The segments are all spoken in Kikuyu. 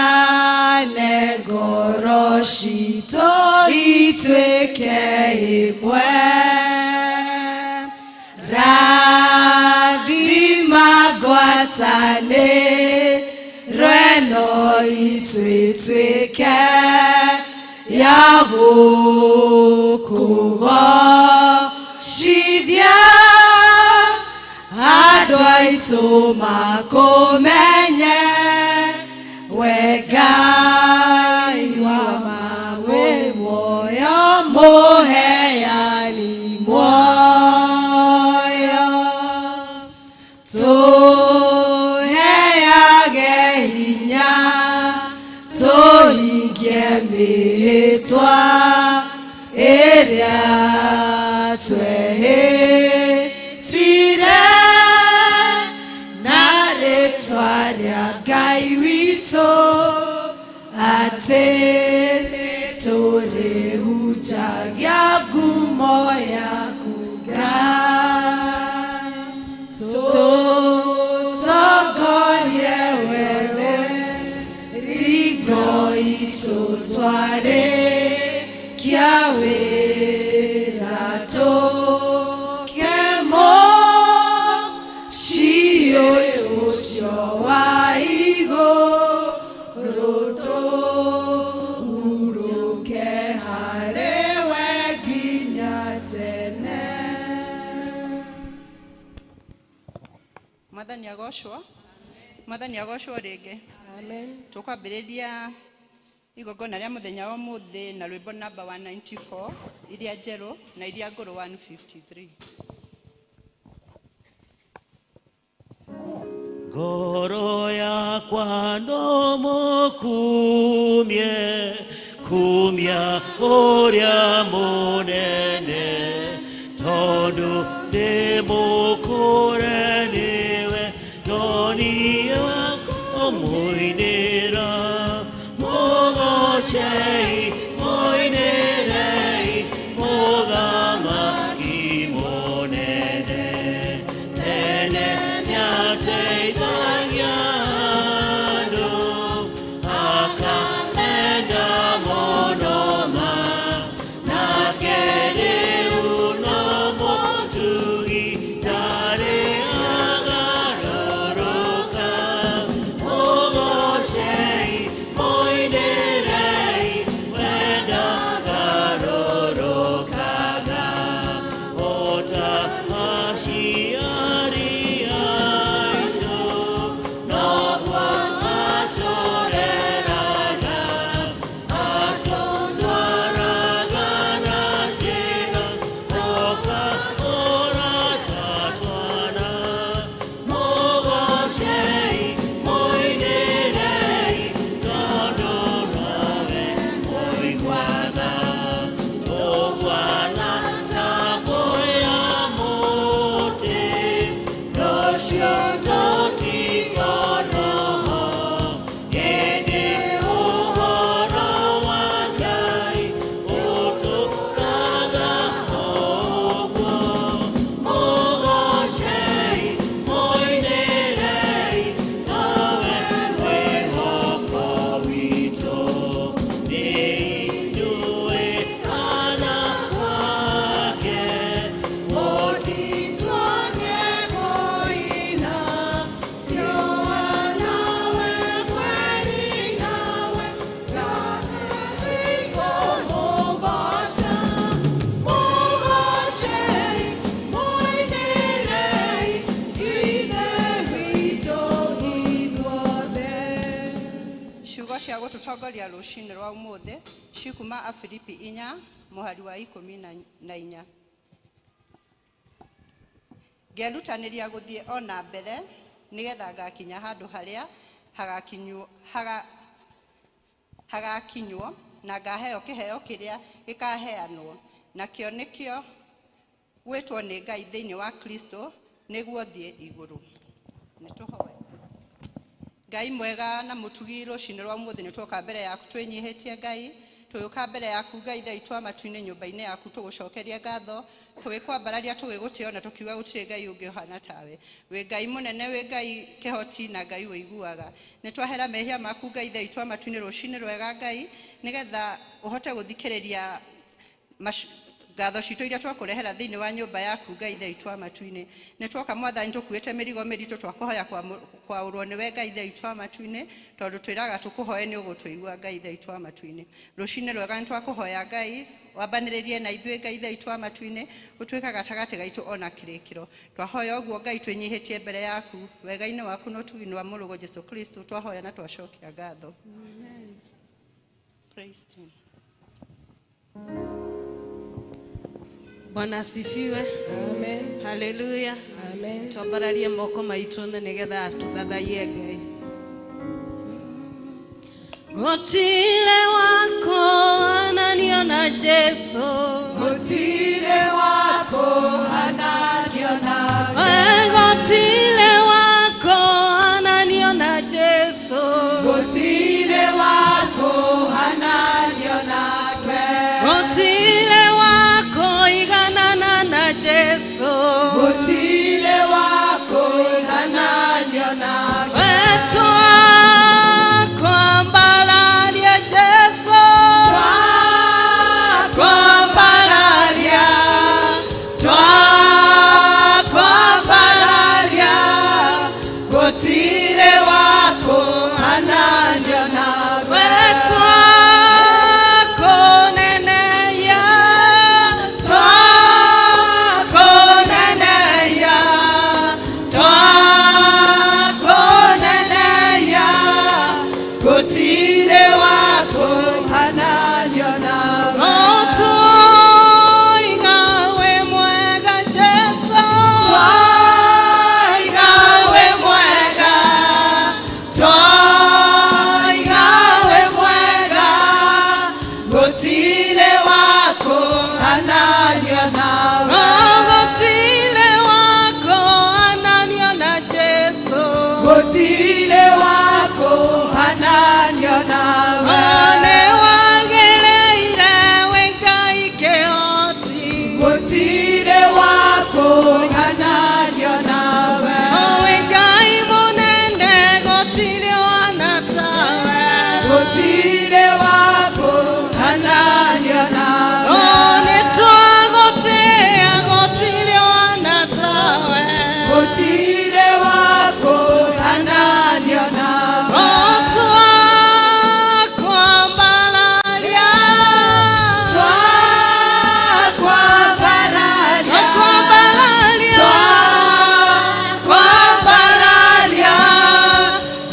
Twendane ngoro citũ ituĩke ĩmwe. Rathima ngwatanĩro ĩno itũ ĩtuĩke ya gũkũgocithia andũ aitũ makũmenye we Ngai wa ma wĩ muoyo mũheani muoyo tũheage hinya tũhingie mĩhĩtwa ĩrĩa twehĩtire na rĩtwa rĩa Ngai witũ atĩ nĩtũrĩhunjagia ngumo yaku Ngai tũtongorie wewe ringo itũ twarĩkia wĩra tũke mũciĩ ũcio wa igũrũ tũhurũke harĩ we nginya tene. Mwathani agocwo. Mwathani agocwo rĩngĩ. Amen. Tũkwambĩrĩria igongona rĩa mũthenya wa ũmũthĩ na rwĩmbo namba 194 iria njerũ na iria ngũrũ 153. Ngoro yakwa no mũkumie, kumia ũrĩa mũnene, tondũ ndĩ mũkũre nĩwe, ndonia kũmũinĩra. Mũgocei, mũinĩrei, mũthamaki mũnene, tene nĩateithagia andũ, akamenda mũno ma, nake rĩu no mũtugi, ndarĩ agarũrũka. Mũgocei, mũinĩrei, we ndagarũrũkaga, ota aciari aitũ, noguo atũreraga, atũtwaraga na njĩra, oka ũrata twana. Mũgocei, mũinĩrei, tondũ nowe mũiguaga, tũguana ta mbũya mũtĩ, rũciũ tũtikorwo ĩndĩ ũhoro wa Ngai ũtũũraga ũguo. Mũgocei, mũinĩrei, nowe mwĩhoko witũ, nĩ inyuĩ ana ake, Mũtitũnye kũina, riũa nawe mweri nawe, kũmũgoca. Mũgocei, mũinĩrei, Ithe witũ ithuothe. Ciugo cia gũtũtongoria rũcinĩ rwa ũmũthĩ cikuma Afilipi 4 mũhari wa 14. Ngerutanĩria gũthiĩ o na mbere nĩgetha ngakinya handũ harĩa hagakinywo na ngaheo kĩheo kĩrĩa gĩkaheanwo nakĩo nĩkĩo gwĩtwo nĩ Ngai thĩinĩ wa Kristo nĩguo thiĩ igũrũ. Nĩ tũhoe. Ngai mwega na mũtugi, rũcinĩ rwa ũmũthĩ nĩ tuoka mbere yaku twĩnyihĩtie Ngai. Tũgĩũka mbere yaku Ngai Ithe witũ wa matu-inĩ nyũmba-inĩ yaku tũgũcokeria ngatho, tũgĩkwambararia, tũgĩgũtĩo na tũkiuga gũtirĩ Ngai ũngĩ ũhana tawe. Wĩ Ngai mũnene, wĩ Ngai kĩhoti na Ngai wĩiguaga. Nĩ twahera mehia maku Ngai Ithe witũ wa matu-inĩ rũcinĩ rwega Ngai, nĩgetha ũhote gũthikĩrĩria ngatho citũ iria twakũrehera thĩinĩ wa nyũmba yaku Ngai Ithe witũ wa matu-inĩ. Nĩ twoka Mwathani tũkuĩte mĩrigo mĩritũ, twakũhoya kwaũrwo nĩwe Ngai Ithe witũ wa matu-inĩ, tondũ twĩraga tũkũhoe nĩ ũgũtũigua Ngai Ithe witũ wa matu-inĩ. Rũcinĩ rwega nĩ twakũhoya Ngai wambanĩrĩrie na ithuĩ Ngai Ithe witũ wa matu-inĩ, ũtuĩka gatagatĩ gaitũ ona kĩrĩkĩro. Twahoya ũguo Ngai twĩnyihĩtie mbere yaku, wega-inĩ waku na ũtugi-inĩ wa mũrũguo Jesũ Kristo, twahoya na twacokia ngatho. Praise him. Bwana asifiwe. Amen. Haleluya. Amen. Twambararie moko maitũ na nĩgetha tũthathaiye Ngai. Gũtirĩ wako hananio na Jesu. Gũtirĩ wako hananio na Gũtirĩ wako hananio na Jesu. Gũtirĩ wako hananio nake. Gũtirĩ wako iganana na Jesu. Gũtirĩ wako igananio nake. Twakwambararia Jesu. Twakwambararia, twakwambararia, gũtirĩ wako hananio nawe. Twakuneneia, Twakuneneia, twakuneneia, gũtirĩ wako hananio nawe. Twoiga wĩ mwega Jesu. Twaiga wĩ mwega, twaiga wĩ mwega, gũtirĩ wako hananio nawe. Gũtirĩ wako hananio na Jesu. Gũtirĩ wako hananio nawe. Nĩ wagĩrĩire wĩ Ngai kĩhoti. Gũtirĩ wako hananio nawe. Wĩ Ngai mũnene gũtirĩ wana tawe. Gũtirĩ wako hananio nawe. Nĩ twagũtĩĩa gũtirĩ wana tawe. Gũtirĩ wako hananio nawe. Twakwambararia, Twakwambararia, twakwambararia, twakwambararia,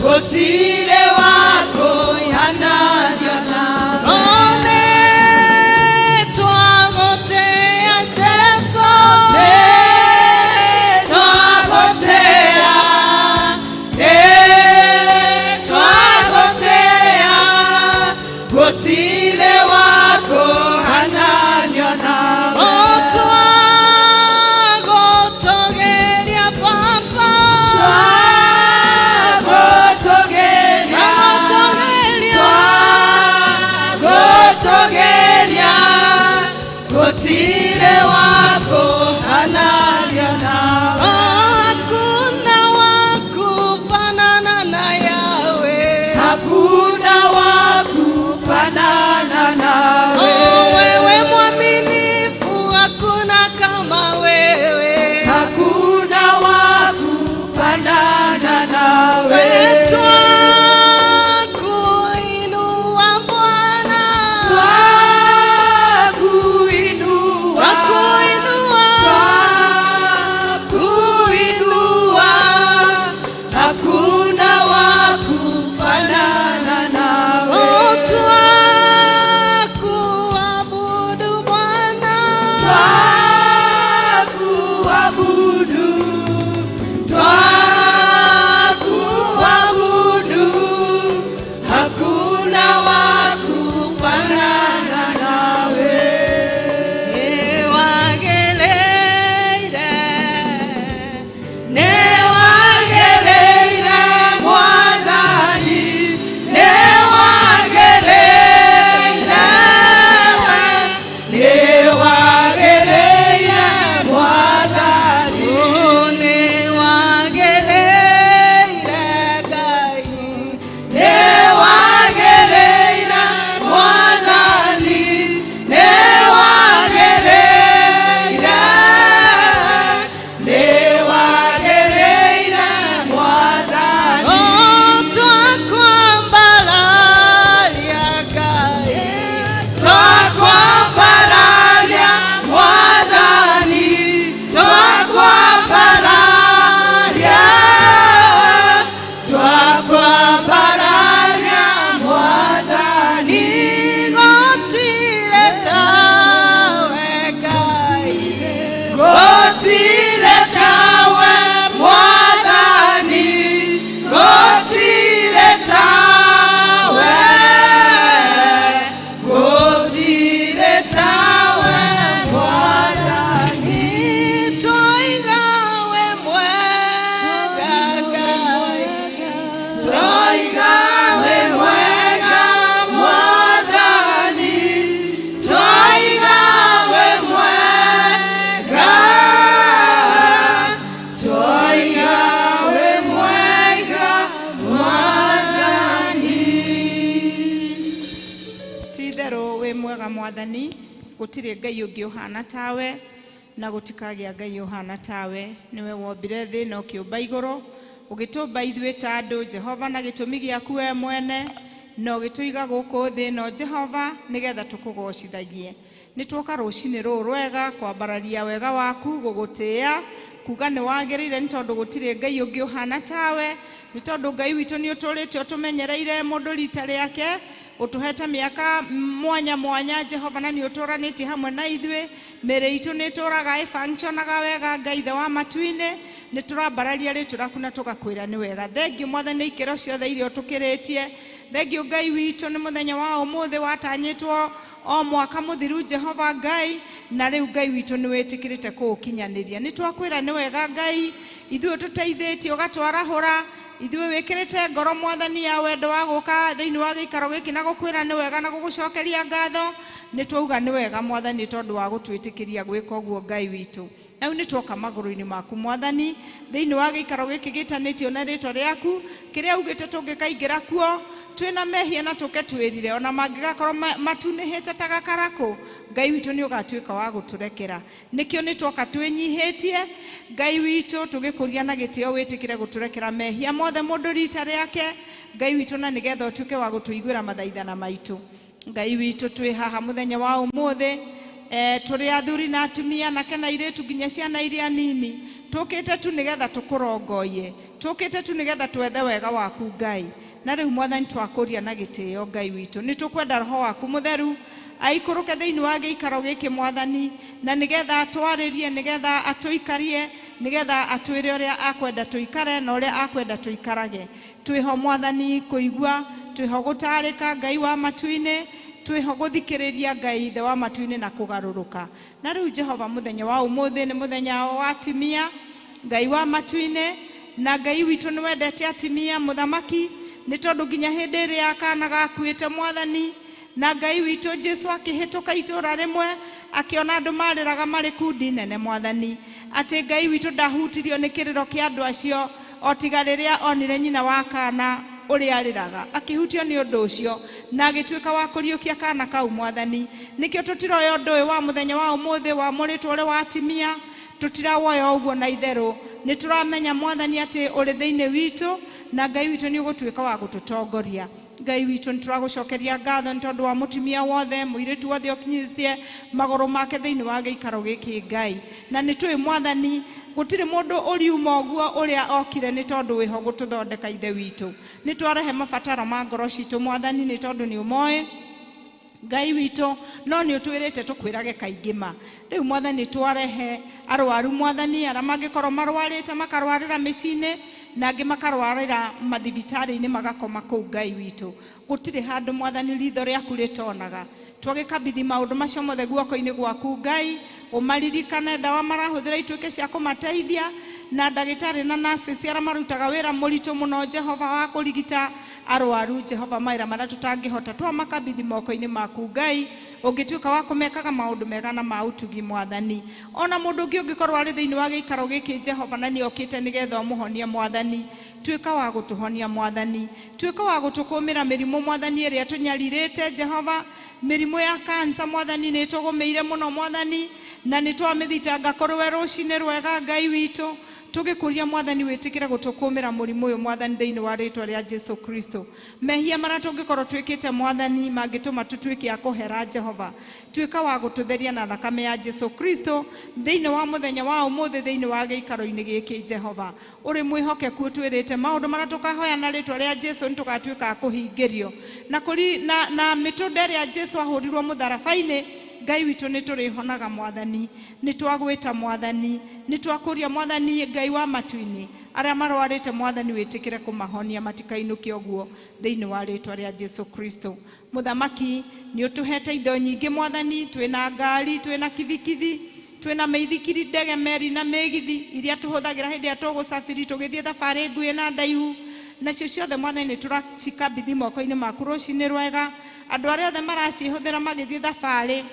gũtirĩ wako hananio nawe. Nĩ twagũtĩĩa Jesu. Nĩ twagũtĩĩa, nĩ twagũtĩĩa, gũtirĩ wako hananio nawe. Twagũtũgĩria Baba. Twagũtũgĩria, Twagũtũgĩria, twagũtũgĩria, gũtirĩ wako hananio nawe. Hakuna wa kufanana na Yahweh. Hakuna wa kufanana nawe. Wewe mwaminifu, hakuna kama wewe. Hakuna wa kufanana nawe. Twakuinua Bwana. Twakuinua, Twakuinua, twakuinua, hakuna wa kufanana nawe. Twakuabudu Bwana. Twakuabudu, twakuabudu, Mwathani, gũtirĩ Ngai ũngĩ ũhana tawe na gũtikagĩa Ngai ũhana tawe. Nĩwe wombire thĩ na ũkĩũmba igũrũ, ũgĩtũmba ithuĩ ta andũ Jehova na gĩtũmi gĩaku we mwene, na ũgĩtũiga gũkũ thĩ no Jehova nĩgetha tũkũgocithagie. Nĩ tuoka rũcinĩ rũrũ rwega kwambararia wega waku, gũgũtĩĩa, kuga nĩ wagĩrĩire nĩ tondũ gũtirĩ Ngai ũngĩ ũhana tawe, nĩ tondũ Ngai witũ nĩ ũtũrĩte ũtũmenyereire mũndũ rita rĩake, ũtũhete mĩaka mwanya mwanya Jehova, na nĩ ũtũranĩtie hamwe na ithuĩ. Mĩĩrĩ itũ nĩ ĩtũraga ĩfunctionaga wega Ngai ithe wa matu-inĩ. Nĩ tũrambararia rĩtwa rĩaku na tũgakwĩra nĩ wega. Thengiũ Mwathani ikĩro ciothe iria ũtũkĩrĩtie. Thengiũ Ngai witũ nĩ mũthenya wa ũmũthĩ watanyĩtwo o mwaka mũthiru Jehova Ngai, na rĩu Ngai witũ nĩ wĩtĩkĩrĩte kũũkinyanĩria. Nĩ twakwĩra nĩ wega Ngai, ithuĩ ũtũteithĩtie ũgatwarahũra, ithuĩ wĩkĩrĩte ngoro Mwathani ya wendo wa gũka thĩinĩ wa gĩikaro gĩkĩ na gũkwĩra nĩ wega na gũgũcokeria ngatho. Nĩ twauga nĩ wega Mwathani tondũ wa gũtwĩtĩkĩria gwĩka ũguo Ngai witũ. Rĩu nĩ tuoka magũrũ-inĩ maku Mwathani thĩinĩ wa gĩikaro gĩkĩ gĩtanĩtio na rĩtwa rĩaku, kĩrĩa ugĩte tũngĩkaingĩra kuo twĩna mehia na tũke twĩrire, ona mangĩgakorwo matunĩhĩte ta gakarakũ, Ngai witũ nĩ ũgatuĩka wa gũtũrekera. Nĩkĩo nĩ tuoka twĩnyihĩtie Ngai witũ, tũgĩkũria na gĩtĩo wĩtĩkĩre gũtũrekera mehia mothe mũndũ rita rĩake Ngai witũ, na nĩgetha ũtuĩke wa gũtũiguĩra mathaithana maitũ. Ngai witũ twĩ haha mũthenya wa ũmũthĩ, tũrĩ athuri na atumia anake na airĩtu nginya ciana iria nini, tũkĩte tu nĩgetha tũkũrongoie, tũkĩte tu nĩgetha twethe wega waku Ngai. Na rĩu Mwathani twakũria na gĩtĩo Ngai witũ, nĩ tũkwenda roho waku mũtheru aikũrũke thĩinĩ wa gĩikaro gĩkĩ Mwathani, na nĩgetha atwarĩrie, nĩgetha atũikarie, nĩgetha atwĩre ũrĩa akwenda tũikare na ũrĩa akwenda tũikarage. Twĩho Mwathani kũigua, twĩho gũtarĩka Ngai wa matu-inĩ, twĩho gũthikĩrĩria Ngai ithe wa matu-inĩ na kũgarũrũka. Na rĩu Jehova mũthenya wa ũmũthĩ nĩ mũthenya wa atumia Ngai wa matu-inĩ, na Ngai witũ nĩ wendete atumia mũthamaki, nĩ tondũ nginya hĩndĩ ĩrĩa kana gakuĩte Mwathani, na Ngai witũ Jesu akĩhĩtũka itũũra rĩmwe akĩona andũ marĩraga marĩ kundi nene Mwathani, atĩ Ngai witũ ndahutirio nĩ kĩrĩro kĩa andũ acio o tiga rĩrĩa onire nyina wa kana ũrĩa arĩraga, akĩhutio nĩ ũndũ ũcio na agĩtuĩka wa kũriũkia kana kau Mwathani. Nĩkĩo tũtiroya ũndũ ũyũ wa mũthenya wa ũmũthĩ wamũrĩtwo ũrĩ wa atumia, tũtirawoya ũguo na itherũ. Nĩ tũramenya Mwathani atĩ ũrĩ thĩinĩ witũ na Ngai witũ nĩ ũgũtuĩka wa gũtũtongoria. Ngai witũ nĩ tũragũcokeria ngatho nĩ tondũ wa mũtumia wothe, mũirĩtu wothe ũkinyithĩtie magũrũ make thĩinĩ wa gĩikaro gĩkĩ Ngai. Na nĩ tũĩ Mwathani gũtirĩ mũndũ ũriuma ũguo ũrĩa okire nĩ tondũ wĩho gũtũthondeka ithe witũ. Nĩ twarehe mabataro ma ngoro citũ Mwathani nĩ tondũ nĩ ũmoĩ Ngai witũ, no nĩ ũtwĩrĩte tũkwĩrage kaingĩ ma. Rĩu Mwathani twarehe arwaru Mwathani, arĩa mangĩkorwo marwarĩte makarwarĩra mĩciĩ-inĩ na angĩ makarwarĩra mathibitarĩ-inĩ magakoma kũu Ngai witũ. Gũtirĩ handũ Mwathani ritho rĩaku rĩtonaga. Twagĩkabithi maũndũ macio mothe guoko-inĩ gwaku Ngai, ũmaririkane ndawa marahũthĩra ituĩke cia kũmateithia, na ndagĩtarĩ na nurses arĩa marutaga wĩra mũritũ mũno Jehova wa kũrigita arwaru Jehova, mawĩra marĩa tũtangĩhota twamakabithi moko-inĩ maku Ngai, ũngĩtuĩka wa kũmekaga maũndũ mega na ma ũtugi Mwathani. Ona mũndũ ũngĩ ũngĩkorwo arĩ thĩinĩ wa gĩikaro gĩkĩ Jehova na nĩ okĩte nĩgetha ũmũhonie Mwathani, tuĩka wa gũtũhonia Mwathani, tuĩka wa gũtũkũmĩra mĩrimũ Mwathani ĩrĩa tũnyarirĩte Jehova. Mĩrimũ ya kansa Mwathani nĩ ĩtũgũmĩire mũno Mwathani, na nĩ twamĩthitanga kũrĩ we rũcinĩ rwega Ngai witũ, tũgĩkũria Mwathani wĩtĩkĩre gũtũkũmĩra mũrimũ ũyũ Mwathani thĩinĩ wa rĩtwa rĩa Jesu Kristo. Mehia marĩa tũngĩkorwo twĩkĩte Mwathani mangĩtũma tũtuĩke a kũhera Jehova, tuĩka wa gũtũtheria na thakame ya Jesu Kristo thĩinĩ wa mũthenya wa ũmũthĩ thĩinĩ wa gĩikaro-inĩ gĩkĩ Jehova. Ũrĩ mwĩhokeku ũtwĩrĩte maũndũ marĩa tũkahoya na rĩtwa rĩa Jesu nĩ tũgatuĩka a kũhingĩrio. Na na mĩtũnda ĩrĩa Jesu ahũrirwo mũtharaba-inĩ Ngai witũ nĩ tũrĩhonaga Mwathani, nĩ twagwĩta Mwathani, nĩ twakũria Mwathani Ngai wa matu-inĩ, arĩa marwarĩte Mwathani wĩtĩkĩre kũmahonia matikainũke ũguo thĩinĩ wa rĩtwa rĩa Jesu Kristo. Mũthamaki nĩ ũtũhete indo nyingĩ Mwathani, twĩna ngari, twĩna kibikibi, twĩna mĩithikiri, ndege, meri na mĩgithi iria tũhũthagĩra hĩndĩ ĩrĩa tũgũcabiri tũgĩthiĩ thabarĩ nguhĩ na ndaihu. Nacio ciothe Mwathani nĩ tũracikabithi moko-inĩ maku rũcinĩ rwega. Andũ arĩa othe maracihũthĩra magĩthiĩ thabarĩ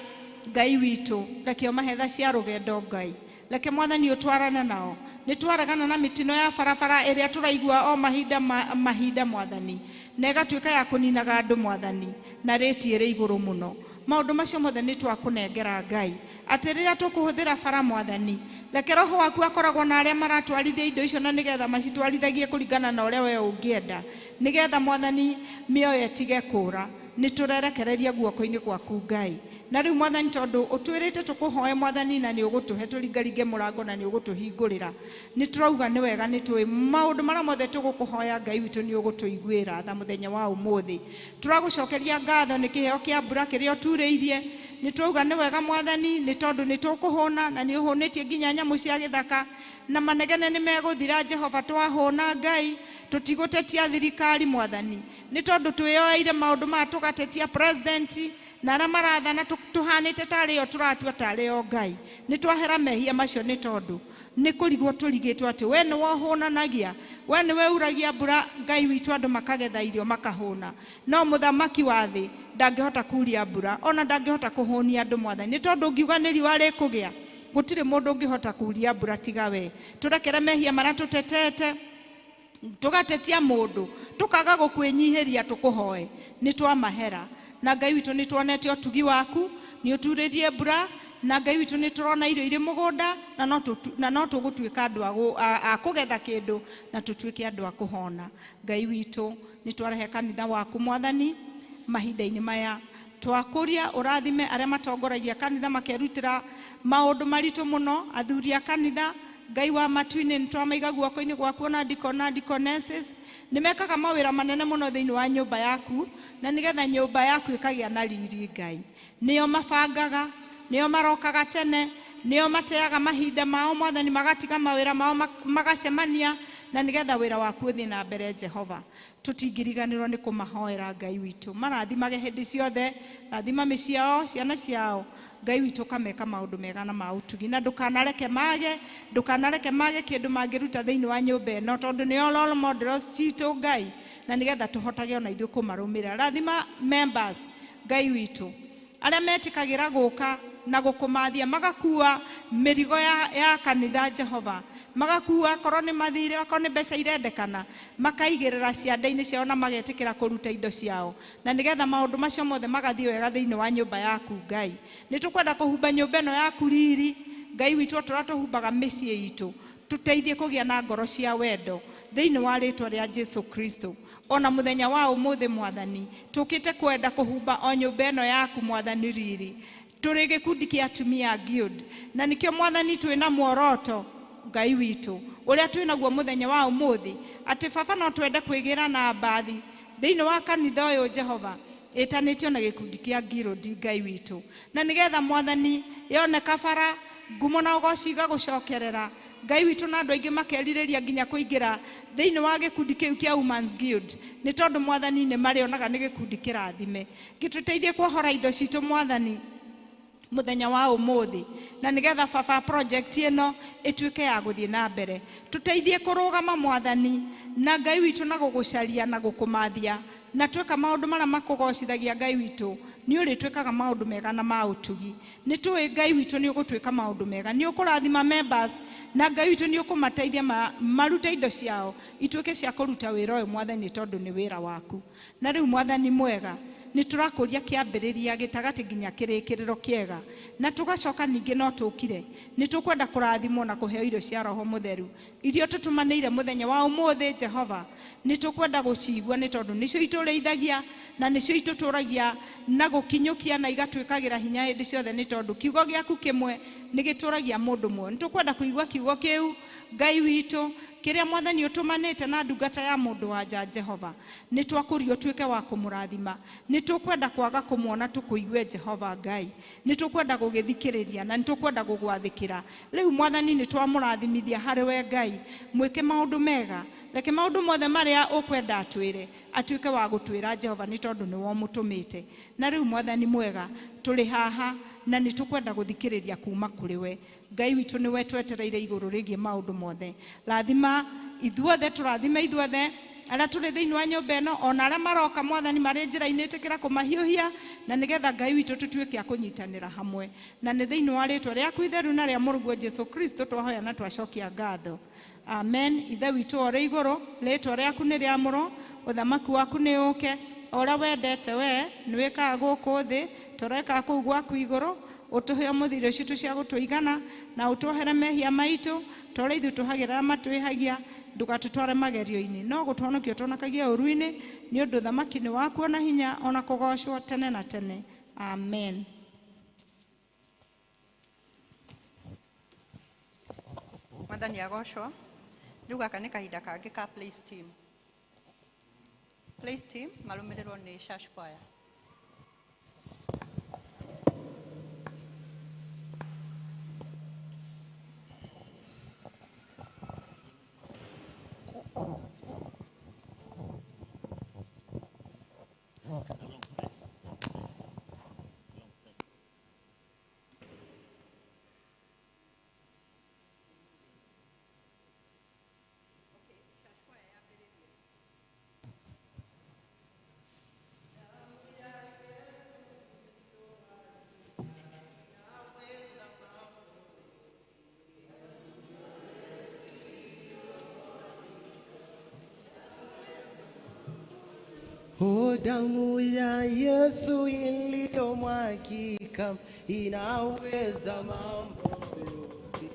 Ngai witũ, reke ũmahe tha cia rũgendo Ngai, reke Mwathani ũtwarane nao. Nĩ twaregana na mĩtino ya barabara ĩrĩa tũraigua o mahinda mahinda Mwathani, na ĩgatuĩka ya kũninaga andũ Mwathani, na rĩti ĩrĩ igũrũ mũno. Maũndũ macio mothe nĩ twakũnengera Ngai. Atĩ rĩrĩa tũkũhũthĩra bara Mwathani, reke roho waku akoragwo na arĩa maratwarithia indo icio na nĩgetha macitwarithagie kũringana na ũrĩa we ũngĩenda, nĩgetha Mwathani mĩoyo ĩtige kũũra. Nĩ tũrerekereria guoko-inĩ gwaku Ngai. Na rĩu Mwathani, tondũ ũtwĩrĩte tũkũhoe Mwathani na nĩ ũgũtũhe tũringaringe mũrango na nĩ ũgũtũhingũrĩra, nĩ tũrauga nĩ wega, nĩ tũĩ maũndũ marĩa mothe tũgũkũhoya Ngai witũ nĩ ũgũtũiguĩra tha mũthenya wa ũmũthĩ. Tũragũcokeria ngatho nĩ kĩheo kĩa mbura kĩrĩa ũturĩirie. Nĩ twauga nĩ wega Mwathani, nĩ tondũ nĩ tũkũhũna na nĩ ũhũnĩtie nginya nyamũ cia gĩthaka na manegene nĩ megũthira. Jehova, twahũna Ngai, tũtigũtetia thirikari Mwathani, nĩ tondũ twĩyoeire maũndũ maya tũgatetia president na arĩa marathana tũhanĩte tarĩ o tũratua tarĩ o Ngai. Nĩ twahera mehia macio nĩ tondũ nĩ kũrigwo tũrigĩtwo atĩ we nĩwe ũhũnanagia, we nĩwe uragia mbura Ngai witũ, andũ makagetha irio makahũna. No mũthamaki wa thĩ ndangĩhota kuria mbura ona ndangĩhota kũhũnia andũ Mwathani, nĩ tondũ ũngiuga nĩ riũa rĩkũgĩa gũtirĩ mũndũ ũngĩhota kuria mbura tiga we. Tũrekere mehia marĩa tũtetete, tũgatetia mũndũ, tũkaga gũkwĩnyihĩria tũkũhoe, nĩ twamahera. Na Ngai witũ nĩ tuonete ũtugi waku, nĩ ũturĩrie mbura, na Ngai witũ nĩ tũrona irio irĩ mũgũnda, na no tũgũtuĩka andũ a kũgetha kĩndũ na tũtuĩke andũ a kũhona. Ngai witũ, nĩ twarehe kanitha waku Mwathani mahinda-inĩ maya. Twakũria ũrathime arĩa matongoragia kanitha makerutĩra maũndũ maritũ mũno, athuri a kanitha Ngai wa matu-inĩ nĩ twamaiga guoko-inĩ gwaku, ona dikona dikoneses nĩ mekaga mawĩra manene mũno thĩinĩ wa nyũmba yaku, na nĩgetha nyũmba yaku ĩkagĩa na riri Ngai. Nĩo mabangaga, nĩo marokaga tene, nĩo mateaga mahinda mao Mwathani, magatiga mawĩra mao magacemania, na nĩgetha wĩra waku ũthiĩ na mbere Jehova. Tũtingĩriganĩrwo nĩ kũmahoera Ngai witũ, marathimage hĩndĩ ciothe, rathima mĩciĩ yao, ciana ciao Ngai witũ, ũkameka maũndũ mega na ma ũtugi, na ndũkanareke mage, ndũkanareke mage kĩndũ mangĩruta thĩinĩ wa nyũmba ĩno, tondũ nĩo role models citũ Ngai, na nĩgetha tũhotage ona ithuĩ kũmarũmĩrĩra. Rathima members Ngai witũ, arĩa metĩkagĩra gũka na gũkũmathia, magakua mĩrigo ya kanitha Jehova, magakua akorwo nĩ mathirĩ, akorwo nĩ mbeca irendekana, makaigĩrĩra ciande-inĩ ciao na magetĩkĩra kũruta indo ciao, na nĩgetha maũndũ macio mothe magathiĩ wega thĩinĩ wa nyũmba yaku Ngai. Nĩ tũkwenda kũhumba nyũmba ĩno yaku riri Ngai witũ, o tũrĩa tũhumbaga mĩciĩ itũ, tũteithie kũgĩa na ngoro cia wendo thĩinĩ wa rĩtwa rĩa Jesu Kristo. Ona mũthenya wa ũmũthĩ Mwathani, tũkĩte kwenda kũhumba o nyũmba ĩno yaku Mwathani riri. Tũrĩ gĩkundi kĩa atumia guild, na nĩkĩo Mwathani twĩna muoroto Ngai witũ ũrĩa twĩnaguo mũthenya wa ũmũthĩ, atĩ baba no twende kwĩgĩra na mbathi thĩinĩ wa kanitha ũyũ Jehova, ĩtanĩtio na gĩkundi kĩa guild Ngai witũ, na nĩgetha Mwathani yoneka bara ngumo na ũgoci igagũcokerera Ngai witũ, na andũ aingĩ makerirĩria nginya kũingĩra thĩinĩ wa gĩkundi kĩu kĩa Women's Guild, nĩ tondũ Mwathani nĩ marĩonaga nĩ gĩkundi kĩrathime. Gĩtũteithie kuohora indo citũ Mwathani mũthenya wa ũmũthĩ, na nĩgetha baba project ĩno ĩtuĩke ya gũthiĩ na mbere. Tũteithie kũrũgama Mwathani na Ngai witũ, na gũgũcaria na gũkũmathia, na twĩka maũndũ marĩa makũgocithagia Ngai witũ, nĩ ũrĩtwĩkaga maũndũ mega na ma ũtugi. Nĩ tũĩ Ngai witũ nĩ ũgũtwĩka maũndũ mega, nĩ ũkũrathima members, na Ngai witũ nĩ ũkũmateithia marute indo ciao ituĩke cia kũruta wĩra ũyũ Mwathani, tondũ nĩ wĩra waku. Na rĩu Mwathani mwega, nĩ tũrakũria kĩambĩrĩria gĩtagatĩ nginya kĩrĩkĩrĩro kĩega, na tũgacoka ningĩ no tũkire. Nĩ tũkwenda kũrathimwo na kũheo irio cia Roho Mũtheru iria tũtũmanĩire mũthenya wa ũmũthĩ Jehova. Nĩ tũkwenda gũcigua, nĩ tondũ nĩcio itũrĩithagia na nĩcio itũtũragia na gũkinyũkia na igatwĩkagĩra hinya hĩndĩ ciothe, nĩ tondũ kiugo gĩaku kĩmwe nĩ gĩtũragia mũndũ muoyo. Nĩ tũkwenda kũigua kiugo kĩu Ngai witũ kĩrĩa Mwathani ũtũmanĩte na ndungata ya mũndũ wa nja Jehova. Nĩ twakũria ũtuĩke wa kũmũrathima, nĩ tũkwenda kwaga kũmuona tũkũigue Jehova Ngai, nĩ tũkwenda gũgĩthikĩrĩria na nĩ tũkwenda gũgwathĩkĩra. Rĩu Mwathani nĩ twamũrathimithia harĩ we Ngai, mwĩke maũndũ mega, reke maũndũ mothe marĩa ũkwenda atwĩre atuĩke wa gũtwĩra Jehova, nĩ tondũ nĩwe ũmũtũmĩte. Na rĩu Mwathani mwega, tũrĩ haha na nĩ tũkwenda gũthikĩrĩria kuma kũrĩ we Ngai witũ, nĩwe twetereire igũrũ rĩgiĩ maũndũ mothe. Rathima ithuothe, tũrathime ithuothe arĩa tũrĩ thĩinĩ wa nyũmba ĩno, ona arĩa maroka Mwathani marĩ njĩra-inĩ, ĩtĩkĩra kũmahiũhia, na nĩgetha Ngai witũ tũtuĩke a kũnyitanĩra hamwe. Na nĩ thĩinĩ wa rĩtwa rĩaku itheru na rĩa Mũrũguo Jesu Kristo twahoya na twacokia ngatho. Amen. Ithe witũ ũrĩ igũrũ, rĩtwa rĩaku nĩ rĩamũrwo, ũthamaki waku nĩ ũũke, O ũrĩa wendete we nĩ wĩkaga gũkũ thĩ tũrekaga kũu gwaku igũrũ. Ũtũhe ũmũthĩ irio citũ cia gũtũigana na ũtuohere mehia maitũ ta ũrĩa ithuĩ tũhagĩra arĩa matwĩhagia, ndũgatũtware magerio-inĩ no gũtũhonokia ũtũhonokagie ũũru-inĩ, nĩ ũndũ ũthamaki nĩ waku ona hinya ona kũgocwo tene na tene. Amen. Mwathani agocwo. Rĩu gaka nĩ kahinda kangĩ ka praise team. Praise team marũmĩrĩrwo nĩ church choir. O damu ya Yesu iliyomwagika inaweza mambo yote.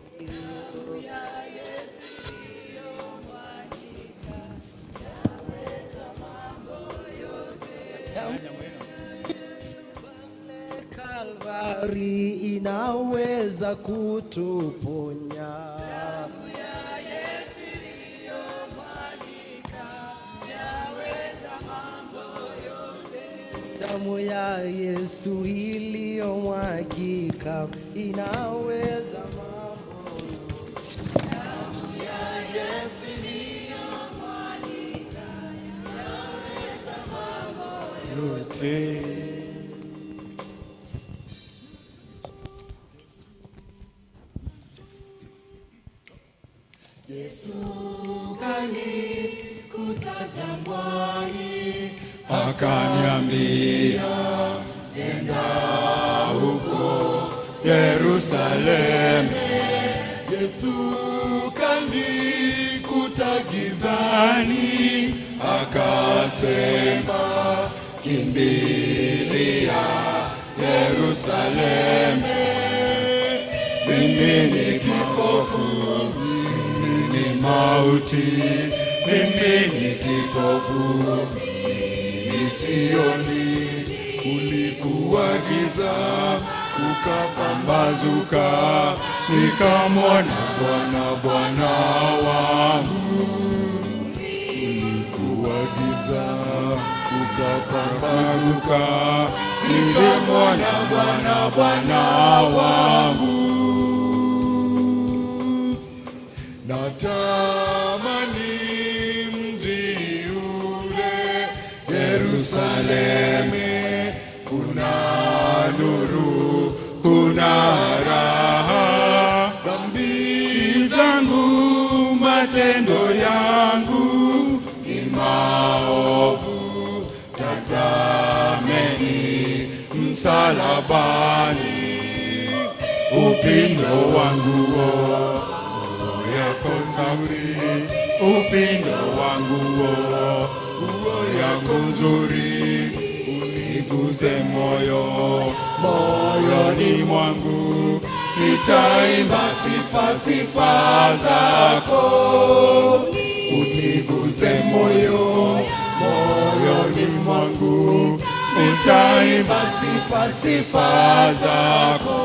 Kalvari inaweza kutuponya. Damu ya Yesu iliyomwagika inaweza mambo yote. Damu ya Yesu iliyomwagika inaweza mambo yote. Yesu kanikuta jangwani, akaniambia nenda huko Yerusalemu. Yesu kanikuta gizani, akasema kimbilia Yerusalemu. Mimi ni kipofu, mimi ni mauti, mimi ni kipofu, mimi sioni. Kulikuwa giza kukapambazuka, nikamwona Bwana, Bwana wangu. Kulikuwa giza kukapambazuka, nikamwona Bwana, Bwana wangu. Natamani mji ule Yerusalemu, kuna nuru, kuna raha. Dhambi zangu, matendo yangu ni maovu, tazameni msalabani. Upindo wangu yako nzuri, upindo wangu yako nzuri, uniguze moyo, moyoni mwangu, nitaimba sifa, sifa zako. Uniguze moyo, moyoni mwangu, nitaimba sifa, sifa zako.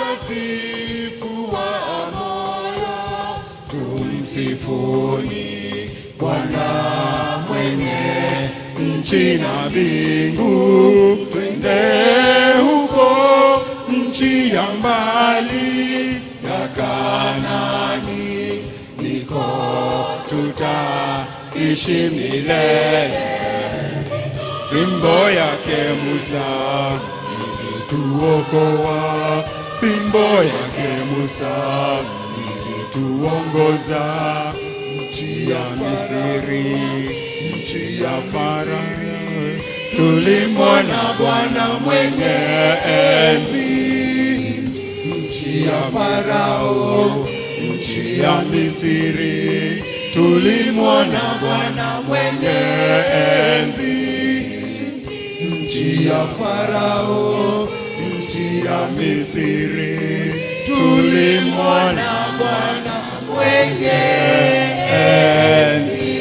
Watakatifu wa moyo, tumsifuni Bwana mwenye nchi na mbingu. Twende huko nchi ya mbali ya Kanaani, niko tutaishi milele. Fimbo yake Musa ilituokoa, fimbo yake Musa ilituongoza. Nchi ya Misri, nchi ya Farao, tulimwona Bwana mwenye enzi. Nchi ya Farao, nchi ya Misri, tulimwona Bwana mwenye enzi. Nchi ya Farao, nchi ya Misri, tulimwona Bwana mwenye enzi.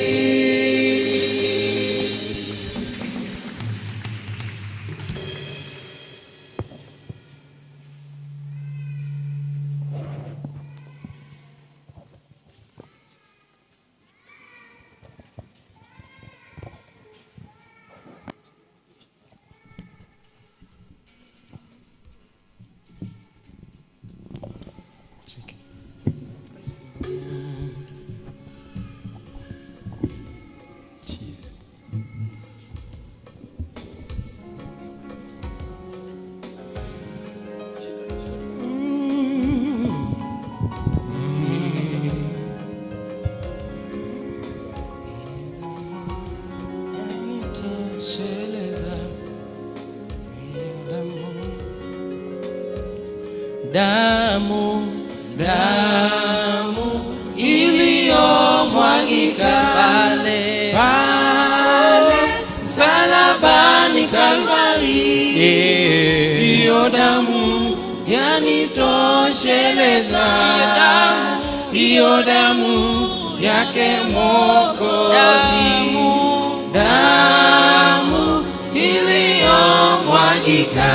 Yanitosheleza damu, damu, damu iliyomwagika pale pale msalabani Kalvari, hiyo damu yanitosheleza, hiyo damu yake Mwokozi, damu iliyomwagika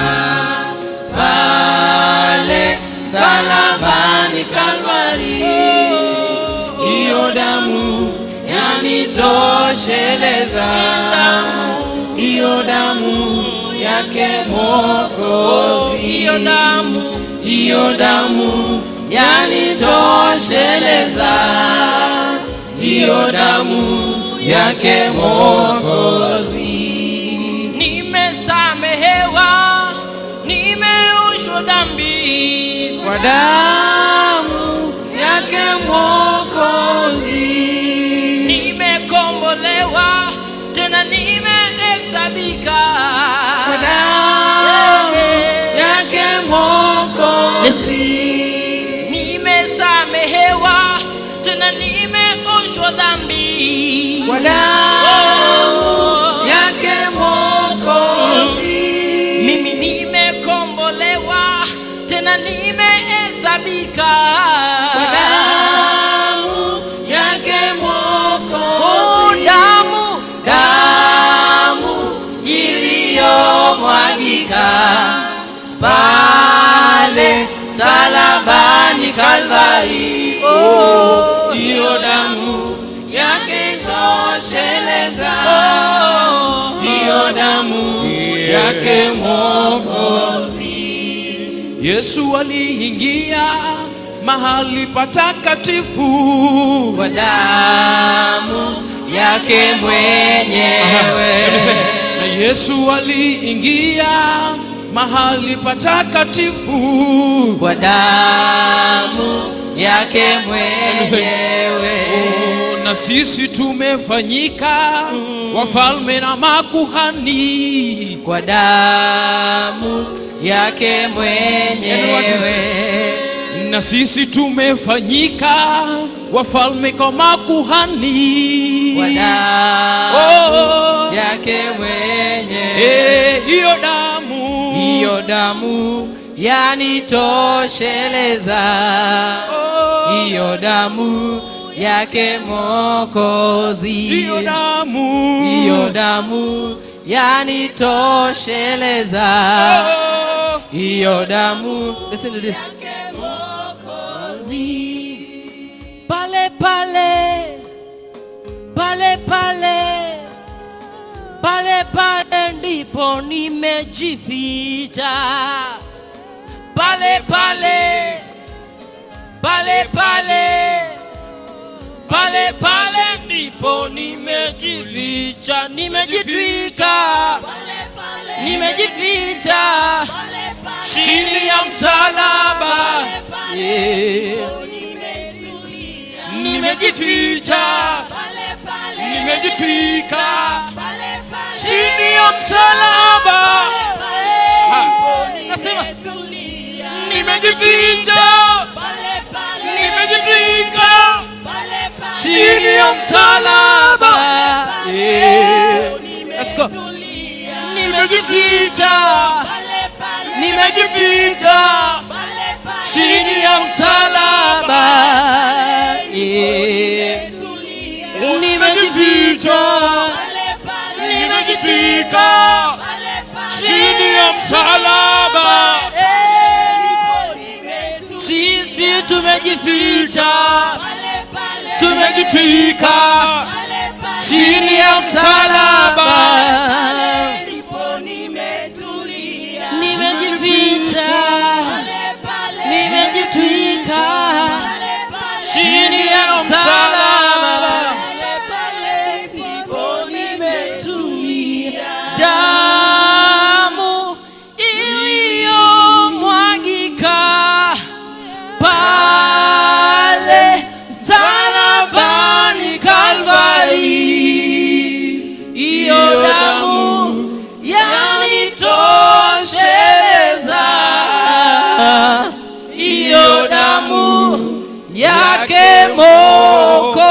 pale msalabani Kalvari, hiyo damu yanitosheleza, hiyo damu yake Mwokozi, hiyo damu yanitosheleza, hiyo damu yake Mwokozi. Nimesamehewa, nimeoshwa dhambi kwa damu yake Mwokozi. Nimekombolewa, tena nimehesabika kwa damu yake Mwokozi. Nimesamehewa, tena nimeoshwa dhambi kwa damu yake Mwokozi. Mimi nimekombolewa, tena nimehesabika kwa damu yake Mwokozi. Oh, damu, damu iliyomwagika pale msalabani Kalvari, oh, hiyo damu yake tosheleza, hiyo damu yake Mwokozi. Yesu aliingia mahali patakatifu kwa damu yake mwenyewe. Na Yesu aliingia mahali patakatifu kwa damu yake mwenyewe. Oh, na sisi tumefanyika wafalme na makuhani kwa damu yake mwenyewe. Na sisi tumefanyika wafalme kwa makuhani kwa damu oh, yake mwenyewe. Hiyo damu, hiyo damu yanitosheleza, hiyo damu yake Mwokozi, hiyo damu, hiyo damu yanitosheleza, hiyo damu. Listen to this. Pale pale, pale pale, pale pale ndipo nimejificha. Pale pale, pale pale, pale pale ndipo nimejificha, nimejitwika, nimejificha chini ya msalaba. Yeah. Nimejificha, nimejitwika chini ya msalaba. Nasema nimejificha, nimejitwika Chini ya msalaba. Yeah. Let's go. Nimejificha, nimejificha chini ya msalaba. Yeah. Nimejificha, nimejitika chini ya msalaba. Sisi tumejificha, tumejitika chini ya msalaba. Nimejificha, nimejitwika chini ya msalaba. Nimetulia damu iliyomwagika pale msalabani Kalvari, iyo damu yanitosheleza, iyo damu yake Mwokozi.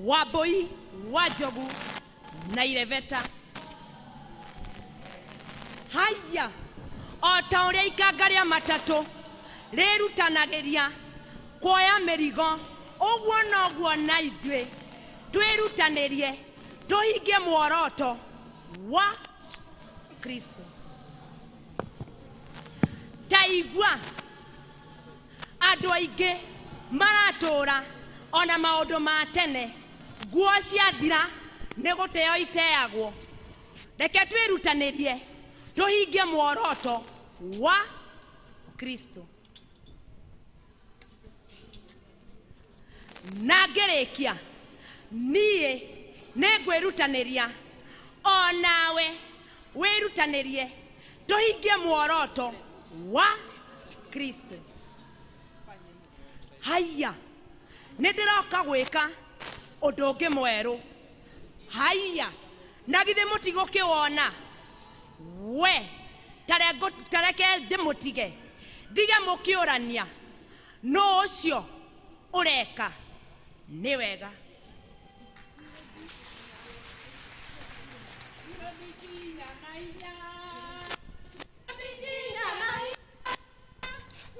Wambui wa Njogu na Irebeta. Haya, o ta ũrĩa ikanga rĩa matatũ rĩrutanagĩria kuoya mĩrigo, ũguo noguo na ithuĩ twĩrutanĩrie tũhingie muoroto wa Kristo. Ta igua andũ aingĩ maratũra ona maũndũ ma tene, nguo ciathira nĩ gũteo iteagwo. Reke twĩrutanĩrie tũhingie muoroto wa Kristo. Na ngĩrĩkia, niĩ nĩngwĩrutanĩria o nawe wĩrutanĩrie tũhingie muoroto wa Kristo. Haya, nĩ ndĩroka gwĩka ũndũ ũngĩ mwerũ. Haya, na githĩ mũtigũkĩwona? We tareke ndĩmũtige, ndige mũkĩũrania nũ ũcio ũreka. Nĩ wega.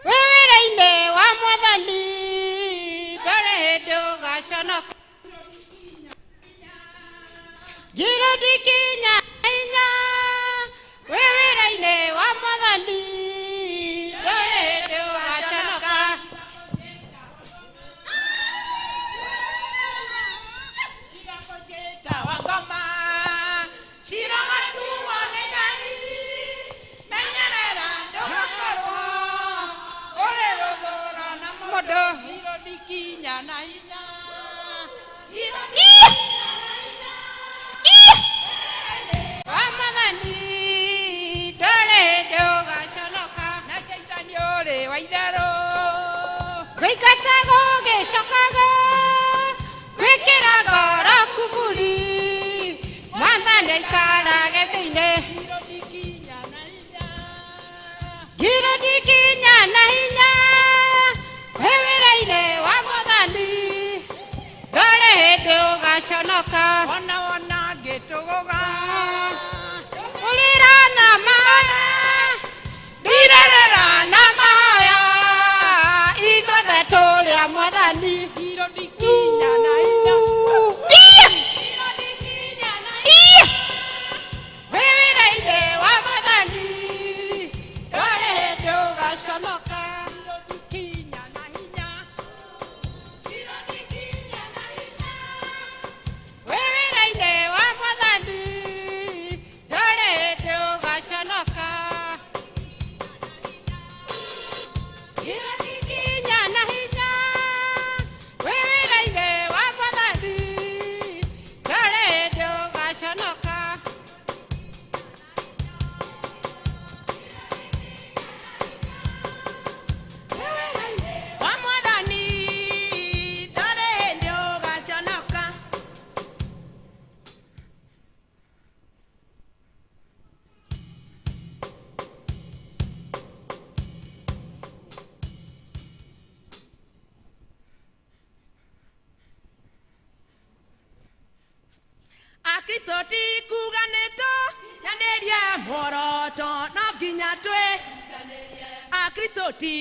Wĩ wĩra-inĩ wa Mwathani ndũrĩ hĩndĩ ũgaconoka. Njĩra ndikinya hinya, wĩ wĩra-inĩ wa Mwathani ndũrĩ hĩndĩ ũgaconoka. ndikinya na hinya. Wa Mwathani ndũrĩ hĩndĩ ũgaconoka. Na caitani ũrĩ wa itherũ. Gũingata gũgĩcokaga gwĩkĩra ngoro kuburi. Mwathani aikarage thĩinĩ. Ngiro ndikinya na hinya. Wĩ wĩra-inĩ wa Mwathani ndũrĩ hĩndĩ ũgaconoka. Wona wona ngĩtũgũga. Ũrĩra na mahoya. Ndirerera na mahoya. Ithuothe tũrĩ a Mwathani. Ngiro ndikinya na hinya. Wĩ wĩra-inĩ wa Mwathani ndũrĩ hĩndĩ ũgaconoka. Ndikinya na hinya. Wĩ wĩra-inĩ wa Mwathani ndũrĩ hĩndĩ ũgaconoka. Ndikinya na hinya. Wĩ wĩra-inĩ wa Mwathani ndũrĩ hĩndĩ ũgaconoka. Wa Mwathani ndũrĩ hĩndĩ ũgaconoka. Akristo ti kuga nĩ tũnyanĩrie muoroto no nginya twĩ Akristo ti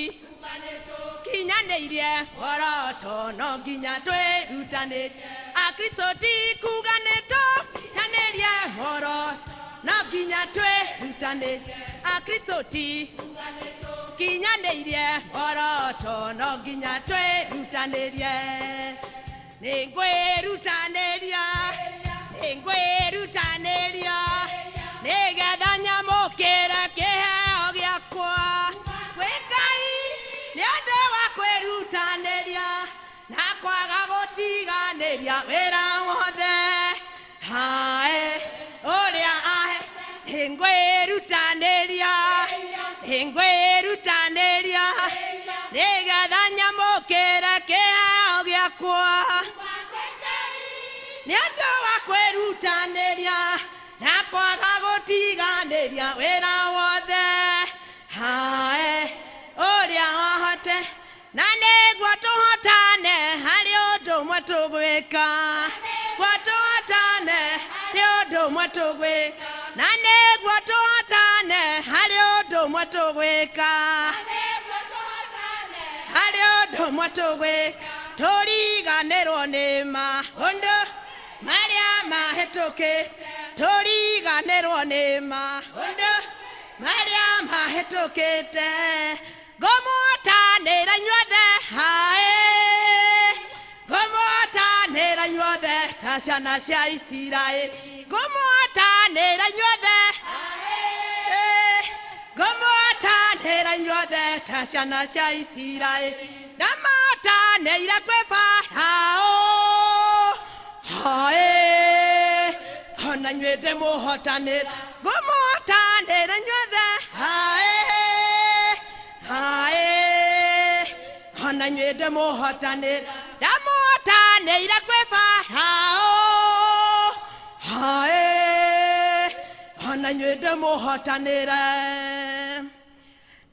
kinyanĩirie muoroto no nginya twĩrutanĩrie. Akristo ti kuga nĩ tũnyanĩrie muoroto no nginya twĩrutanĩrie. Akristo ti kinyanĩirie muoroto no nginya twĩrutanĩrie. Nĩngwĩrutanĩria, nĩngwĩrutanĩria nĩgetha nyamũkĩre kĩheo gĩakwa kwĩ Ngai nĩ ũndũ wa kwĩrutanĩria na kwaga gũtiganĩria wĩra wothe hae ũrĩa ahe. Nĩngwĩrutanĩria, nĩngwĩrutanĩria nĩgetha nyamũkĩre kĩheo gĩakwa nĩ ũndũ wa kwĩrutanĩria na kwaga gũtiganĩria wĩra wothe hae ũrĩa wahote na nĩguo tũhotane harĩ ũndũ ũmwe tũgwĩka. Guo tũhotane harĩ ũndũ ũmwe tũgwĩka. Na nĩguo tũhotane harĩ ũndũ ũmwe tũgwĩka. Harĩ ũndũ ũmwe tũgwĩka. Tũriganĩrwo nĩ maũndũ marĩa mahĩtũkĩ. Tũriganĩrwo nĩ maũndũ marĩa mahĩtũkĩte. Ngũmũtanĩra inyuothe haĩ. Ngũmũtanĩra inyuothe ta ciana cia Isiraeli. Ngũmũtanĩra inyuothe haĩ. Ngũmũtanĩra inyuothe ta ciana cia Isiraeli. Ndamatanĩire kwĩ Farao haĩ. Ona inyuĩ ndĩmũhotanĩra. Ngũmũtanĩra inyuothe haĩ haĩ. Ona inyuĩ ndĩmũhotanĩra. Ndamũhotanĩire kwĩ Farao haĩ. Ona inyuĩ ndĩmũhotanĩre.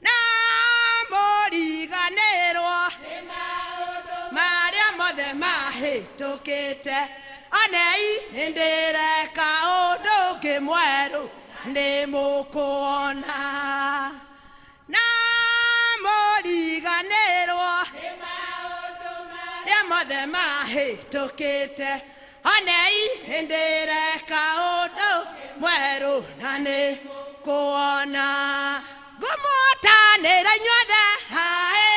Na mũriganĩrwo marĩa mothe mahĩtũkĩte. Onei nĩndĩreka ũndũ ũngĩ mwerũ nĩmũkuona. Na mũriganĩrwo marĩa mothe mahĩtũkĩte. Onei nĩndĩreka ũndũ mwerũ na nĩmũkuona. Ngũmũtanĩra inyuothe haĩ.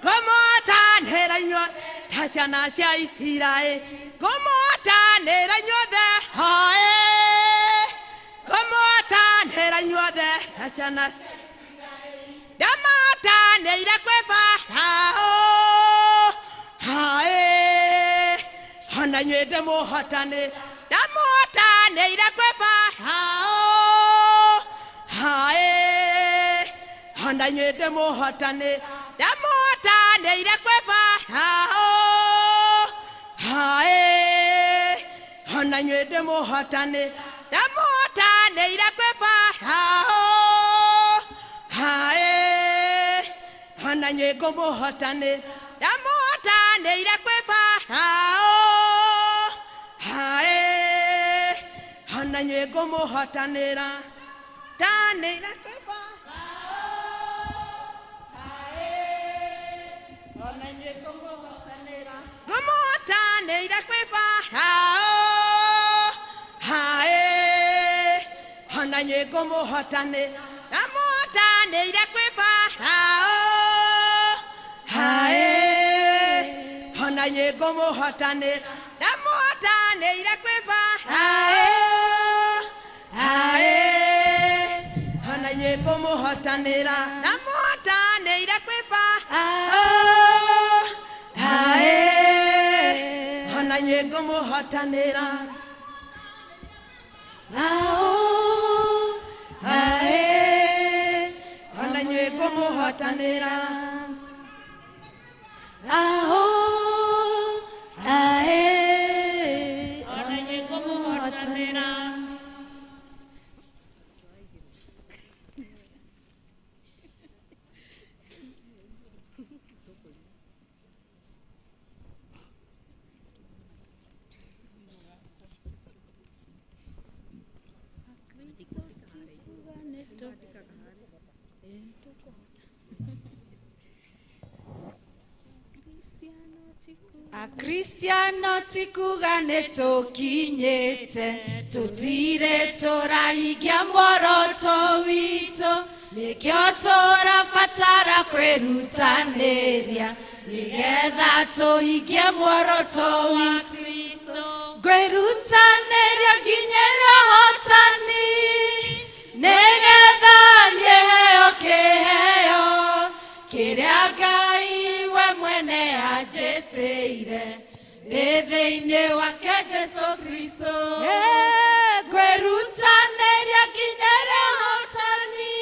Ngũmũtanĩra inyuothe ta ciana cia Isiraeli. Ngũmũtanĩra inyuothe haĩ. Ngũmũtanĩra inyuothe ta ciana cia Ndamatanĩire kwĩ Farao. inyuĩ ndĩmũhotani ndamũhotanĩire kwĩ Farao hae ona inyuĩ ndĩmũhotani ndamũhotanĩire kwĩ Farao hae ona inyuĩ ndĩmũhotani ndamũhotanĩire kwĩ Farao hae ona inyuĩ ngũmũhotani ndamũhotanĩire kwĩ Farao hae ona inyuĩ ngũmũhotanĩra tanĩire kwĩ ngũmũhotanĩire kwĩ Farao hae ona inyuĩ ngũmũhotani ndamũhotanĩire kwĩ Farao hae ona inyuĩ ngũmũhotani ndamũhotanĩire kwĩ Farao hae ona inyuĩ ngũmũhotanĩra ndamũhotanĩire kwĩ Farao hae ona inyuĩ ngũmũhotanĩra Ao, ae, ona inyuĩ ngũmũhotanĩra ao, ae, ona inyuĩ ngũmũhotanĩra. Akristiano ti kuga nĩ tũkinyĩte tũtire tũrahingia muoroto witũ nĩkĩo tũrabatara kwĩrutanĩria nĩgetha tũhingie muoroto wa Kristo ngwĩrutanĩria nginyĩre ũhotani nĩgetha niĩ heo kĩheo kĩrĩa Ngai we mwene anjĩtĩire ndĩ thĩinĩ wake Jesũ Kristo. Ngwĩrutanĩria nginyĩre ũhotani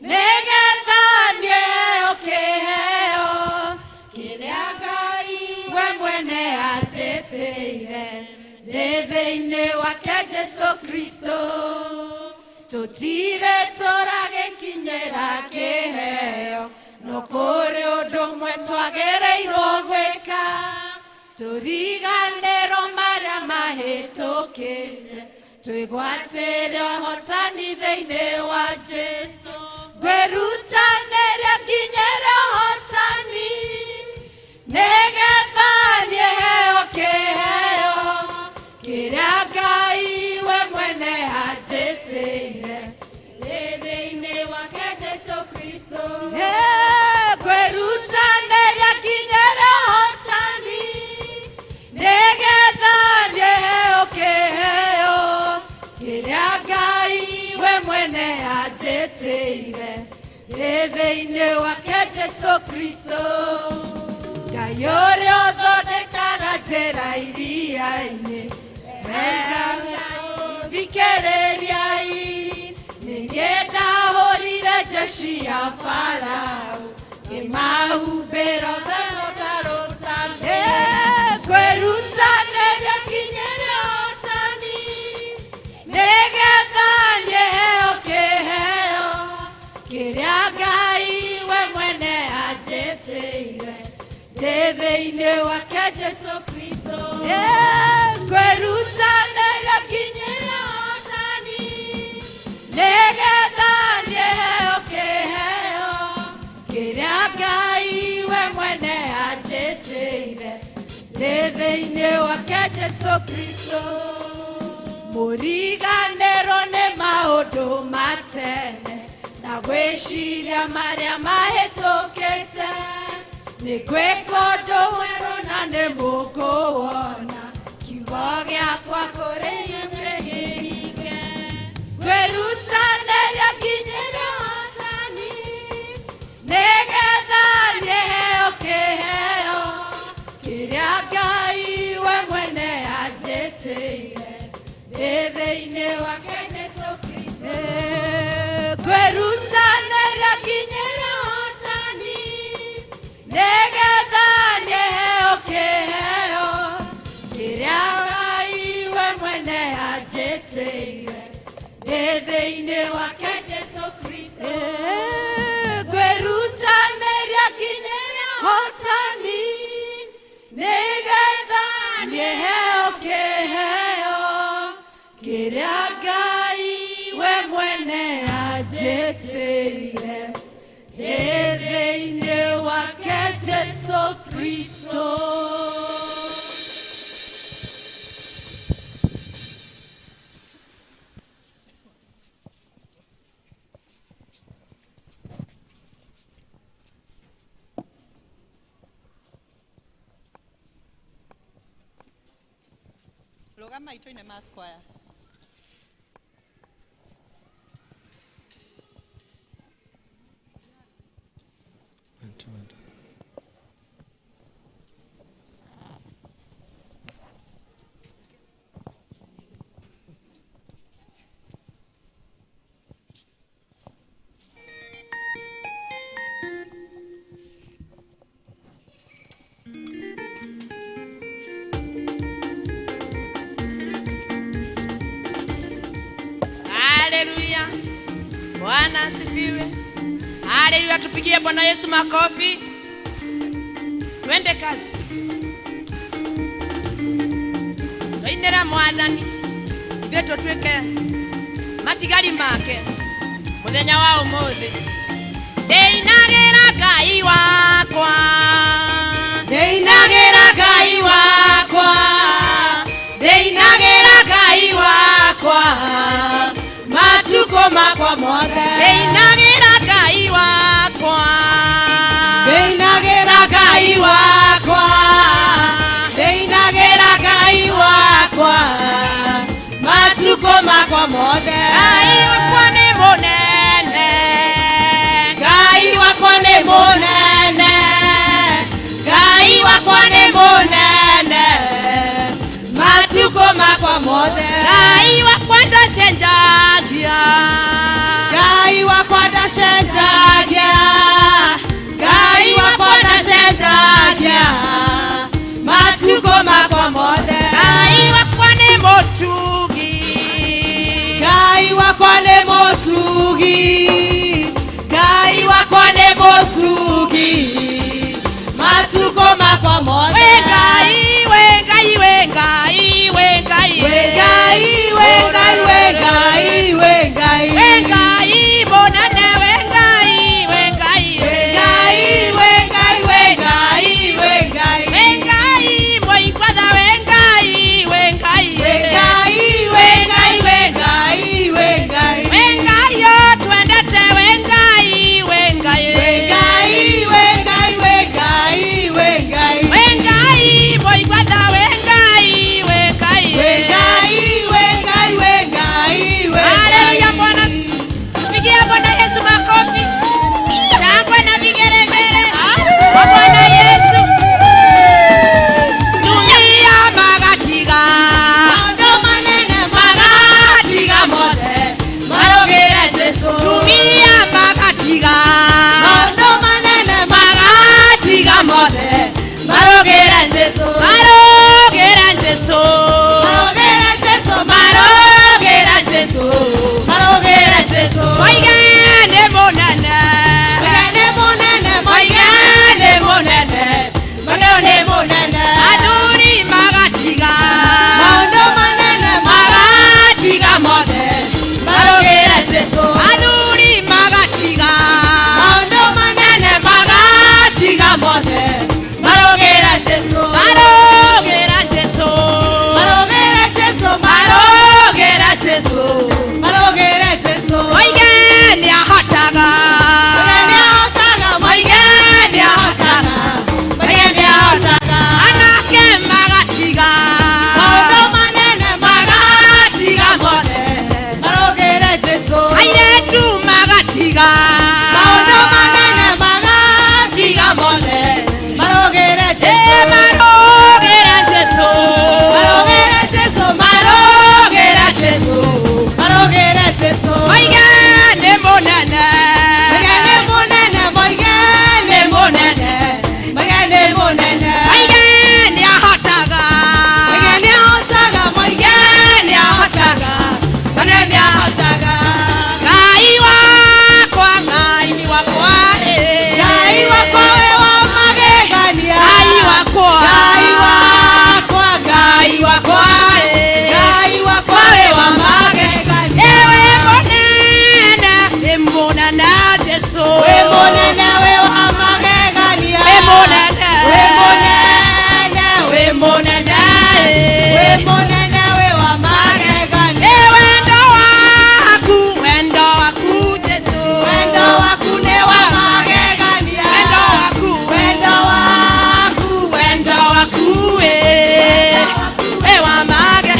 nĩgetha niĩ heo kĩheo kĩrĩa Ngai we mwene anjĩtĩire ndĩ thĩinĩ wake Jesũ Kristo. Tũtire tũragĩkinyĩra kĩheo no kũrĩ ũndũ ũmwe twagĩrĩirwo gwĩka tũriganĩrwo marĩa mahĩtũkĩte twĩgwatĩre ũhotani thĩinĩ wa Jesũ. Ngwĩrutanĩria nginyĩre ũhotani nĩgetha niĩ heo kĩheo kĩrĩa Ngai we mwene anjĩtĩire ndĩ thĩinĩ wake Jesũ Kristo. Ngwĩrutanĩria nginyĩre ũhotani nĩgetha niĩ heo kĩheo kĩrĩa Ngai we mwene anjĩtĩire ndĩ thĩinĩ wake Jesũ Kristo. Ngai ũrĩa ũthondekaga njĩra iria-inĩ thikĩrĩriai nĩ niĩ ndahũrire jeshi ya Farao ngĩmahumbĩra othe mũtarũtani. Ngwĩrutanĩria nginyĩre ũhotani nĩgetha niĩ heo kĩheo kĩrĩa Ngai we mwene anjĩtĩire ndĩ thĩinĩ wake Jesũ Kristo. Ngwĩrutanĩria nginyĩre ũhotani nĩgetha niĩ heo kĩheo kĩrĩa Ngai we mwene anjĩtĩire ndĩ thĩinĩ wake Jesũ Kristo. Mũriganĩrwo nĩ maũndũ ma tene na gwĩciria marĩa mahĩtũkĩte nĩ gwĩka ũndũ mwerũ na nĩ mũkũwona kiugo gĩakwa kũrĩ inyuĩ kĩhinge. Ngwĩrutanĩria nginyĩre ũhotani nĩgetha niĩ heo kĩheo kĩrĩa Ngai we mwene Jesu Kristo. Rũgama itũ-inĩ ma square. One, two, one, two. Haleluya. Bwana asifiwe. Haleluya, tupigie Bwana Yesu makofi. Twende kazi. Twainĩra Mwathani ithuĩ tũtuĩke matigari make mũthenya wa ũmũthĩ. Ndĩinagĩra Ngai wakwa, ndĩinagĩra Ngai wakwa, ndĩinagĩra Ngai wakwa matukũ makwa mothe. Ndĩinagĩra Ngai wakwa, ndĩinagĩra Ngai wakwa, ndĩinagĩra Ngai wakwa matukũ makwa mothe. Ngai wakwa nĩ mũnene, Ngai wakwa nĩ mũnene, Ngai wakwa nĩ mũnene matukũ makwa mothe. Ngai wakwa ndacenjagia, Ngai wakwa ndacenjagia, Ngai wakwa ndacenjagia matukũ makwa mothe. Ngai wakwa nĩ mũtugi, Ngai wakwa nĩ mũtugi, Ngai wakwa nĩ mũtugi matukũ makwa mothe. We Ngai, we Ngai, we Ngai, we Ngai, we Ngai, we Ngai, we Ngai, we Ngai, we Ngai mũnene, we Ngai, we Ngai, we Ngai, we Ngai, we Ngai, we Ngai, we Ngai mũikwatha, we Ngai, we Ngai, we Ngai, we Ngai, we Ngai, we Ngai, we Ngai yo twendete, we Ngai, we Ngai, we Ngai, we Ngai, we Ngai, we Ngai, we Ngai mũikwatha, we Ngai, we Ngai, we Ngai, we Ngai, we Ngai, we Haleluya. Bwana, pigia Bwana Yesu makofi, shangwe na vigelegele kwa Bwana Yesu. Tumia magatiga maũndũ manene, magatiga mothe marũgĩre Jesu. Tumia magatiga maũndũ manene, magatiga mothe marũgĩre Jesu, marũgĩre Jesu, marũgĩre Jesu, marũgĩre Jesu, marũgĩre Jesu. Moige nĩ mũnene, moige nĩ mũnene, moige nĩ mũnene, moige nĩ mũnene. Athuri magatiga maũndũ manene, magatiga mothe marũgĩre Jesu. Athuri magatiga maũndũ manene, magatiga mothe marũgĩre Jesu, marũgĩre Jesu, marũgĩre Jesu, marũgĩre Jesu, marũgĩre Jesu. Moige nĩ ahotaga, moige nĩ ahotaga, moige nĩ ahotaga, moige nĩ ahotaga. Anake magatiga maũndũ manene, magatiga mothe marũgĩre Jesu. Airĩtu magatiga maũndũ manene, magatiga mothe marũgĩre Jesu, marũgĩre Jesu, marũgĩre Jesu, marũgĩre Jesu, marũgĩre Jesu. Moige nĩ mũnene, moige nĩ mũnene, moige nĩ mũnene, moige nĩ mũnene. Moige nĩ ahotaga, moige nĩ ahotaga, moige nĩ ahotaga, moige nĩ ahotaga. Ngai wakwa, Ngai wakwa, Ngai wakwa we wa magegania, Ngai wakwa, Ngai wakwa, Ngai wakwa, Ngai wakwa we wa magegania. Ewe mũnene, we mũnene Jesu, we mũnene we wa magegania, we mũnene. waku we wa mage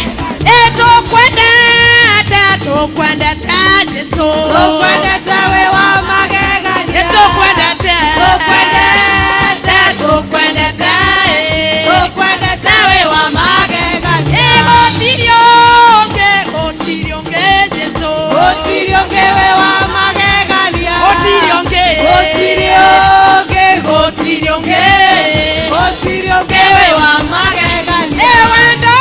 tukwendete tukwendete Jesu Tukwendete we wa magegania tukwendete Tukwendete tukwendete Tukwendete we wa magegania gũtirĩ ũngĩ Jesu Gũtirĩ ũngĩ we wa magegania Gũtirĩ ũngĩ Gũtirĩ ũngĩ gũtirĩ ũngĩ Gũtirĩ ũngĩ we wa magegania wendo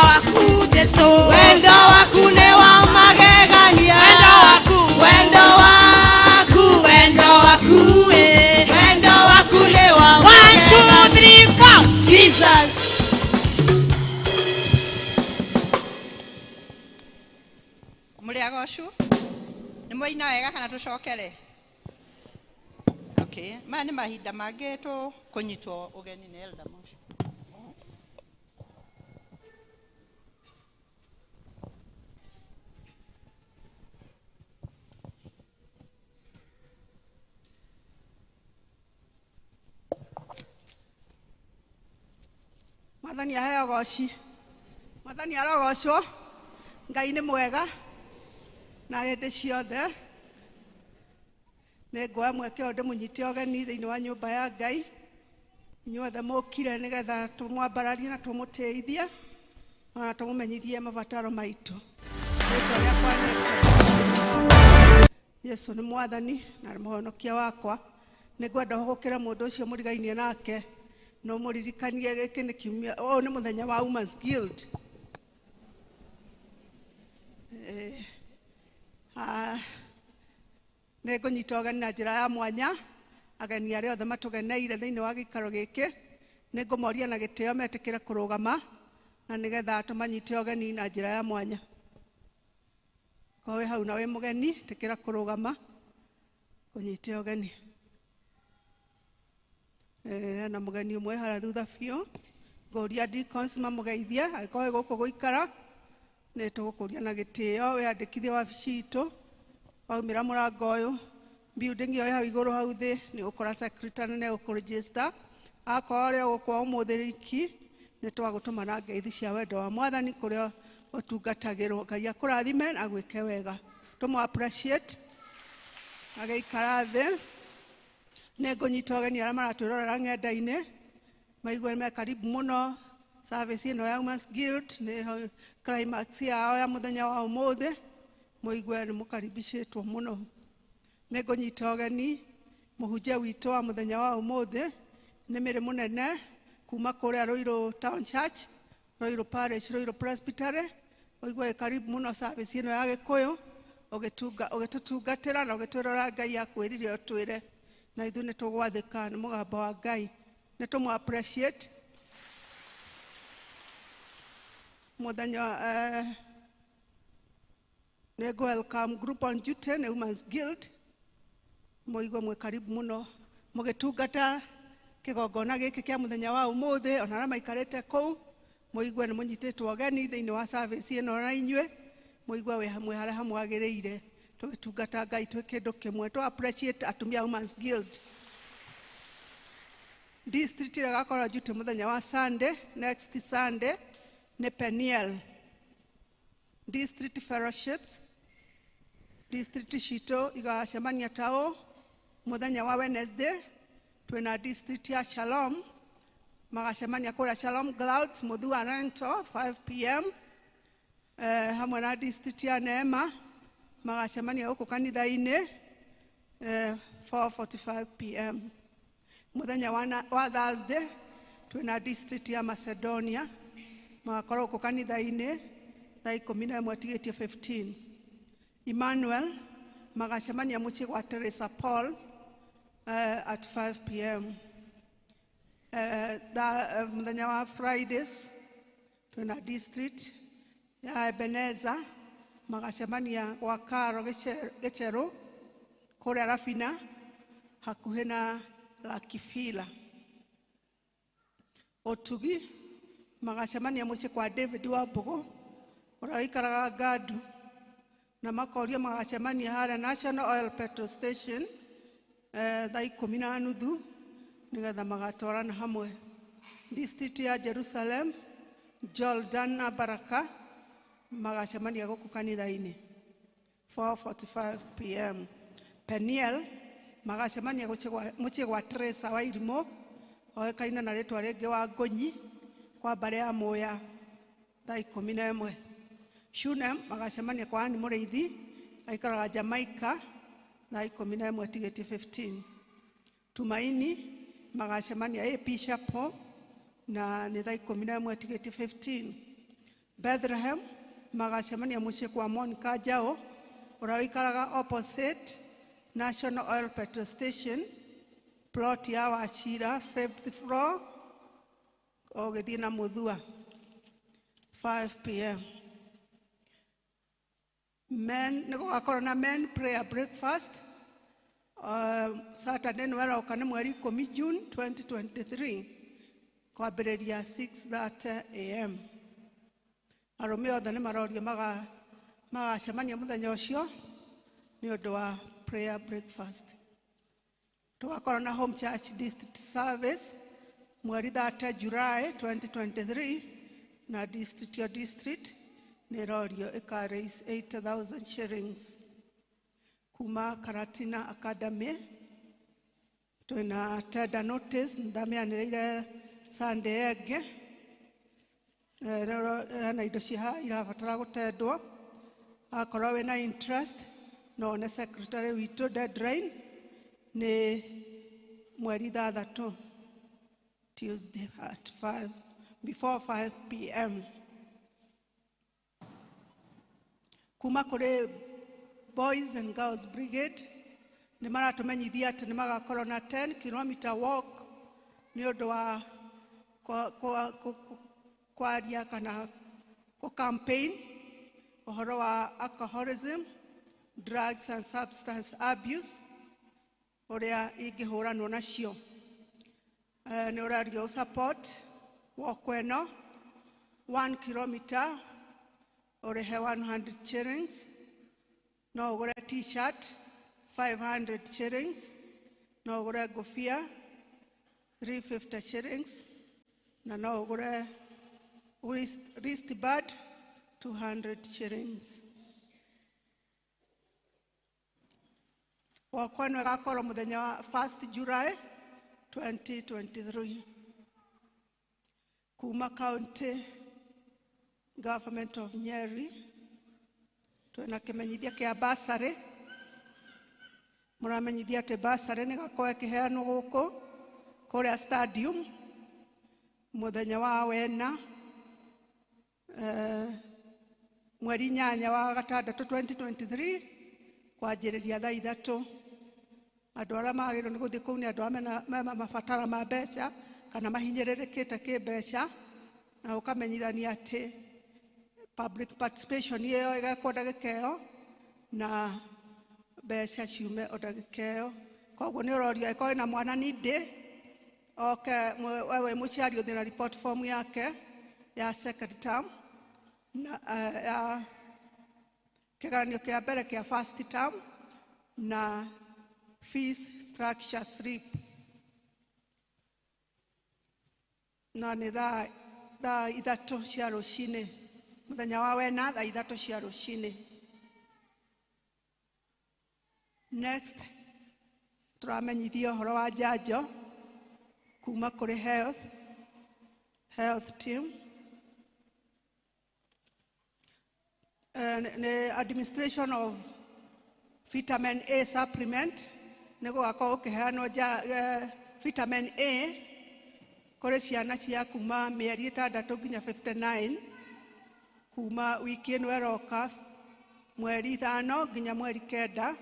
waku Jesu Wendo waku nĩ wa magegania Wendo waku Wendo waku Wendo waku Wendo waku nĩ wa 1 2 3 4 Jesus. Mũrĩ agocu nĩ mwaina wega kana tũcokere? Okay, maya nĩ mahinda mangĩ tũkũnyitwo ũgeni nĩ Elder Moshi. Mwathani aheo goci Mwathani arogocwo Ngai nĩ mwega na hĩndĩ ciothe nĩ nguoya mweke ũyũ ndĩmũnyite ũgeni thĩinĩ wa nyũmba ya Ngai inyuothe mũkire nĩgetha tũmwambararie na tũmũtĩithie ona tũmũmenyithie mabataro maitũ. Rĩtwa rĩakwa nĩ Yesu nĩ Mwathani na nĩ mũhonokia wakwa. Nĩ ngwenda hũgũkĩre mũndũ ũcio mũrigainie nake no mũririkanie gĩkĩ nĩ kiumia ũyũ nĩ mũthenya wa Women's Guild. Nĩ ngũnyita ũgeni na njĩra ya mwanya ageni arĩa othe matũgeneire thĩinĩ wa gĩikaro gĩkĩ nĩ ngũmoria na gĩtĩo metĩkĩre kũrũgama na nĩgetha tũmanyite ũgeni na njĩra ya mwanya. Korwo wĩ hau na wĩ mũgeni tĩkĩra kũrũgama kũnyite ũgeni. Na mũgeni ũmwe harĩa thutha biũ ngũria deacons mamũgeithie angĩkorwo wĩ gũkũ gũikara nĩ tũgũkũria na gĩtĩo wĩyandĩkithie wabici itũ waumĩra mũrango ũyũ building ĩyo ĩ hau igũrũ hau thĩ nĩ ũgũkora secretary nĩ egũkũregister. Akorwo ũrĩa ũgũkwa ũmũthĩ riki nĩ twagũtũma na ngeithi cia wendo wa Mwathani kũrĩa ũtungatagĩrwo. Ngai akũrathime na agwĩke wega. Tũmũ appreciate agĩikara thĩ. Nĩ ngũnyita ũgeni arĩa maratwĩrorera ng'enda-inĩ maigue me karibu mũno service ĩno ya Women's Guild nĩ climax yao ya mũthenya wa ũmũthĩ mũigue nĩ mũkaribicĩtwo mũno. Nĩ ngũnyita ũgeni mũhunjia witũ wa mũthenya wa ũmũthĩ nĩ Mĩrĩ Mũnene kuma kũrĩa Ruiru Town Church, Ruiru Parish, Ruiru Presbytery. Ũigue karibu mũno service ĩno ya Gĩkũyũ ũgĩtũtungatĩra na ũgĩtwĩrora Ngai akwĩrire ũtwĩre na ithuĩ nĩ tũgwathĩka nĩ mũgambo wa Ngai. Nĩ tũmũ appreciate mũthenya nĩ ngũ welcome group on duty nĩ Women's Guild mũigue mwĩ karibu mũno mũgĩtungata kĩgongona gĩkĩ kĩa mũthenya wa ũmũthĩ ona arĩa maikarĩte kũu mũigue nĩ mũnyitĩtwo ũgeni thĩinĩ wa service ĩno na inyuĩ mũigue mwĩ harĩa hamwagĩrĩire tũgĩtungata Ngai twĩ kĩndũ kĩmwe. Tũ appreciate atumia Women's Guild. District ĩrĩa ĩgakorwo duty mũthenya wa Sunday, next Sunday nĩ Peniel District Fellowships. District citũ igacemania ta ũũ mũthenya wa Wednesday twĩna district ya Shalom magacemania kũrĩa Shalom Clouds Muthua Rento 5 p.m. Hamwe na district ya Neema magacemania gũkũ kanitha-inĩ 4:45 p.m. Mũthenya wa Thursday twĩna district ya Macedonia magakorwo gũkũ kanitha-inĩ thaa 11 tigĩtie 15. Emmanuel magacemania mũciĩ gwa Teresa Paul at 5 p.m. Mũthenya wa Fridays twĩna district ya Ebeneza magacemania gwa Karo Gĩcherũ kũrĩa Rafina hakuhĩ na Lakifila. Ũtugi magacemania mũciĩ kwa David Wambũgũ ũrĩa ũikaraga Ngandũ na makorio magacemania harĩa National Oil Petrol Station thaa 10:30 nĩgetha magatwarana hamwe. District ya Jerusalem, Jordan na Baraka magacemania gũkũ kanitha-inĩ 4:45 pm. Peniel magacemania mũciĩ gwa Teresa wa Irimũ, oĩkaine na rĩtwa rĩngĩ wa Ngũnyi, kwa mbarĩ ya Mũya thaa 11. Shunem magacemania kwa Ann Mũrĩithi, aikaraga Jamaica thaa 11 tigiti 15. Tumaini magacemania AP Chapel na nĩ thaa 11 tigiti 15. Bethlehem magacemania mũciĩ kwa Monica Njau ũrĩa ũikaraga opposite National Oil Petrol Station, plot ya Wachira, 5th floor, ũgĩthiĩ na Mũthua, 5 pm. Men nĩ gũgakorwo na men prayer breakfast Saturday nĩ weroka nĩ mweri 10 June 2023 kwambĩrĩria 6:30 am. Arũme othe nĩ marorio magacemania mũthenya ũcio nĩ ũndũ wa prayer breakfast. Tũgakorwo na home church district service mweri 30 July 2023 na district ya district nĩ ĩrorio ĩka raise 8,000 shillings kuma Karatina Academy. Twĩna tender notice ndamĩanĩrĩire Sunday ĩngĩ. Hena indo cia irabatara gũtendwo. Akorwo wĩna interest no one secretary witũ, deadline nĩ mweri 6 Tuesday at 5 before 5 pm. Kuma kũrĩ Boys and Girls Brigade nĩ maratũmenyithia atĩ nĩ magakorwo na 10 kilometer walk nĩ ũndũ wa kwaria kana kũ campaign ũhoro wa alcoholism, drugs and substance abuse ũrĩa ingĩhũranwo nacio. Nĩ ũrario support walk ĩno 1 kilometer ũrĩhe 100 shillings, no ũgũre t-shirt 500 shillings, no ũgũre ngũbia 350 shillings, na no ũgũre wristband 200 shillings. Walk ĩno ĩgakorwo mũthenya wa 1st July 2023. Kuma County Government of Nyeri twĩna kĩmenyithia kĩa bursary. Mũramenyithia atĩ bursary nĩ gakorwo ĩkĩheanwo gũkũ kũrĩa stadium mũthenya wa wena mweri 8 wa gatandatũ 2023 kwanjĩrĩria thaa 3. Andũ arĩa magĩrĩirwo nĩ gũthiĩ kũu nĩ andũ arĩa mena mabatara ma mbeca kana mahinyĩrĩrĩkĩte kĩmbeca, na ũkamenyithania atĩ public participation ĩyo ĩgekwo ndagĩka ĩyo na mbeca ciume o ndagĩka ĩyo. Koguo nĩ ũrorio angĩkorwo wĩna mwana nindĩ oke we wĩ mũciari ũthiĩ na report form yake ya second term na ya kĩgeranio kĩa mbere kĩa first term na fees structure slip, na nĩ thaa 3 cia rũcinĩ mũthenya wa wena thaa 3 cia rũcinĩ. Next tũramenyithia ũhoro wa njanjo kuma kũrĩ health team. Nĩ administration of vitamin A supplement nĩ gũgakorwo gũkĩheanwo vitamin A kũrĩ ciana cia kuma mĩeri 6 nginya 59 kuma wiki ĩno ĩroka mweri 5 nginya mweri 9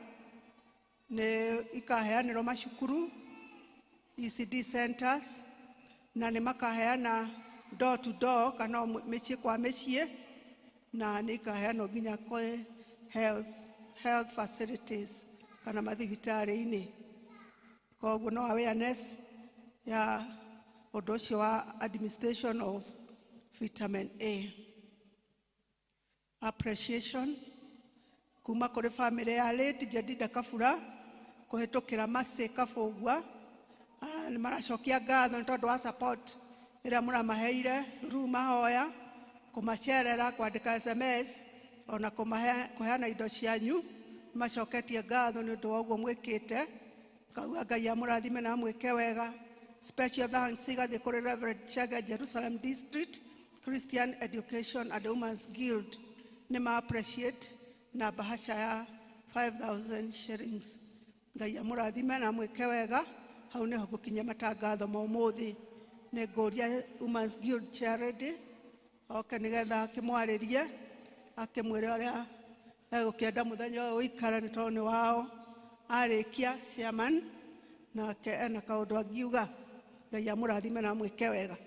nĩ ikaheanĩrwo macukuru ECD centers, na nĩ makaheana door to door kana mĩciĩ kwa mĩciĩ, na nĩ ikaheanwo nginya kwĩ health facilities kana mathibitarĩ-inĩ. Koguo no awareness ya ũndũ ũcio wa administration of vitamin A. Appreciation kuma kũrĩ family ya late Jedida Kabura kũhĩtũkĩra Mercy Kabũgua, Na nĩ maracokia ngatho nĩ tondũ wa support ĩrĩa mũramaheire through mahoya, kũmacerera, kwandĩka SMS, ona kũheana indo cianyu. Macoketie ngatho nĩ ũndũ wa ũguo mwĩkĩte. Ngauga Ngai amũrathime na amwĩke wega. Special thanks igathiĩ kũrĩ Reverend Chege, Jerusalem District Christian Education and Women's Guild. Nĩ ma appreciate na bahasha ya 5,000 shillings. Ngai amũrathime na amwĩke wega. Hau nĩho ngũkinyia matangatho ma ũmũthĩ. Nĩ ngũria Women's Guild Charity oke nĩgetha akĩmwarĩrie, akĩmwĩre ũrĩa egũkĩenda mũthenya ũyũ ũikare nĩ tondũ nĩ wao. Arĩkia chairman nake ena kaũndũ angiuga. Ngai amũrathime na amwĩke wega.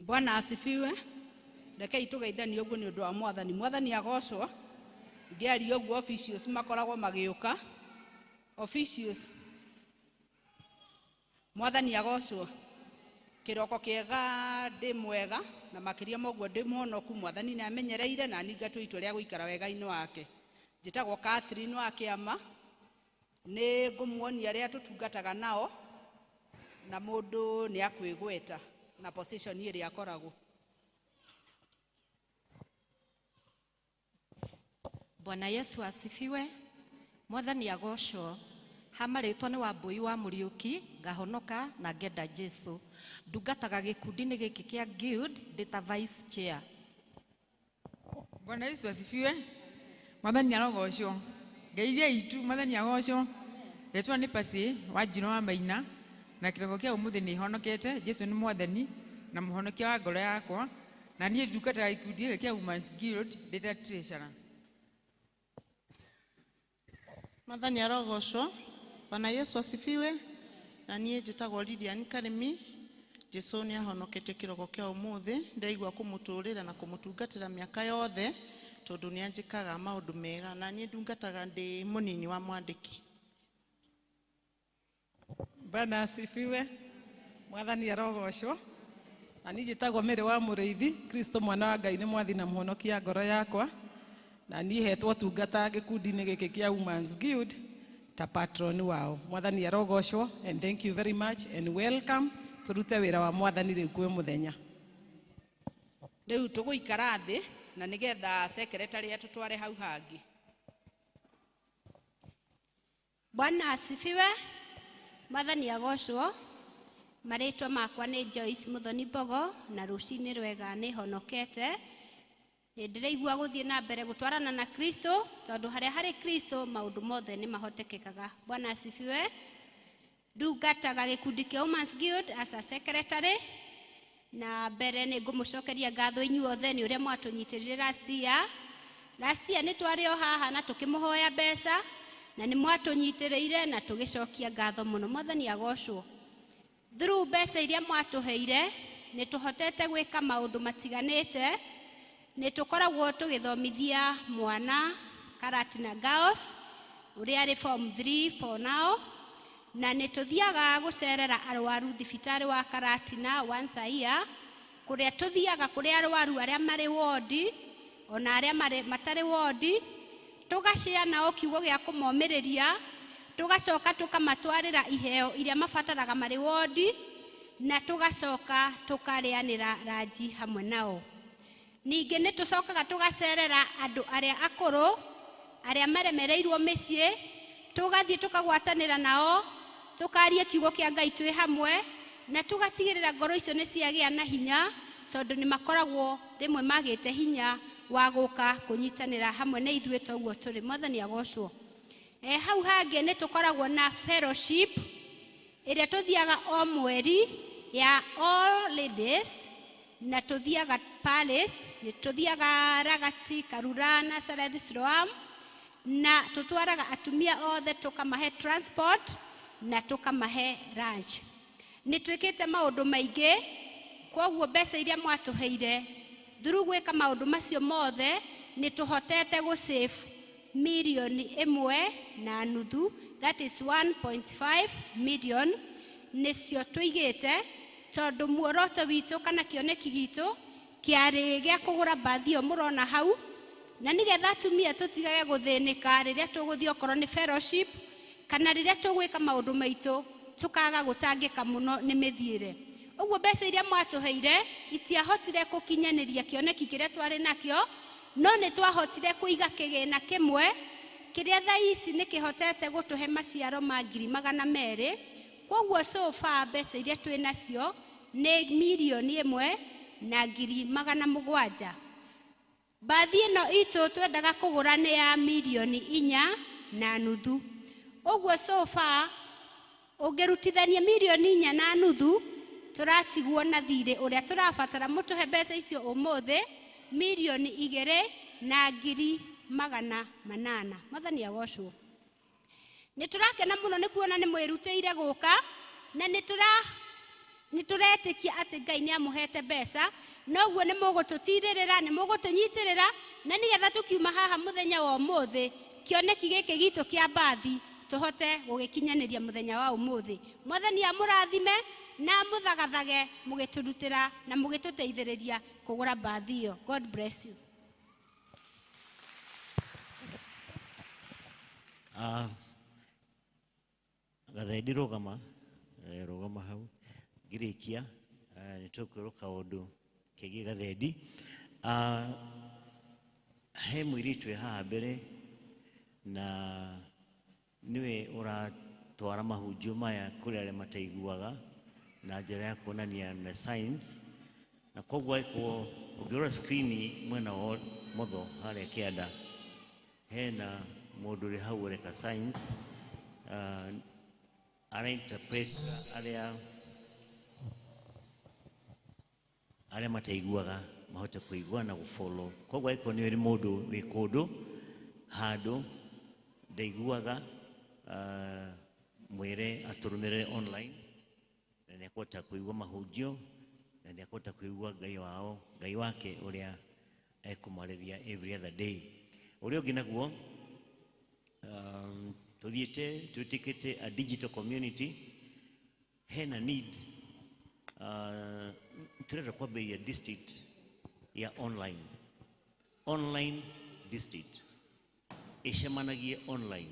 Bwana asifiwe. Rekei tũgeithanie ũguo nĩ ũndũ wa Mwathani. Mwathani agocwo. Ngĩaria ũguo officials makoragwo magĩũka. Officials. Mwathani agocwo. Kĩroko kĩega ndĩ mwega na makĩria ma ũguo ndĩ mũhonoku. Mwathani nĩ amenyereire na niĩ ngatua itua rĩa gũikara wega-inĩ wake. Njĩtagwo Catherine wa Kĩama. Nĩ ngũmuonia arĩa tũtungataga nao na mũndũ nĩ akwĩgweta na position ĩrĩa akoragwo. Bwana Yesu asifiwe. Mwathani agocwo. Ha marĩtwa nĩ Wambui wa Mũriũki, ngahonoka na ngenda Jesu. Ndungataga gĩkundi-inĩ gĩkĩ kĩa Guild ndĩ ta vice chair. Bwana Yesu asifiwe. Mwathani arogocwo. Ngeithia itu, Mwathani agocwo. Rĩtwa nĩ Pasi wa Njino wa Maina, na kĩroko kĩa ũmũthĩ nĩ honokete. Jesu nĩ Mwathani na mũhonokia wa ngoro yakwa, na niĩ ndungataga gĩkundi gĩkĩ kĩa Women's Guild ndĩ ta treasurer. Mwathani arogocwo. Bwana Yesu asifiwe. Na niĩ njĩtagwo Lilian Karimi. Jesu nĩ ahonoketie kĩroko kĩa ũmũthĩ. Ndaigua kũmũtũrĩra na kũmũtungatĩra mĩaka yothe tondũ nĩ anjĩkaga maũndũ mega, na niĩ ndungataga ndĩ mũnini wa mwandĩki. Bwana asifiwe. Mwathani arogocwo. Na niĩ njĩtagwo Mary wa Mũrĩithi. Kristo mwana wa Ngai nĩ mwathi na mũhonokia ngoro yakwa. Na niĩ hetwo tungata gĩkundi-inĩ gĩkĩ kĩa Women's Guild ta patron wao. Mwathani arogocwo, and thank you very much and welcome. Turute wĩra wa Mwathani rĩu kwĩ mũthenya. Rĩu tũgũikara thĩ na nĩgetha secretary atũtware hau hangĩ. Bwana asifiwe. Mwathani agocwo. Marĩtwa makwa nĩ Joyce Muthoni Mbogo, na rũcinĩ rwega nĩ honokete. Nĩ ndĩraigua gũthiĩ na mbere gũtwarana na Kristo, tondũ harĩa harĩ Kristo maũndũ mothe nĩ mahotekekaga. Bwana asifiwe. Ndungataga gĩkundi kĩa Women's Guild as a secretary, na mbere nĩ ngũmũcokeria ngatho inyuothe nĩ ũrĩa mwatũnyitĩrĩire last year. Last year nĩ twarĩ o haha na tũkĩmũhoya mbeca, na nĩ mwatũnyitĩrĩire na tũgĩcokia ngatho mũno. Mwathani agocwo. Through mbeca iria mwatũheire nĩ tũhotete gwĩka maũndũ matiganĩte. Nĩ tũkoragwo tũgĩthomithia mwana Karatina Girls ũrĩa arĩ form 3 for now, na nĩ tũthiaga gũcerera arwaru thibitarĩ wa Karatina once a year, kũrĩa tũthiaga kũrĩ arwaru arĩa marĩ wodi ona arĩa matarĩ wodi, tũgacea nao kiugo gĩa kũmomĩrĩria, tũgacoka tũkamatwarĩra iheo iria mabataraga marĩ wodi, na tũgacoka tũkarĩanĩra ranji hamwe nao. Ningĩ nĩ tũcokaga tũgacerera andũ arĩa akũrũ arĩa maremereirwo mĩciĩ, tũgathiĩ tũkagwatanĩra nao, tũkaria kiugo kĩa Ngai twĩ hamwe, na tũgatigĩrĩra ngoro icio nĩ ciagĩa na hinya, tondũ nĩ makoragwo rĩmwe magĩte hinya wa gũka kũnyitanĩra hamwe na ithuĩ toguo tũrĩ. Mwathani agocwo. Hau hangĩ nĩ tũkoragwo na fellowship ĩrĩa tũthiaga o mweri ya all ladies, na tũthiaga parish, nĩ tũthiaga Ragati, Karura, Nazareth, Siloam, na tũtwaraga atumia othe tũkamahe transport na tũkamahe lunch. Nĩ twĩkĩte maũndũ maingĩ, kwoguo mbeca iria mwatũheire through gwĩka maũndũ macio mothe nĩ tũhotete gũ save 1.5 million, that is 1.5 million, nĩcio tũigĩte, tondũ muoroto witũ kana kĩoneki gitũ kĩarĩ gĩa kũgũra mbathi ĩyo mũrona hau, na nĩgetha atumia tũtigage gũthĩnĩka rĩrĩa tũgũthiĩ okorwo nĩ fellowship kana rĩrĩa tũgwĩka maũndũ maitũ. Tũkaga gũtangĩka mũno nĩ mĩthiĩre. Ũguo mbeca iria mwatũheire itiahotire gũkinyanĩria kĩoneki kĩrĩa twarĩ nakĩo, no nĩ twahotire kũiga kĩgĩna kĩmwe kĩrĩa thaa ici nĩ kĩhotete gũtũhe maciaro ma 200,000. Kwoguo so far mbeca iria twĩ nacio nĩ 1,700,000. Mbathi ĩno itũ twendaga kũgũra nĩ ya 4.5 million. Ũguo so far ũngĩrutithania 4.5 million tũratigwo na thirĩ ũrĩa tũrabatara mũtũhe mbeca icio ũmũthĩ 2,800,000. Mwathani agocwo. Nĩ tũrakena mũno nĩ kuona nĩ mwĩrutĩire gũka na nĩ tũretĩkia atĩ Ngai nĩ amũhete mbeca, noguo nĩ mũgũtũtirĩrĩra, nĩ mũgũtũnyitĩrĩra, na nĩgetha tũkiuma haha mũthenya wa ũmũthĩ kĩoneki gĩkĩ gitũ kĩa mbathi tũhote gũgĩkinyanĩria mũthenya wa ũmũthĩ. Mwathani amũrathime na amũthagathage mũgĩtũrutĩra na mũgĩtũteithĩrĩria kũgũra mbathi ĩyo. God bless you. Gathendi rũgama, rũgama hau ngĩrĩkia, nĩ tũkwĩrwo kaũndũ kegiĩ Gathendi. He mũirĩtu wĩ haha mbere na nĩwe ũratwara mahunjio maya kũrĩ arĩa mataiguaga na njĩra ya kuonania na signs, na koguo angĩkorwo ũngĩrora screen mwena wa motho harĩa kĩanda hena mũndũ ũrĩ hau ũreka signs, ara interpret arĩa mataiguaga mahote kũigua na gũfollow. Koguo angĩkorwo nĩ ũrĩ mũndũ wĩ kũndũ handũ ndaiguaga, mwĩre atũrũmĩrĩre online na nĩ ekũhota kũigua mahunjio na nĩ ekũhota kũigua Ngai wao, Ngai wake ũrĩa ekũmarĩria every other day. Ũrĩa ũngĩ naguo, tũthiĩte twĩtĩkĩte a digital community, hena need, tũrenda kwambĩrĩria district ya online district ĩcemanagie online.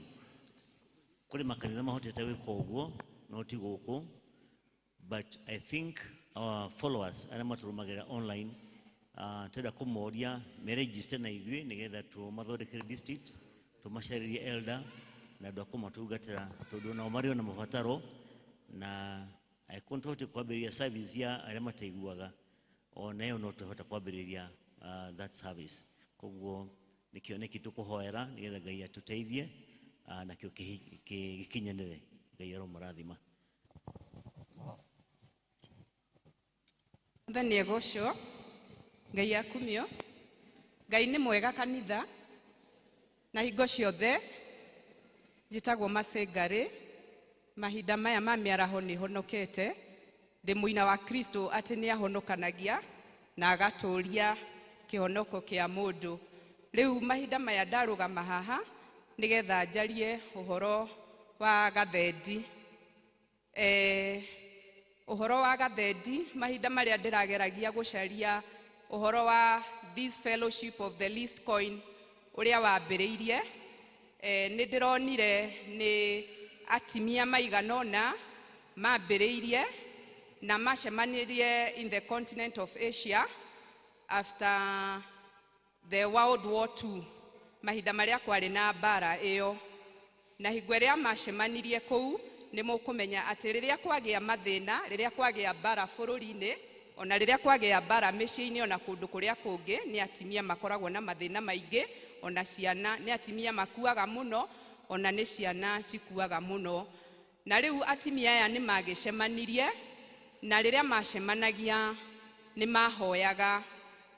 Kũrĩ makanitha mahotete gwĩka ũguo no ti gũkũ, but I think our followers arĩa matũrũmagĩrĩra online, tũrenda kũmoria meregister na ithuĩ nĩgetha tũmathondekere district, tũmacarĩrie elder na andũ a kũmatungatĩra, tondũ nao marĩ ona mabataro, na angĩkorwo nĩtũhote kwambĩrĩria service ya arĩa mataiguaga, ona ĩyo no tũhote kwambĩrĩria that service. Koguo nĩ kĩoneki tũkũhoera nĩgetha Ngai atũteithie, nakĩo gĩkinyanĩre. Ngai aromũrathima. Mwathani agocwo, Ngai akumio. Ngai nĩ mwega kanitha na hingo ciothe. Njĩtagwo Masengari, mahinda maya ma mĩaraho nĩ honokete, ndĩ mũina wa Kristo atĩ nĩ ahonokanagia na agatũria kĩhonoko kĩa mũndũ. Rĩu mahinda maya ndarũgama haha nĩgetha njarie ũhoro wa Gathendi. Ũhoro wa Gathendi, mahinda marĩa ndĩrageragia gũcaria ũhoro wa this fellowship of the least coin ũrĩa wambĩrĩirie, nĩ ndĩronire nĩ atimia maigana ũna mambĩrĩirie na macemanirie in the continent of Asia after the World War II, mahinda marĩa kwarĩ na mbara ĩyo. Na hingo ĩrĩa macemanirie kũu, nĩ mũkũmenya atĩ rĩrĩa kwagĩa mathĩna, rĩrĩa kwagĩa mbara bũrũri-inĩ, ona rĩrĩa kwagĩa mbara mĩciĩ-inĩ, ona kũndũ kũrĩa kũngĩ, nĩ atimia makoragwo na mathĩna maingĩ, ona ciana nĩ atimia makuaga mũno, ona nĩ ciana cikuaga mũno. Na rĩu atimia aya nĩ magĩcemanirie, na rĩrĩa macemanagia nĩ mahoyaga,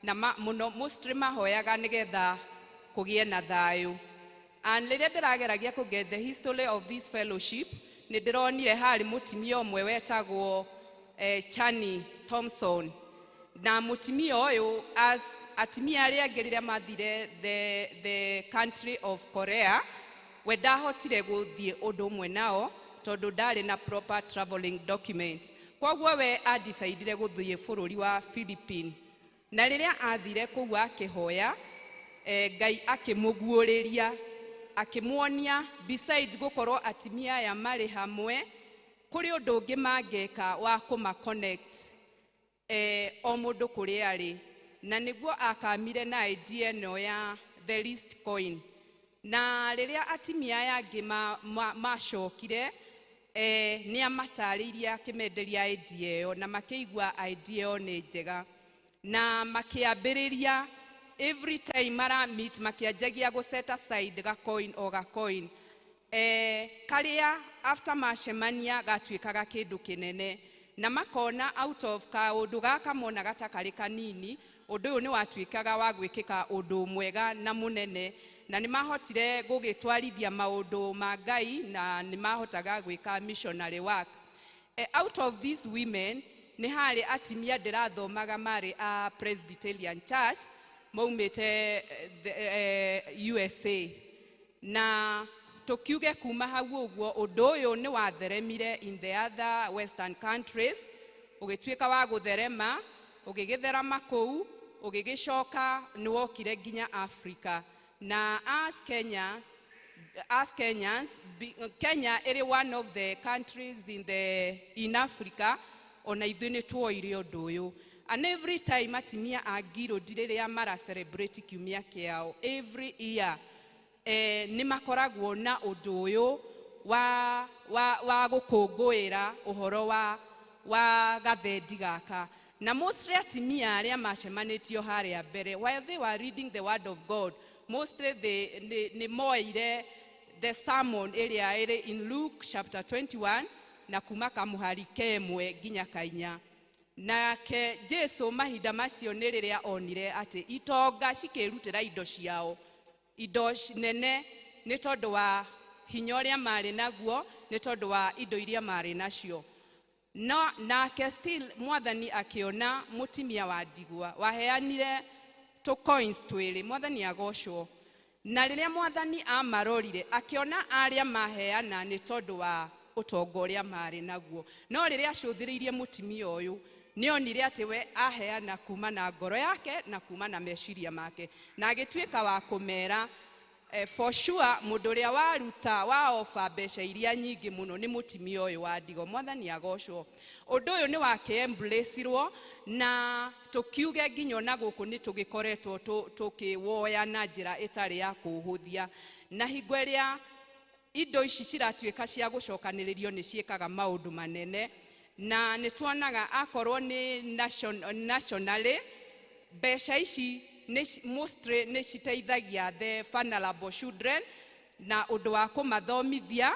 na mũno mostly mahoyaga nĩgetha kũgĩe na thayũ. And rĩrĩa ndĩrageragia kũ get the history of this fellowship, nĩ ndĩronire harĩ mũtimia ũmwe wetagwo Chani Thompson. Na mũtimia ũyũ, as atimia arĩa angĩ rĩrĩa mathire the country of Korea, we ndahotire gũthiĩ ũndũ ũmwe nao tondũ ndarĩ na proper traveling document. Koguo we adecidire gũthiĩ bũrũri wa Philippines. Na rĩrĩa athire kũu akĩhoya, Ngai akĩmũguũrĩria, akĩmuonia beside gũkorwo atimia aya marĩ hamwe, Kũrĩ ũndũ ũngĩ mangĩka wa kũma connect o mũndũ kũrĩa arĩ, na nĩguo akamire na idea ĩno ya the least coin. Na rĩrĩa atimia aya angĩ macokire, nĩ amatarĩirie akĩmenderia idea ĩyo, na makĩigua idea ĩyo nĩ njega, na makĩambĩrĩria every time mara meet makĩanjagia gũ set aside ga coin o ga coin, karĩa after macemania gatuĩkaga kĩndũ kĩnene, na makona out of kaũndũ gaka monaga ta karĩ kanini, ũndũ ũyũ nĩ watuĩkaga wa gwĩkĩka ũndũ mwega na mũnene, na nĩ mahotire gũgĩtwarithia maũndũ ma Ngai, na nĩ mahotaga gwĩka missionary work. Out of these women nĩ harĩ atimia ndĩrathomaga marĩ a Presbyterian Church maumĩte USA, na tũkiuge kuma hau ũguo ũndũ ũyũ nĩ watheremire in the other western countries, ũgĩtuĩka wa gũtherema, ũgĩgĩtherema kũu, ũgĩgĩcoka nĩ wokire nginya Africa. Na as Kenyans, Kenya ĩrĩ one of the countries in Africa, ona ithuĩ nĩ tuoire ũndũ ũyũ. And every time atimia a Guild rĩrĩa mara celebrate kiumia kĩao every year, nĩ makoragwo na ũndũ ũyũ wa gũkũngũĩra ũhoro wa gathendi gaka. Na mostly atimia arĩa macemanĩtio harĩa mbere, while they were reading the word of God, mostly they nĩ moire the sermon ĩrĩa ĩrĩ in Luke chapter 21 na kuma kamũhari kemwe nginya kainya. Nake Jesu mahinda macio nĩ rĩrĩa onire atĩ itonga cikĩrutĩra indo ciao, indo nene, nĩ tondũ wa hinya ũrĩa marĩ naguo, nĩ tondũ wa indo iria marĩ nacio. No nake still mwathani akĩona mũtimia wa ndigwa waheanire tũ coins twĩrĩ, mwathani agocwo. Na rĩrĩa mwathani amarorire akĩona arĩa maheana nĩ tondũ wa ũtonga ũrĩa marĩ naguo, no rĩrĩa acũthĩrĩirie mũtimia ũyũ nĩ onire atĩ we aheana kuma na ngoro yake na kuma na meciria make, na agĩtuĩka wa kũmera for sure mũndũ ũrĩa waruta wa ofa mbeca iria nyingĩ mũno nĩ mũtimia ũyũ wa ndigwa. Mwathani agocwo. Ũndũ ũyũ nĩ wakĩembracirwo, na tũkiuge nginya ona gũkũ nĩ tũgĩkoretwo tũkĩwoya na njĩra ĩtarĩ ya kũhũthia. Na hingo ĩrĩa indo ici ciratuĩka cia gũcokanĩrĩrio nĩ ciĩkaga maũndũ manene, na nĩ tuonaga akorwo nĩ nationally mbeca ici mostly nĩ citeithagia the vulnerable children na ũndũ wa kũmathomithia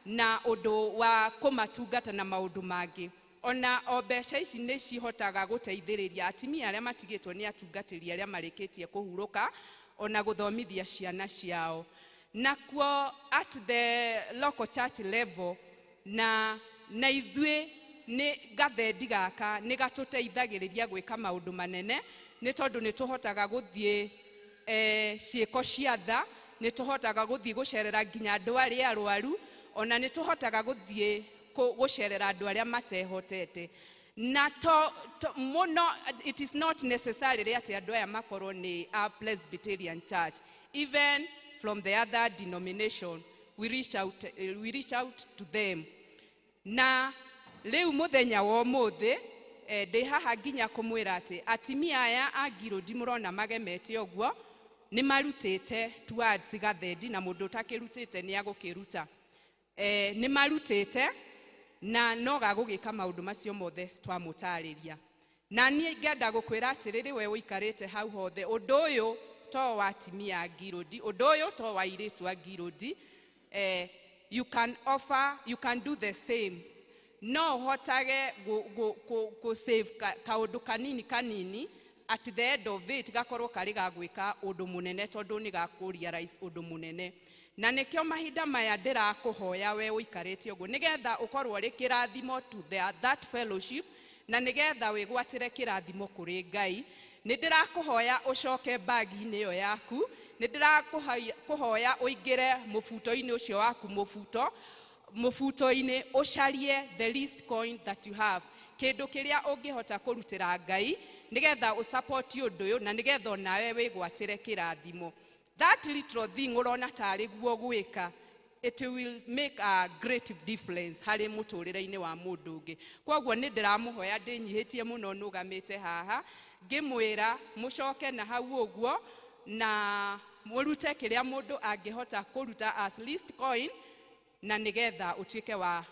na ũndũ wa kũmatungata na maũndũ mangĩ. Ona o mbeca ici nĩ cihotaga gũteithĩrĩria atimia arĩa matigĩtwo nĩ atungatĩri arĩa marĩkĩtie kũhurũka, ona gũthomithia ciana ciao. Nakuo at the local church level, na ithuĩ nĩ gathendi gaka nĩ gatũteithagĩrĩria gwĩka maũndũ manene, nĩ tondũ nĩ tũhotaga gũthiĩ ciĩko cia tha, nĩ tũhotaga gũthiĩ gũcerera nginya andũ arĩa arwaru, ona nĩ tũhotaga gũthiĩ gũcerera andũ arĩa matehotete. Na to mũno, it is not necessary atĩ andũ aya makorwo nĩ a Presbyterian Church. Even from the other denomination, we reach out to them. Na rĩu mũthenya wa ũmũthĩ, ndĩ haha nginya kũmwĩra atĩ atimia aya a Guild mũrona magemete ũguo nĩ marutĩte towards gathendi, na mũndũ ũtakĩrutĩte nĩ agũkĩruta. Nĩ marutĩte na no gagũgĩka maũndũ macio mothe twamũtarĩria. Na niĩ ngenda gũkwĩra atĩrĩrĩ, we ũikarĩte hau hothe, ũndũ ũyũ to wa atimia a Guild, ũndũ ũyũ to wa airĩtu a Guild. You can offer, you can do the same. No ũhotage gũ save kaũndũ kanini kanini, at the end of it gakorwo karĩ ga gwĩka ũndũ mũnene, tondũ nĩ gakũ realize ũndũ mũnene. Na nĩkĩo mahinda maya ndĩrakũhoya we ũikarĩte ũguo, nĩgetha ũkorwo ũrĩ kĩrathimo to that fellowship, na nĩgetha wĩgwatĩre kĩrathimo kũrĩ Ngai. Nĩ ndĩrakũhoya ũcoke bagi-inĩ ĩyo yaku, nĩ ndĩrakũhoya ũingĩre mũbuto-inĩ ũcio waku, mũbuto-inĩ ũcarie the least coin that you have, kĩndũ kĩrĩa ũngĩhota kũrutĩra Ngai nĩgetha ũsupport ũndũ ũyũ, na nĩgetha onawe wĩgwatĩre kĩrathimo. That little thing ũrona tarĩ guo gwĩka, It will make a great difference harĩ mũtũrĩre-inĩ wa mũndũ ũngĩ. Kwoguo nĩ ndĩramũhoya ndĩnyihĩtie mũno nũgamĩte haha ngĩmwĩra mũcoke na hau ũguo na mũrute kĩrĩa mũndũ angĩhota kũruta as least coin na nĩgetha ũtuĩke wa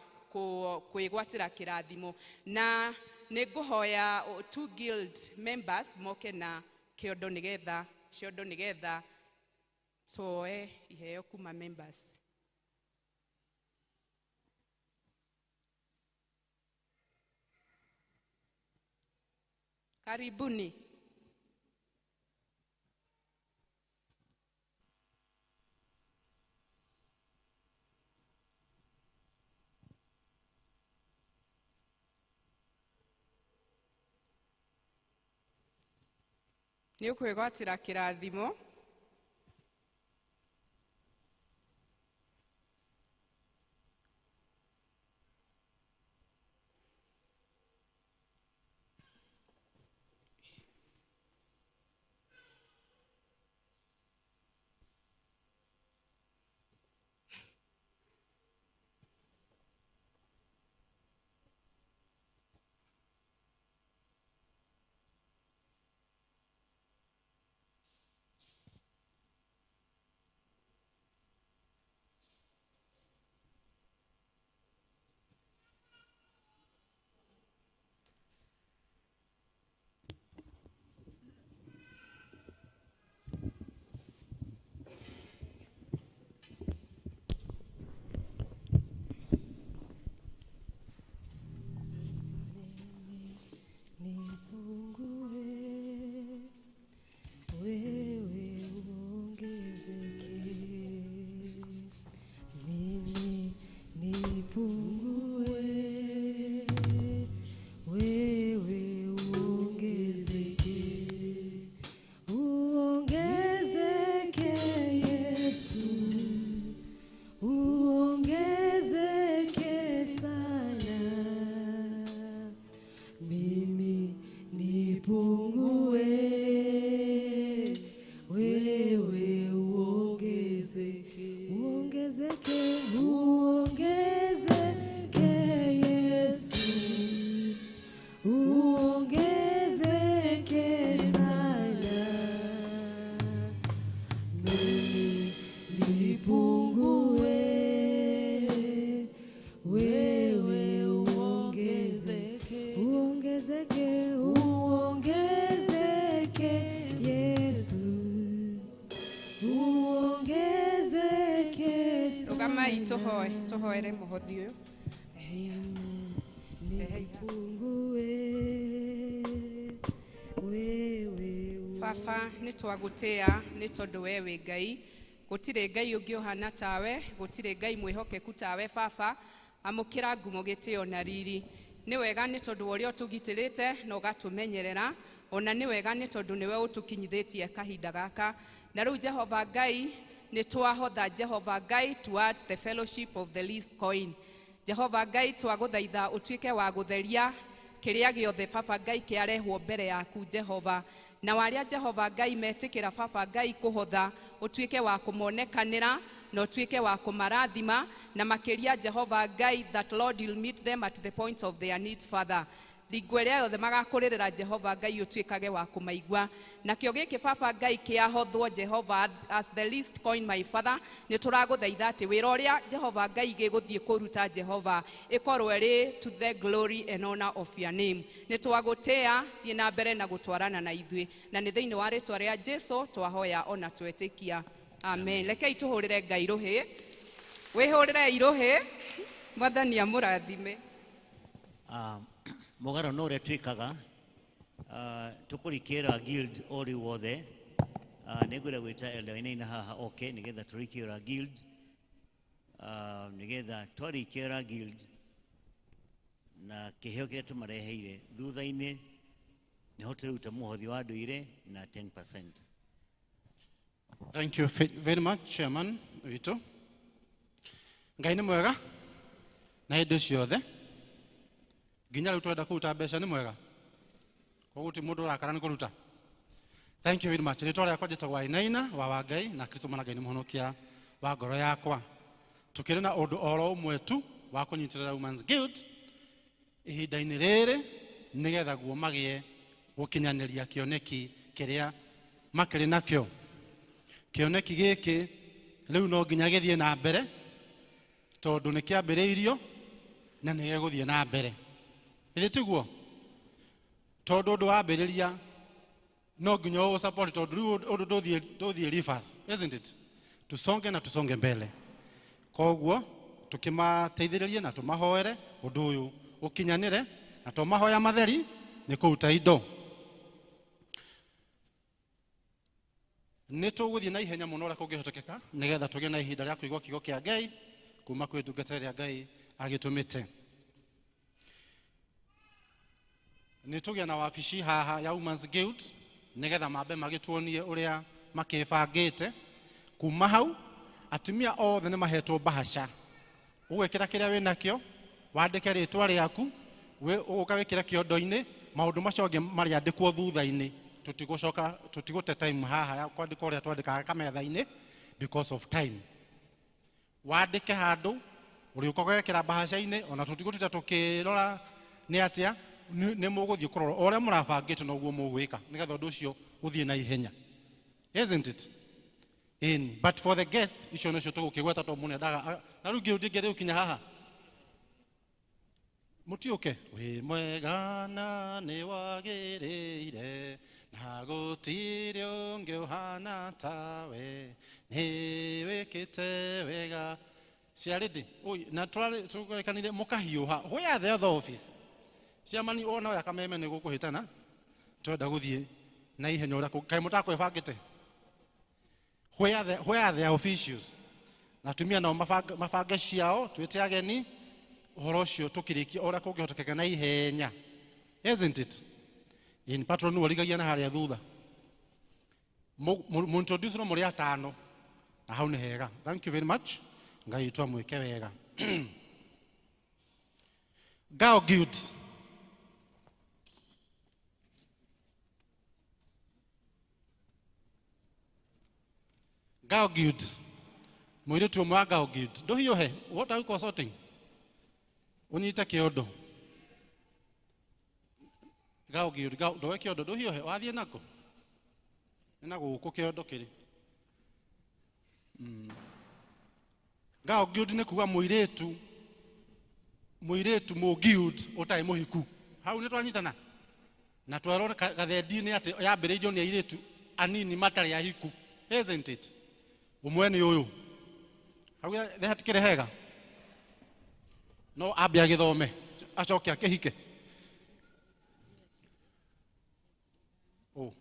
kwĩgwatĩra kĩrathimo. Na nĩ ngũhoya 2 guild members moke na kĩondo nĩgetha ciondo nĩgetha tuoe iheo kuma members. Karibuni. Nĩ ũkwĩgwatĩra kĩrathimo. Tuhoere muhothi uyu. Baba nĩ twagũtĩa nĩ tondũ we wĩ Ngai, gũtirĩ Ngai ũngĩ ũhana tawe, gũtirĩ Ngai mwĩhokeku tawe. Baba amũkĩra ngumo gĩtĩo na riri. Nĩ wega nĩ tondũ wa ũrĩa ũtũgitĩrĩte na ũgatũmenyerera, ona nĩ wega nĩ tondũ nĩwe ũtũkinyithĩtie kahinda gaka. Na rĩu Jehova Ngai nĩ twahotha Jehova Ngai towards the fellowship of the least coin. Jehova Ngai twagũthaitha ũtuĩke wa gũtheria kĩrĩa gĩothe Baba Ngai kĩarehwo mbere yaku Jehova. Na warĩa Jehova Ngai metĩkĩra Baba Ngai kũhotha ũtuĩke wa kũmonekanĩra na ũtuĩke wa kũmarathima, na makĩria Jehova Ngai that Lord you'll meet them at the point of their needs, Father. Ringo ĩrĩa yothe magakũrĩrĩra Jehova Ngai ũtuĩkage wa kũmaigua. Nakĩo gĩkĩ Baba Ngai kĩahothwo Jehova as the least coin, my Father, nĩ tũragũthaitha atĩ wĩra ũrĩa Jehova Ngai gĩgũthiĩ kũruta Jehova ĩkorwo ĩrĩ to the glory and honor of your name. Nĩ twagũtĩa, thiĩ na mbere na gũtwarana na ithuĩ, na nĩ thĩinĩ wa rĩtwa rĩa Jesu twahoya ona twetĩkia. Amen. Rekei tũhũrĩre Ngai rũhĩ. Wĩhũrĩrei rũhĩ. Mwathani amũrathime. Mũgaro no ũrĩa twĩkaga tũkũrikĩra guild o rĩu wothe. Nĩngwenda gwĩta Elder Wainaina haha oke nĩgetha tũrikĩra guild, nĩgetha twarikĩra guild na kĩheo kĩrĩa tũmareheire thutha-inĩ nĩho tũruta mũhothi wa ndũire na 10%. Thank you very much, Chairman witũ. Ngai nĩ mwega na hĩndĩ ciothe. Nginya rĩu tũrenda kũruta mbeca nĩ mwega, koguo ti mũndũ ũrakara nĩ kũruta. Thank you very much. Rĩtwa rĩakwa njĩtagwo Wainaina wa Wangai na Kristo mwana Ngai nĩ mũhonokia wa ngoro yakwa. Tukĩrĩ na ũndũ oro ũmwe tu wa kũnyitĩrĩra Women's Guild ihinda-inĩ rĩrĩ nĩgetha guo magĩe gũkinyanĩria kĩoneki kĩrĩa makĩrĩ nakĩo. Kĩoneki gĩkĩ rĩu no nginya gĩthiĩ na mbere tondũ nĩ kĩambĩrĩirio na nĩ gĩgũthiĩ na mbere. Ĩthĩ tiguo? Tondũ ũndũ wambĩrĩria no nginya ũ support tondũ rĩu ũndũ ndũthiĩ reverse, isn't it? Tusonge na tusonge mbele. Koguo tukimateithĩrĩrie na tũmahoere ũndũ ũyũ ũkinyanĩre na to mahoya matheri nĩ kũruta indo. Nĩ tũgũthiĩ na ihenya mũno ũrĩa kũngĩhotekeka nĩgetha tũgĩe na ihinda rĩa kũigua kiugo kĩa Ngai kuma kwĩ ndungata ĩrĩa Ngai agĩtũmĩte. Nĩ tũgĩe na wabici haha ya Women's Guild nĩgetha mambe magĩtuonie ũrĩa makĩbangĩte. Kuma hau atumia othe nĩ mahetwo mbahaca. Ũgwĩkĩra kĩrĩa wĩnakĩo, wandĩke rĩtwa rĩaku, ũgũka wĩkĩre kĩondo-inĩ, maũndũ macio angĩ marĩandĩkwo thutha-inĩ. Tũtigũcoka, tũtigũte time haha ya kwandĩka ũrĩa twandĩkaga kametha-inĩ because of time. Wandĩke handũ, ũrĩũka ũgekĩra mbahaca-inĩ, ona tũtigũtinda tũkĩrora nĩ atĩa, nĩ mũgũthiĩ kũrora o ũrĩa mũrabangĩte noguo mũgwĩka nĩgetha ũndũ ũcio ũthiĩ na ihenya. Isn't it? In. But for the guest, icio nĩcio tũgũkĩgweta tondũ mũnendaga na rĩu ngĩ ndingĩrĩ gũkinya haha. Mũtiũke. Wĩ mwega na nĩ wagĩrĩire na gũtirĩ ũngĩ ũhana tawe nĩ wĩkĩte wega. Ciarĩndĩ, oi, na tũrekanire mũkahiũha. Where are the other office? Ciamani ona oya kameme nĩ gũkũhĩtana. Twenda gũthiĩ na ihenya ũrĩa kaĩ mũtakwĩbangĩte. Where are the officials? Na atumia nao mabange ciao twĩte ageni ũhoro ũcio tũkĩrĩkia ũrĩa kũngĩhotekeka na ihenya. Isn't it? In patron warigagia na harĩa thutha. Mu-introduce no mũrĩ atano na hau nĩ hega. Thank you very much. Ngai witũ amwĩke wega. Girl Guild. Girl Guild. Mũirĩtu ũmwe wa Girl Guild. Ndũhiũhe. What are you consulting? Ũnyite kĩondo. Girl Guild, ndoe kĩondo ndũhiũhe. Wathiĩ nako? Nĩ na gũkũ kĩondo kĩrĩ. Girl Guild nĩ kuga mũirĩtu mũ guild ũtarĩ mũhiku. Hau nĩ twanyitana? Na twerwo gathendi-inĩ atĩ yambĩrĩirio nĩ airĩtu anini matarĩ ahiku. Isn't it? Ũmwe nĩ ũyũ. Hau hatikĩrĩ hega. No ambe agĩthome acoke akĩhike. Oh.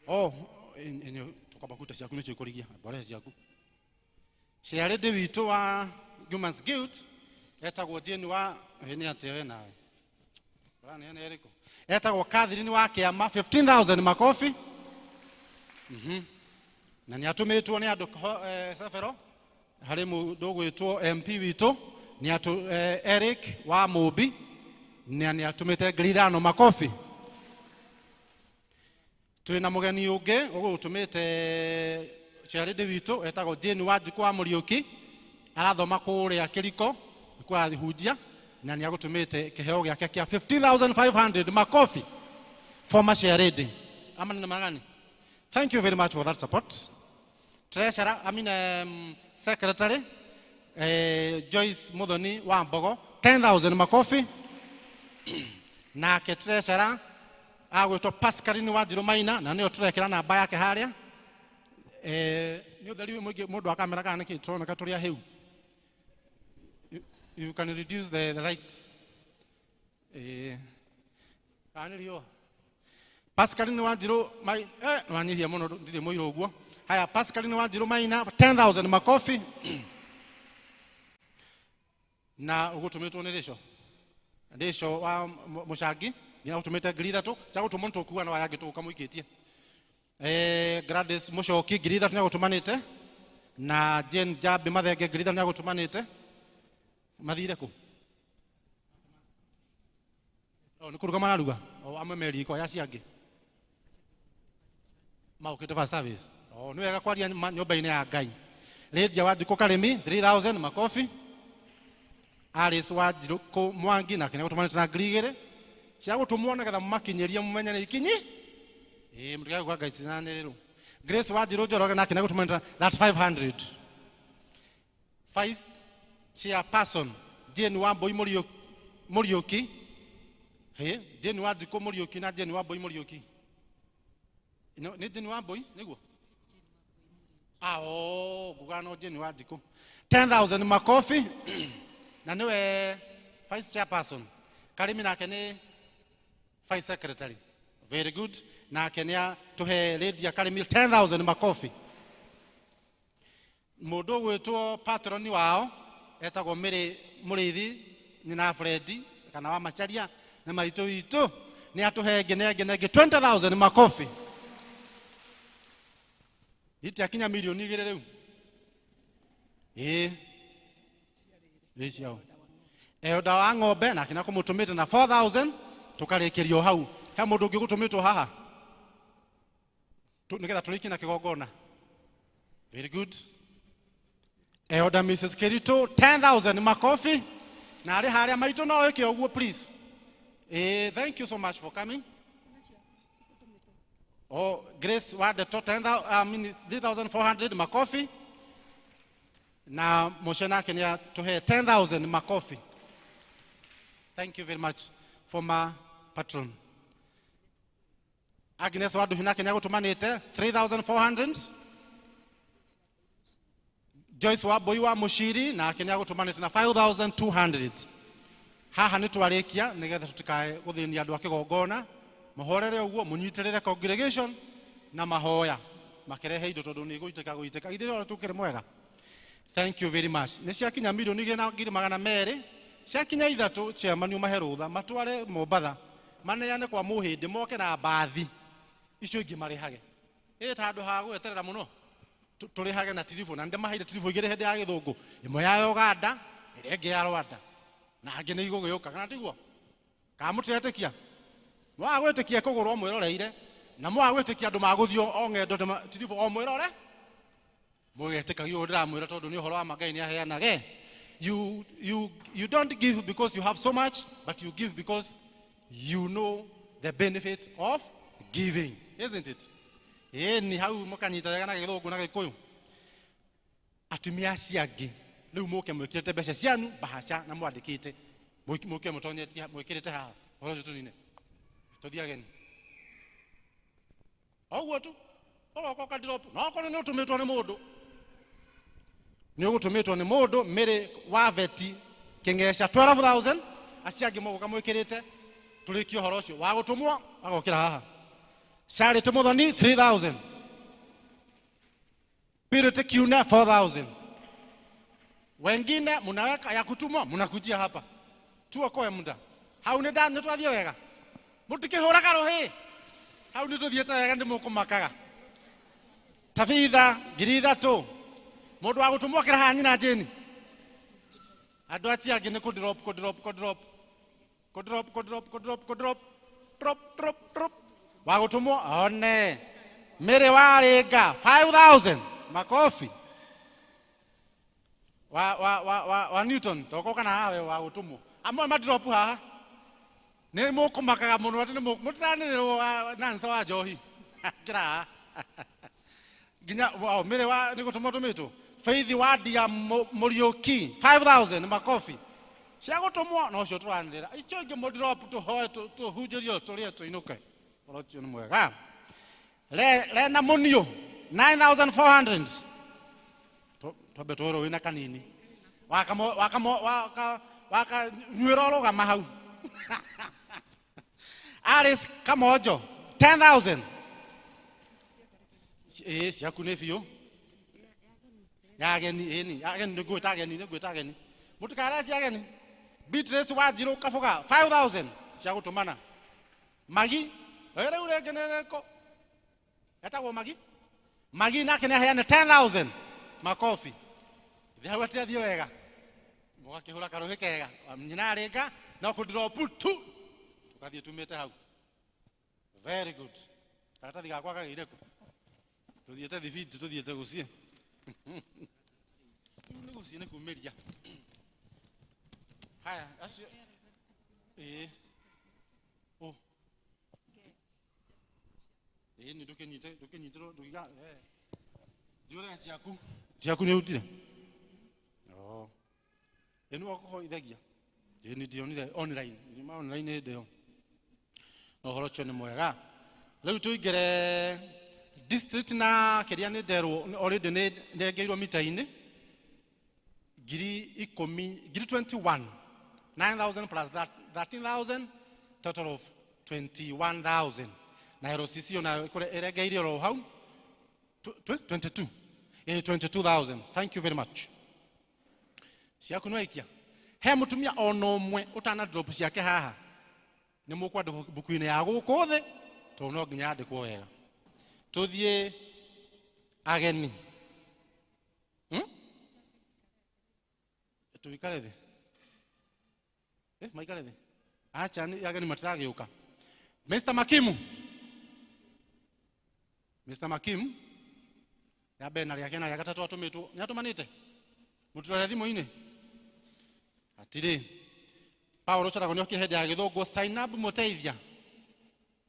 Oh, enyo tukamba kuta ciaku nĩcio ikũrigia. Mbore ciaku. Ciarĩndĩ witũ wa Women's Guild etagwo Jane wa nĩ atĩa we nawe. Ũraneana ĩrĩkũ? Etagwo Catherine wa Kĩama 15,000 makofi. Na nĩ atũmĩtwo nĩ andũ Cebero harĩ mũndũ ũgwĩtwo MP witũ nĩ Eric wa Mũmbi nĩ atũmĩte 5,000 makofi. Twĩna mũgeni ũngĩ ũgũtũmĩte ciarĩndĩ witũ etagwo Jane wa Njukũ wa Mũriũki arathoma kũrĩa Kĩriko nĩkuo arahunjia na nĩ agũtũmĩte kĩheo gĩake kĩa 15,500 makofi former ciarĩndĩ. Ama nĩ magani? Thank you very much for that support. Treasurer, I mean Secretary Joyce Muthoni wa Mbogo 10,000 makofi. Nake treasurer agwĩtwo Pascaline wa Njirũ Maina na nĩyo tũrekĩra namba yake harĩa. Nĩ ũtheri mũingĩ mũndũ wa kamera kana nĩkĩ tũroneka tũrĩ ahĩu. You can reduce the light. Kana nĩ riũa. Pascaline wa Njirũ Maina, wanyihia mũno ndirĩ mũirũ ũguo. Haya, Pascaline wa Njirũ Maina 10,000 makofi. Na ũgũtũmĩtwo nĩ Rĩco. Rĩco wa Mũcangi nĩ agũtũmĩte 3,000 cha gũtũmwo nĩ tũkuga no aya angĩ tũgũka mũikĩtie. Gladys Mũcoki 3,000 nĩ agũtũmanĩte na Jane Jambi Mathenge 3,000 nĩ agũtũmanĩte. Mathire kũ? Oh, nĩ kũruga mararuga. O amwe me riko aya acio angĩ. Maũkĩte first service. Oh, nĩ wega kwaria nyũmba-inĩ ya Ngai. Lydia Wanjikũ Karĩmi 3000 makofi. Alice Wanjikũ Mwangi nake nĩ agũtũmanĩte na 2000 cia gũtũmwo nĩgetha mũmakinyĩrie mũmenye nĩ ikinyi. Ĩĩ mũtigage kuga Ngai cinanĩrĩrwo. Grace Wanjirũ Njoroge nake nĩ agũtũmanĩte na 3500. Vice Chairperson Jane Wambui Mũriũki. Hĩ, Jane Wanjikũ Mũriũki na Jane Wambui Mũriũki. Nĩ Jane Wambui nĩguo? Ah, oh, nguga no Jane Wanjikũ. 10,000 makofi. Na niwe Vice Chairperson. Karimi nake nĩ Vice Secretary. Very good. Nake nĩ atũhe Lydia Karimi 10,000 makofi. Mũndũ ũgwĩtwo patroni wao etagwo Mary Mũrĩithi nyina Fredi kana wa Macharia nĩ maitũ witũ nĩ atũhe ĩngĩ na ĩngĩ na ĩngĩ 20,000 makofi. Itiakinya milioni 2 rĩu. Ĩĩ. Ĩĩ ciao. Elda wa ng'ombe nake nĩakũmũtũmĩte na 4,000 tũkarĩkĩrio hau. He mũndũ ũngĩ ũgũtũmĩtwo haha nĩgetha tũrĩkie na kĩgongona. Very good. Elda Mrs. Kirito 10,000 makofi. Na arĩ harĩa maitũ no wĩke ũguo please. Thank you so much for coming. Oh, Grace Wadeto 3,400 makofi. Na Moshe nake nĩ atũhe 10,000 makofi. Thank you very much, former patron. Agnes Waduhi nake nĩ agũtũmanĩte 3,400. Joyce Wambui wa Mũciri nake nĩ agũtũmanĩte na 5,200. Haha nĩ twarĩkia nĩgetha tũtikae gũthĩnia andũ a kĩgongona. Mũhorere ũguo mũnyitĩrĩre congregation na mahoya makĩrehe indo tondũ nĩ gũitĩka gũitĩka. Ithuĩ othe tũkĩrĩ mwega. Thank you very much. Nĩ ciakinya milioni 2,200,000. Ciakinya 3 chairman ũmahe rũtha matware Mombatha maneane kwa mũhĩndĩ moke na mbathi icio ingĩ marĩhage. Ĩ ta handũ ha gweterera mũno tũrĩhage na tiribũ na nĩndĩmaheire tiribũ igĩrĩ hĩndĩ ya gĩthũngũ, ĩmwe ya Uganda ĩrĩa ĩngĩ ya Rwanda na angĩ nĩ igũgĩũka, kana tiguo? Kana mũtiretĩkia? Mwaga gwĩtĩkia kũgũrwo mwĩroreire na mwaga gwĩtĩkia andũ magũthiĩ o ng'endo tiribũ o mwĩrore mũgetĩkagia ũguo ndĩramwĩra tondũ nĩ ũhoro wa ma Ngai nĩaheanage. You don't give because you have so much, but you give because you know the benefit of giving, isn't it? Ĩni hau mũkanyita wega na gĩthũngũ na gĩkũyũ. Atumia acio angĩ rĩu mũke mwĩkĩrĩte mbeca cianyu bahaca na mwandĩkĩte mũke mũtonyetie mwĩkĩrĩte haha ũhoro ũcio tũnine tũthiĩ ageni o ũguo tu ũgoka ũka drop no okorwo nĩ ũtũmĩtwo nĩ mũndũ nĩ ũgũtũmĩtwo nĩ mũndũ Mary wa Veti Kĩng'eca 12,000 acio angĩ mũgũka mwĩkĩrĩte tũrĩkie ũhoro ũcio wa gũtũmwo agokĩra haha. Charity Muthoni 3,000. Purity Kiuna 4,000. Wengine mnaweka ya kutumwa mnakujia hapa. Tuokoe muda. Hau nĩ nda nĩ twathiĩ wega. Mũtikĩhũraga rũhĩ. Hau nĩ tũthiĩte wega nĩ mũkũmakaga. Tabitha 3,000. Mũndũ wa gũtũmwo akĩra haha nyina Jane. Andũ acio angĩ nĩ kũ drop kũ drop kũ drop. Kũ drop kũ drop kũ drop kũ drop. Drop drop drop. Wa gũtũmwo one. Mary Waringa 5,000 makofi. Wa Newton toko kana hawe wa gũtũmwo. Amwe ma drop haha. Nĩ mũkũmakaga mũno atĩ nĩ mũtiranĩrĩrwo Nancy wa njohi. Kĩra haha. Nginya wow, Mary wa nĩ gũtũmwo tũmĩtwo. Faith wa Dia Mũriũki 5,000 makofi. Cia gũtũmwo no cio tũranĩrĩra. Icio ingĩ mũ drop tũhoe tũhunjĩrio tũrĩe tũinũke. Ũhoro ũcio nĩ mwega. Lena Munio 9,400. Twambe tũhũrwo wĩna kanini. Waka nyuĩra ũrũgama hau. Alice Kamojo 10,000. Ĩĩ ciaku nĩ biũ. Ya ageni ĩni, ageni nĩ ngwĩta ageni, nĩ ngwĩta ageni. Mũtikarĩa cia ageni. Beatrice Wanjirũ Kabuga 5,000 cia gũtũmana. Magi, rĩu rĩngĩ nĩ rĩrĩkũ? Etagwo Magi? Magi nake nĩ aheane 10,000 makofi. Thĩ hau atĩ athiĩ wega. Mũgakĩhũra karũhĩ kega. Nyina arĩnga no kũ drop tu. Tũgathiĩ tumĩte hau. Very good. Karatathi gakwa kagĩire kũ? Tũthiĩte thibiti, tũthiĩte gũciĩ. Ũcio nĩ kumĩria. Haya, acio ĩĩ. Oh. Ĩĩ nĩ ndũkĩnyite, ndũkĩnyitĩrwo, ndũgiga, eh. Ndiũrega ciaku. Ciaku nĩ ũrutire? Oh. Ĩ nĩ wakũhoithagia? Ĩĩ nĩ ndionire online, nyuma online hĩndĩ ĩyo. Na ũhoro ũcio nĩ mwega. Rĩu tũingĩre district na kĩrĩa nĩ nderwo already nĩ ndengeirwo mita-inĩ 10,000, ngiri 21, 9,000 plus that, 13,000, total of 21,000. Na RCC ona kũrĩa ĩrengeire oro hau 22. 22,000. Thank you very much. Ciaku nĩ waikia. He mũtumia ona ũmwe ũtana drop ciake haha. Nĩ mũkwandĩkwo mbuku-inĩ ya gũkũ thĩ, tondũ no nginya yandĩkwo wega. Tũthiĩ ageni. Tũikare thĩ. Maikare thĩ. Acha nĩ ageni matiragĩũka. Mr. Makimu. Mr. Makimu. Ya mbere na rĩa kerĩ na rĩa gatatũ atũmĩtwo. Nĩ atũmanĩte? Mũtũrore thimũ-inĩ? Hatirĩ. Paul Charago nĩ okire hĩndĩ ya gĩthũngũ. Sainab Mũteithia.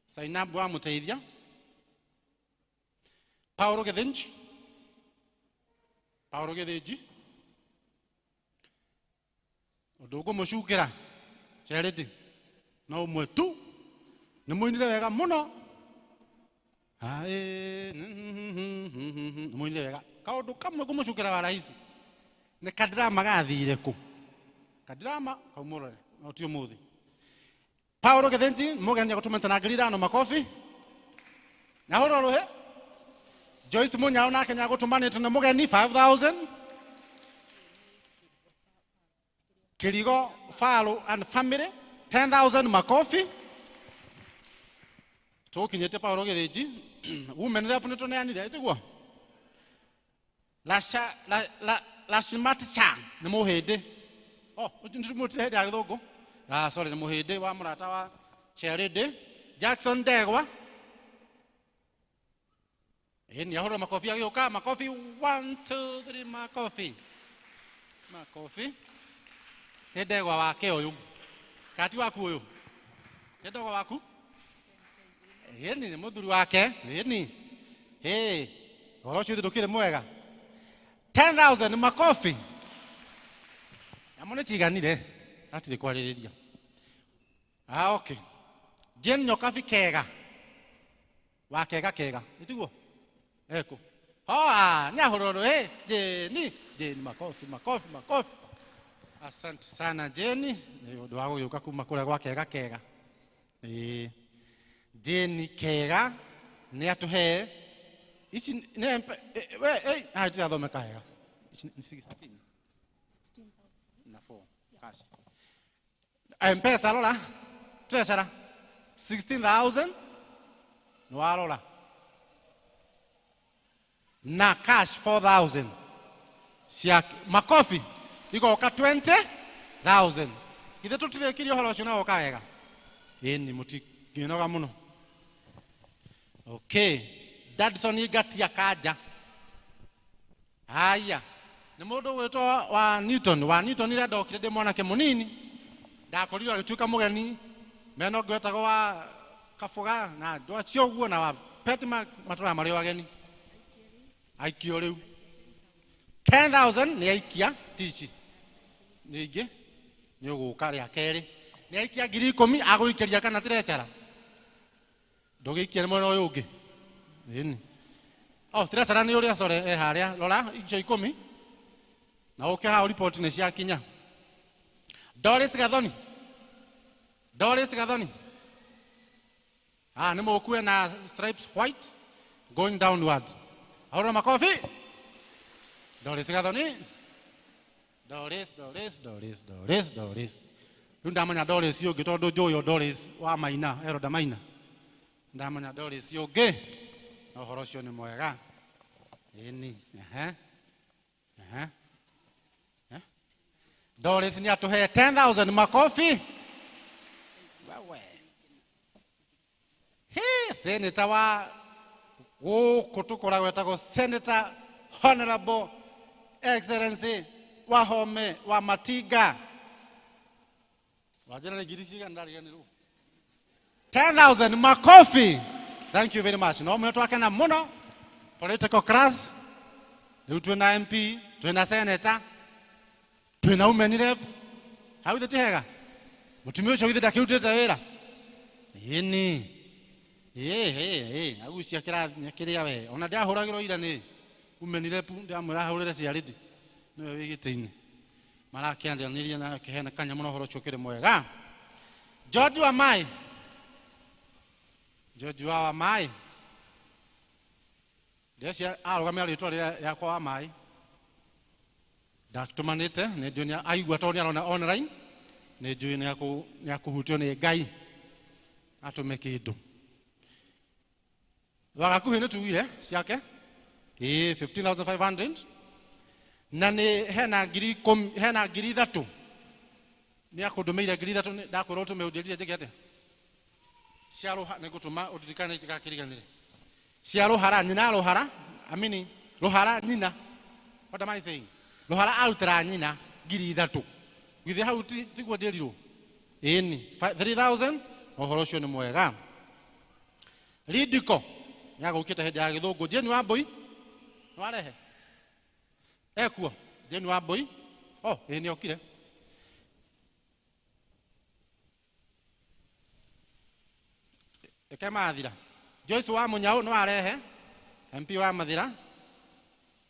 Sainab wa Mũteithia. Paul Gĩthĩnji. Paul Gĩthĩnji. Ũndũ ngũmũcukĩra Charity no ũmwe tu. Nĩ mũinire wega mũno. Nĩ mũinire wega. Kaũndũ kamwe ngũmũcukĩra wa rahisi nĩ kadrama gathire kũ? Kadrama kaumũrore no ti ũmũthĩ. Paul Gĩthĩnji mũgeni agũtũmĩte na 5,000 makobi. Nahũra rũhĩ. Joyce Munyao nake nĩagũtũmanĩte na mũgeni 5,000. Kirigo Falo and family 10,000 makofi. Tũkinyĩte Paul Gĩthĩnji. Women rep nĩ tũneanire ĩtiguo. Lashmat Chan nĩ mũhĩndĩ. Oh, nĩtũmũtire hĩndĩ ya gĩthũngũ. Ah, sorry, nĩ mũhĩndĩ wa mũrata wa Charity. Jackson Ndegwa. Ĩĩ nĩ ahũra makobi agĩũka. Makobi 1 2 3 makobi. Makobi. Nĩ Ndegwa wake ũyũ. Kati waku ũyũ. Nĩ Ndegwa waku? Ĩĩ nĩ mũthuri wake. Ĩĩ nĩ. Ĩĩ. Ũhoro ũcio ndũkĩrĩ mwega. 10,000 makobi. Namo nĩ tiganire. Hatirĩ kwarĩrĩria. Ah, okay. Jane Nyokabi Kega. Wa Kega Kega. Nĩtiguo? Eko. Hoa, nĩ ahũrwo ĩ. Jane, Jane makobi, makobi, makobi. Asante sana Jane, nĩ ũndũ wa gũgĩũka kuma kũrĩa gwa Kega Kega. Ĩĩ. Jane Kega nĩ atũhe ici nĩ we ĩ ndirathomeka wega. Ici nĩ 16 na 4 cash. M-Pesa rora. Treasurer 16,000 nĩ warora. Na cash 4,000. Cia makobi igoka 20,000. Ithe tũtirĩkirie ũhoro ũcio na woka wega. Ĩĩ nĩ mũtingĩnoga mũno. Okay. Dadson Ngatia Kanja. Haya. Nĩ mũndũ ũgwĩtwo wa Newton, wa Newton rĩrĩa ndokire ndĩ mwanake mũnini. Ndakorirwo agĩtuĩka mũgeni mena ũngĩ wetagwo wa Kabuga na andũ acio ũguo na wa Petmark matũraga marĩ o ageni. Aikio rĩu. 10,000 nĩ aikia tici. Ningĩ nĩ ũgũka rĩa kerĩ. Nĩ aikia 10,000 agũikĩria kana treasurer. Ndũgĩikie nĩ mwena ũyũ ũngĩ. Ĩni. Oh, treasurer nĩ ũrĩa sorry harĩa rora icio 10. Na ũke hau report nĩ ciakinya. Doris Gathoni. Doris Gathoni. Ah, nĩ mũkue na stripes white going downward. Ahũra makobi. Doris Gathoni. Doris, Doris, Doris, Doris, Doris. Rĩu ndamenya Doris ũngĩ tondũ njũĩ o Doris wa Maina, Eroda Maina. Ndamenya Doris ũngĩ. Na ũhoro ũcio nĩ mwega. Ĩni, ehe. Ehe. Doris nĩ atũhe 10,000 makobi. Wewe. He, senator wa gũkũ tũkoragwo etagwo Senator Honorable Excellency Wahome wa Matinga. Wajana ni ngiri cigana ndariganirwo. 10,000 makofi. Thank you very much. No mwe twakena muno. Political class. Riu twina MP, twina senator, twina women rep. Hau ti hega. Mutumia ucio githe ndakirutite wira. Ĩni. Ĩ agucia kĩrĩa we. Ona ndiahũragĩrwo ira nĩ women rep ndamwĩra ahũrĩre ciarĩti. Nĩwe wĩ gĩtĩ-inĩ. Marakĩaranĩria na kĩheana kanya mũno ũhoro ũcio ũkĩrĩ mwega. George wa Mai. George wa Mai. Ndĩreciria arũgamia rĩtwa rĩrĩa rĩakwa wa Mai. Ndatũmanĩte nĩ njũĩ nĩ aigua tondũ nĩ arona online nĩ njũĩ nĩ akũhutio nĩ Ngai atũme kĩndũ. Wagakuhĩ nĩ tugire ciake ĩĩ 15,500 na nĩ hena ngiri ikũmi hena ngiri ithatũ nĩ akũndũmĩire ngiri ithatũ ndakwĩrwo ũtũme ũnjĩrire njĩke atĩa cia rũha nĩ ngũtũma ũndirikane itigakĩriganĩre cia rũhara nyina rũhara amini rũhara nyina what am I saying rũhara arutĩra nyina ngiri ithatũ githĩ hau tiguo njĩrirwo ĩni 3000 ũhoro ũcio nĩ mwega. Rindiko nĩagũkĩte hĩndĩ ya gĩthũngũ. Jane wa Mbui nĩwarehe ekuo Jane wa Mbui oh ĩ nĩokire eke mathira. Joyce wa Munyau nĩwarehe MP wa Mathira.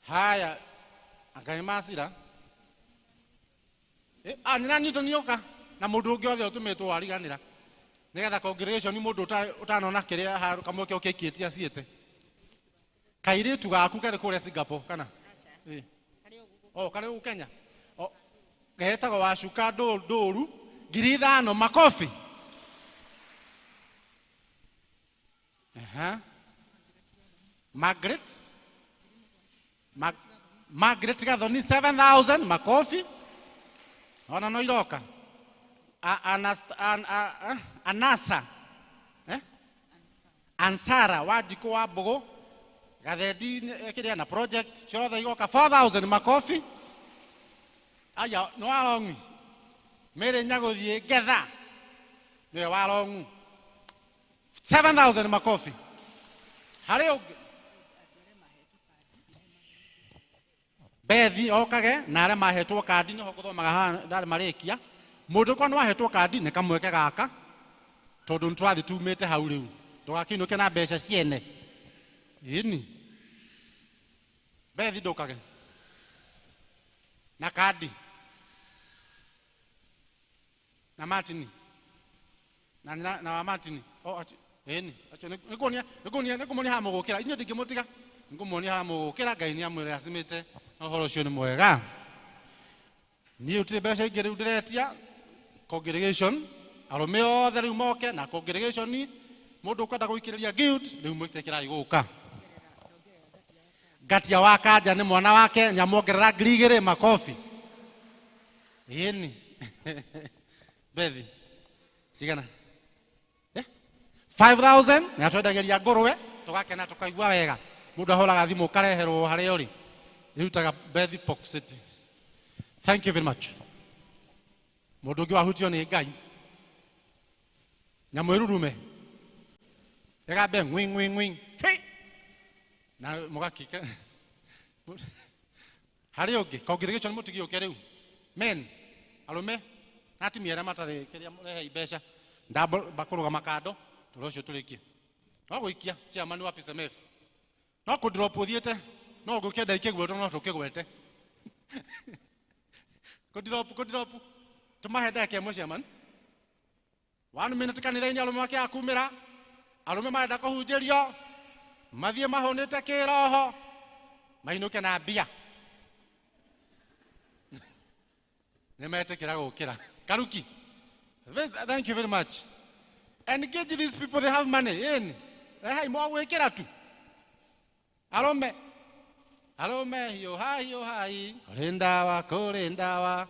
Haya anga nĩ macira nyina nitũ nĩoka na mũndũ ũngĩ othe ũtũmĩtwo wariganĩra nĩgetha congregation mũndũ ũtanona kĩrĩa kamweke ũkĩikĩtie aciĩte. Kairĩtu gaku karĩ kũrĩa Singapore kana oh karĩ gũkũ Kenya getagwo Wacuka Ndũru 5,000 makofi. Aha. Margaret Margaret Gathoni 7,000 makofi. Ona no iroka. Anasa Ansara Wanjikũ wa Mbũgũ Gathendi kĩrĩa na project ciothe igoka 4,000 makofi. Aya nĩ warongi Mary Nyagũthiĩ ngetha nĩwe warongu 7,000 makofi. Harĩ ũngĩ Bethi okage na arĩa mahetwo kandi nĩho ngũthomaga haha ndarĩ marĩkia. Mũndũ korwo nĩ wahetwo kandi nĩ kamweke gaka tondũ nĩ tũrathiĩ tumĩte hau rĩu ndũgakĩinũke na mbeca ciene. Ĩni Bethi ndũkage na kandi na Martini na wa Martini oh ĩni acio nĩngũmuonia haha mũgũkĩra inyuĩ ndingĩmũtiga nĩngũmuonia haha mũgũkĩra Ngai nĩamwĩre acimĩte na ũhoro ũcio nĩ mwega. Niĩ gũtirĩ mbeca ingĩ rĩu ndĩretia congregation arũme othe rĩu moke na congregation mũndũ ũkwenda gũikĩrĩria guild rĩu mwĩtĩkĩrai gũka. Ngatia wa Kanja nĩ mwana wake nĩamuongerera 2,000 makofi. Ĩni Bethi cigana 5,000 nĩatwendagĩria ngũrwe tũgakena tũkaigua wega. Mũndũ ahũraga thimũ ũkareherwo harĩa ũrĩ ĩrutaga Bethi Park City. Thank you very much. Mũndũ ũngĩ wahutio nĩ Ngai nyamũ ĩrurume ĩgambe ng'wi ng'wi ng'wi twi na mũgakika. Harĩ ũngĩ congregation mũtigĩũke rĩu men arũme na atumia arĩa matarĩ kĩrĩa rehei mbeca ndamba kũrũgama kando tũrĩa ũcio tũrĩkie no gũikia chairman wa PSMF no kũ drop ũthiĩte no ngũkĩenda ikĩgwetwo no tũkĩgwete kũ drop tũmahe ndagĩka ĩmwe chairman 1 minute kanitha-inĩ arũme makĩaga kumĩra arũme marenda kũhunjĩrio mathiĩ mahũnĩte kĩroho mainũke na mbia nĩ metĩkĩra gũkĩra. Karuki, thank you very much. Engage these people, they have money. Ĩni rehai mogwĩkĩra tu arũme arũme hiũha hiũhai kũrĩ ndawa kũrĩ ndawa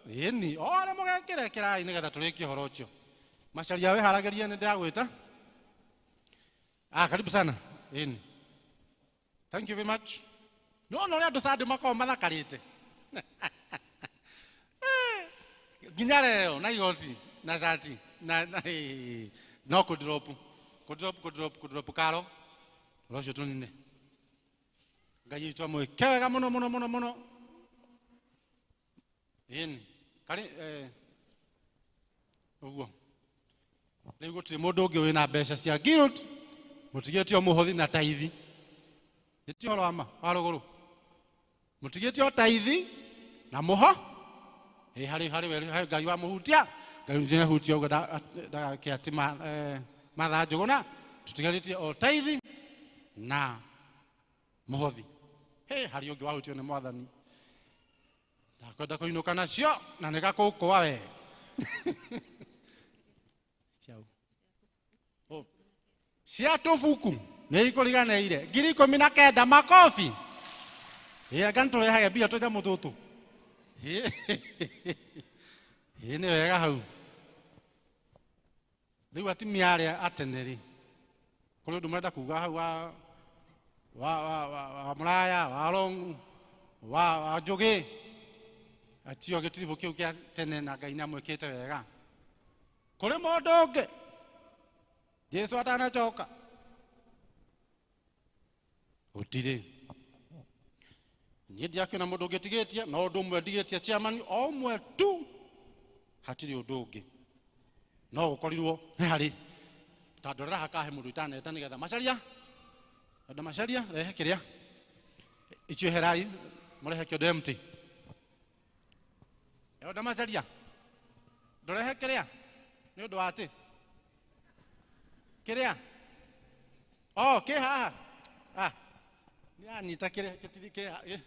ĩni othe mũgekĩra kĩrai nĩgetha tũrĩkie ũhoro ũcio. Macharia wĩharagĩrie nĩ ndagwĩta. Karibu sana. Ĩni thank you very much. No no ũrĩa andũ Sunday makoragwo mathakarĩte. Nginya leo na igoti na shati na no kũ drop karo. Ũcio tũnine. Ngai witũ amwĩke wega mũno mũno mũno mũno. Ĩni karĩ ũguo. Rĩu gũtirĩ mũndũ ũngĩ wĩna mbeca cia guild mũtigĩtie o mũhothi na taithi. Nĩ ti ũhoro wa ma wa rũgũrũ. Mũtigĩtie o taithi na mũho. Ĩ harĩ we Ngai wa mũhutia. Ngai nĩ hutia ũguo ndagake atĩ Martha Njũgũna tũtigarĩtie o taithi na mũhothi. He harĩ ũngĩ wahutio nĩ mwathani. Ndakwenda kũinũka nacio na nĩ gakũkũa we. Ciao. Oh. Cia tũbuku nĩ ikũriganĩire 19,000 makobi. Ĩ anga nĩtũrehage mbia tũnyamũ tũtũ. Ĩ nĩ wega hau. Rĩu atumia arĩa atene rĩ, kũrĩ ũndũ marenda kuga hau wa Mũraya, wa Longu, wa Njũgĩ. Atio gĩtiribũ kĩu kĩa tene na Ngai nĩamwĩkĩte wega. Kũrĩ mũndũ ũngĩ Jesu atanacoka gũtirĩ. Niĩ ndiakĩona mũndũ ũngĩ tigĩtie, no ũndũ ũmwe ndigĩtie chairman o ũmwe tu, hatirĩ ũndũ ũngĩ. No gũkorirwo nĩ harĩ ta ndorera hakahe mũndũ itaneta nĩgetha macaria. Andũ macaria rehe kĩrĩa icio herai mũrehe kĩondo empty. Andũ macaria ndũrehe kĩrĩa nĩ ũndũ wa atĩ kĩrĩa oh kĩ haha ah nĩ anyita kĩrĩa gĩtirĩ kĩ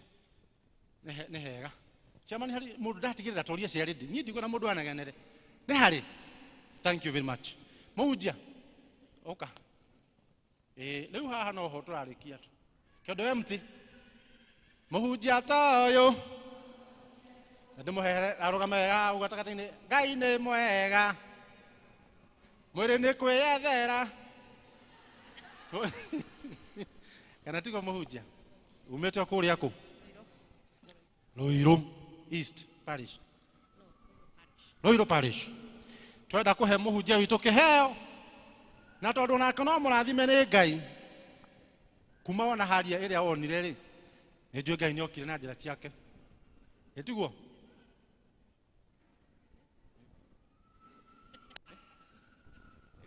nĩ hega. Chairman harĩ mũndũ ndatigĩrĩra toria ciarĩ niĩ ndikuona mũndũ anegenere nĩ harĩ. Thank you very much. Mũhunjia ũka. Rĩu haha no ho tũrarĩkia tu. Kĩondo empty. Mũhunjia ta ũyũ na ndĩmũhehere arũgame wega hau gatagatĩ-inĩ. Ngai nĩ mwega. Mwĩrĩ nĩ kwĩyethera. Kana tiguo mũhunjia? Umĩte o kũrĩa kũ? Ruiru East Parish. Ruiru Parish. Twenda kũhe mũhunjia witũ kĩheo. Na tondũ nake no mũrathime nĩ Ngai. Kuma wona haria ĩrĩa wonire rĩ, nĩ njũĩ Ngai nĩokire na njĩra ciake. Ĩ tiguo?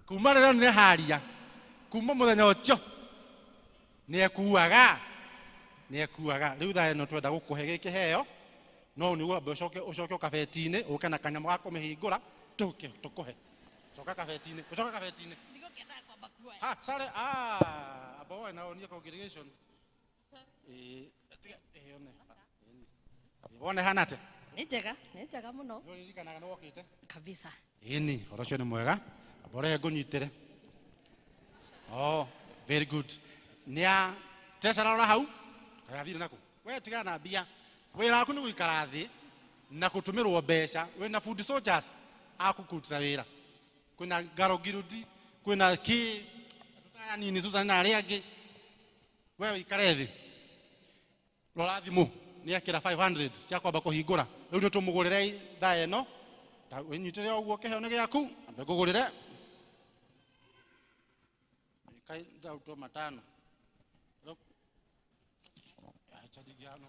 Kuma rĩrĩa onire haria, kuma mũthenya ũcio nĩekuaga. Rĩu thaa ĩno twenda gũkũhe gĩkĩ kĩheo, no nĩguo ambe ũcoke kabeti-inĩ, ũke na kanyamũ ga kũmĩhingũra, tũke tũkũhe. Coka kabeti-inĩ, ũcoke kabeti-inĩ. Ha, sorry, amba woe na wonie congregation. Tiga, one. Wone hana atĩa? Nĩ njega mũno. Nĩ ũririkanaga nĩ wokĩte? Kabisa. Ĩni, ũhoro ũcio nĩ mwega. Amba ũrehe ngũnyitĩre. Oh, very good. Nĩa treasurer rora hau, kaĩ athire nakũ? We tigana na mbia. Wĩra waku nĩ gũikara thĩ na gũtũmĩrwo mbeca. Wĩna food soldiers a kũkũrutĩra wĩra. Kwĩna Ngaro Ngirudi, kwĩna kĩ, andũ ta aya nini Susan na arĩa angĩ. We ũikare thĩ. Rora thimũ, nĩ ekĩra 500 cia kwamba kũhingũra. Rĩu nĩ tũmũgũrĩre thaa ĩno. Ta wĩnyitĩre ũguo kĩheo nĩ gĩaku, ambe ngũgũrĩre. Kai ndarutwo matano. No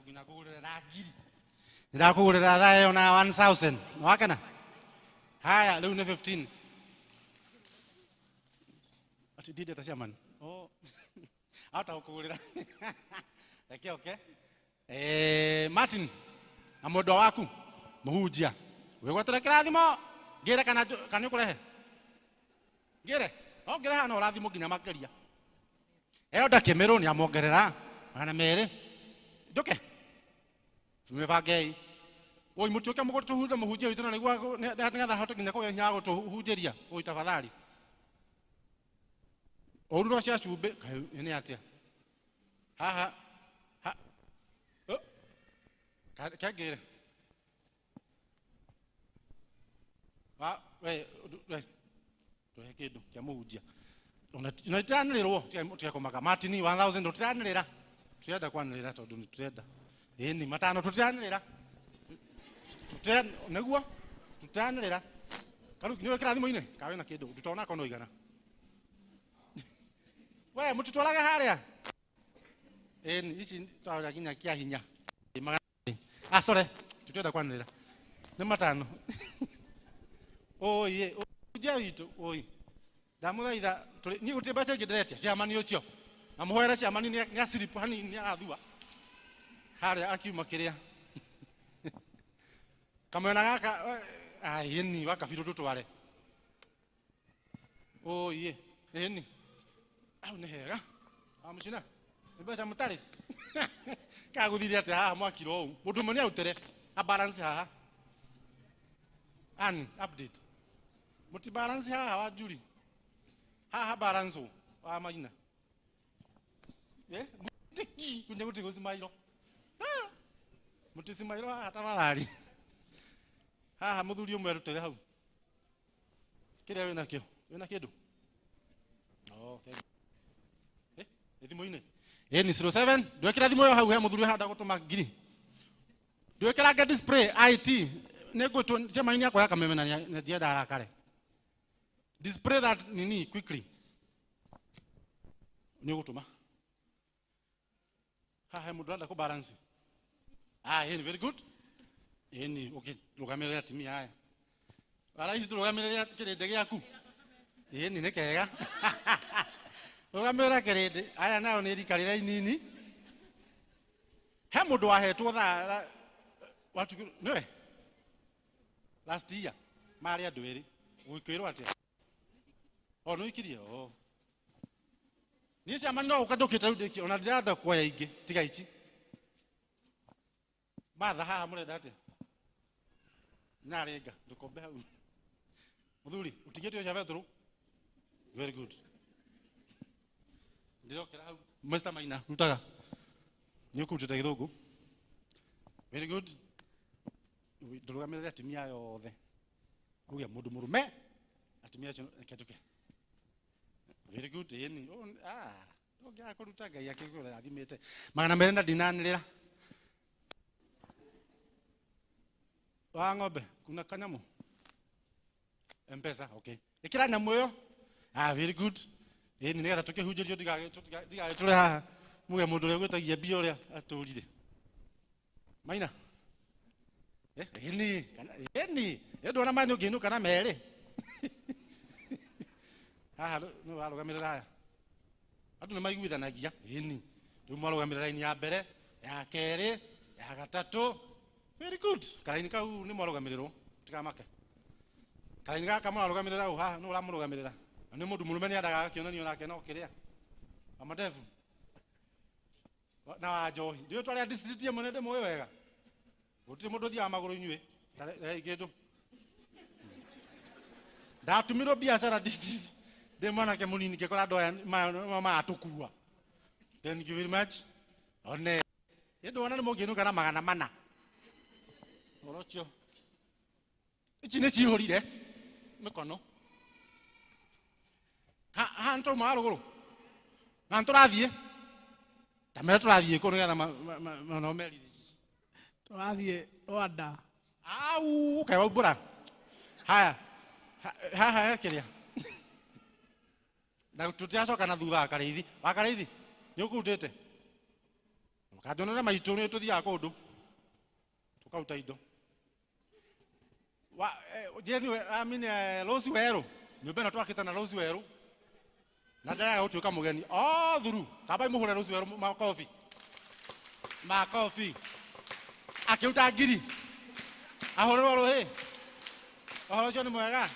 nginya ngũgũrĩre na ngiri. Ndakũgũrĩra thaa ĩyo na 1000. Nĩwakena? Haya, rĩu nĩ 15. Ati ndindeta chairman. Oh. Ata gũkũgũrĩra. Reke oke. Martin na mwendwa waku mũhunjia. Wĩgwatĩre kĩrathimo ngĩre kana nĩ ũkũrehe? Ngĩre. No ngĩre haha no ũrathimwo nginya makĩria. Ĩyo ndakĩmĩrwo nĩ amongerera 200. Njoke. Mwĩbangei. Oi mũtuĩke mũgũtũhunjia mũhunjia witũ na nĩguo nĩgetha ahote nginya kũgĩa hinya wa gũtũhunjĩria. Oi tafadhali. Ũru no cia cumbĩ kaĩ nĩ atĩa? Haha ha. Kengĩre. Wa we we kĩndũ kĩa mũhunjia. Ona itiranĩrĩrwo tiga kũmaka. Martin 1000 ũtiranĩrĩra. Tũtirenda kwanĩrĩra tondũ nĩ tũrenda. Ĩni matano tũtiranĩrĩra. Nĩguo tũtiranĩrĩra. Karuki nĩ wekĩra thimũ-inĩ ka wĩna kĩndũ ndutona kono igana. We mũtitwarage harĩa. Ĩni ici twarora nginya kĩa hinya. Ah sorry, tũtirenda kwanĩrĩra. Nĩ matano. Oi uje witũ oi. Ndamũthaitha niĩ gũtirĩ mbeca ingĩ ndĩretia ciamani ũcio. Na mũhoere ciamani nĩ aciripu hanini nĩ arathua. Harĩa akiuma kĩrĩa. Kamwena gaka ĩni wa kabirũ tũtware. Oi ĩni. Hau nĩ hega. Wa mũcina. Nĩ mbeca mũtarĩ. Kagũthire atĩa haha mwakiro ũũ. Mũndũ ũmwe nĩ arutere a balance haha. Ani update. Muti balance haha wa Juri. Haha balance wa Maina. Eh? Mutiki kunje kuti gucimairo. Muticimairo haha tabarari. Haha muthuri umwe arutere hau. Kiria wina kio? Wina kindu? Oh, thank you. Eh? Ni thimu-inĩ. Eh ni 07 ndwekira thimu yo hau he muthuri handa gutuma ngiri. Ndwekira nga display IT nĩngwĩtwo njema-inĩ yakwa ya kameme na ndienda arakare. Display that nini quickly. Nĩ ũgũtũma. Haha mũndũ arenda kũ balance. Ah, ĩni very good. Ĩni ũkĩrũgamĩrĩra atumia aya. Araici tũrũgamĩrĩre kĩrĩndĩ gĩaku. Ĩni nĩ kega. Rũgamĩrĩra kĩrĩndĩ. Aya nao nĩ rika rĩrĩa inini. He mũndũ wahetwo thaa watu nĩwe? Last year marĩ andũ erĩ gwĩkwĩrwo atĩa? O nĩ ũikirie? O. Niĩ ciama no gũka ndũkĩte rĩu ndĩkie ona ndirenda kuoya ingĩ tiga ici. Matha haha mũrenda atĩa? Narenga ndũkombe hau. Mũthuri ũtigĩte ũcio betũrũ? Very good. Ndĩrokera hau. Mr. Maina rutaga. Nĩ ũkũrutĩte gĩthũngũ. Very good. Ndũrũgamĩrĩre atumia yothe. Uge mũndũ mũrũme atumia acio reke njũke. Very good. Ĩni. Ah, ndũngĩaga kũruta Ngai akĩgũra athimĩte. 200 na ndinanĩrĩra. Wa ng'ombe kuna kanyamũ? M-Pesa, okay. Ĩkĩra nyamũ ĩyo. Ah, very good. Ĩni nĩgetha tũkĩhunjĩrio ndigagĩtũre haha. Muge mũndũ ũrĩa ũgwĩtagia mbia ũrĩa atũrire. Maina. Ĩni, ĩni, ndona mani ũngĩinũka na merĩ. Haha nĩ warũgamĩrĩra aya. Andũ nĩ maiguithanagia. Ĩni, rĩu mwarũgamĩrĩra raini ya mbere, ya kerĩ, ya gatatũ. Very good. Karaini kau nĩ mwarũgamĩrĩrwo, tikamake. Karaini gaka mũrarũgamĩrĩra ũ haha nĩ ũramũrũgamĩrĩra. Na nĩ mũndũ mũrũme nĩ endaga agakĩonanio nake no kĩrĩa. Amadevu. Na wa njohi. Ndiũĩ twarĩa district ĩmwe nĩ ndĩmũĩ wega. Gũtirĩ mũndũ ũthiaga magũrũ inyuĩ. Rehei kĩndũ. Ndatumirwo biacara district. Ndĩ mwanake mũnini ngĩkora andũ aya maratũkua. Thank you very much. One. Ĩndĩ wona nĩ mũngĩinũka na 400. Ũhoro ũcio. Ici nĩ cihũrire mĩkono. Haha nĩ twauma rũgũrũ. Na nĩ tũrathiĩ. Ta mera tũrathiĩ kũ nĩgetha manomerire. Tũrathiĩ Rwanda. Au, kaĩ waumbũra. Haya. Haha he kĩrĩa. Na tũtiracoka na thutha wa Karĩithi. Wa Karĩithi, nĩ ũkũrutĩte? Kanjonere maitũ nĩ tũthiaga kũndũ. Tũkaruta indo. Wa Jane I mean Rose Werũ. Nyũmba ĩno twakĩte na Rose Werũ. Na ndĩraga gũtuĩka mũgeni. Oh, thuru. Tambai mũhũre Rose Werũ makobi. Makobi. Akĩruta ngiri. Ahũrĩrwo rũhĩ. Ũhoro ũcio nĩ mwega.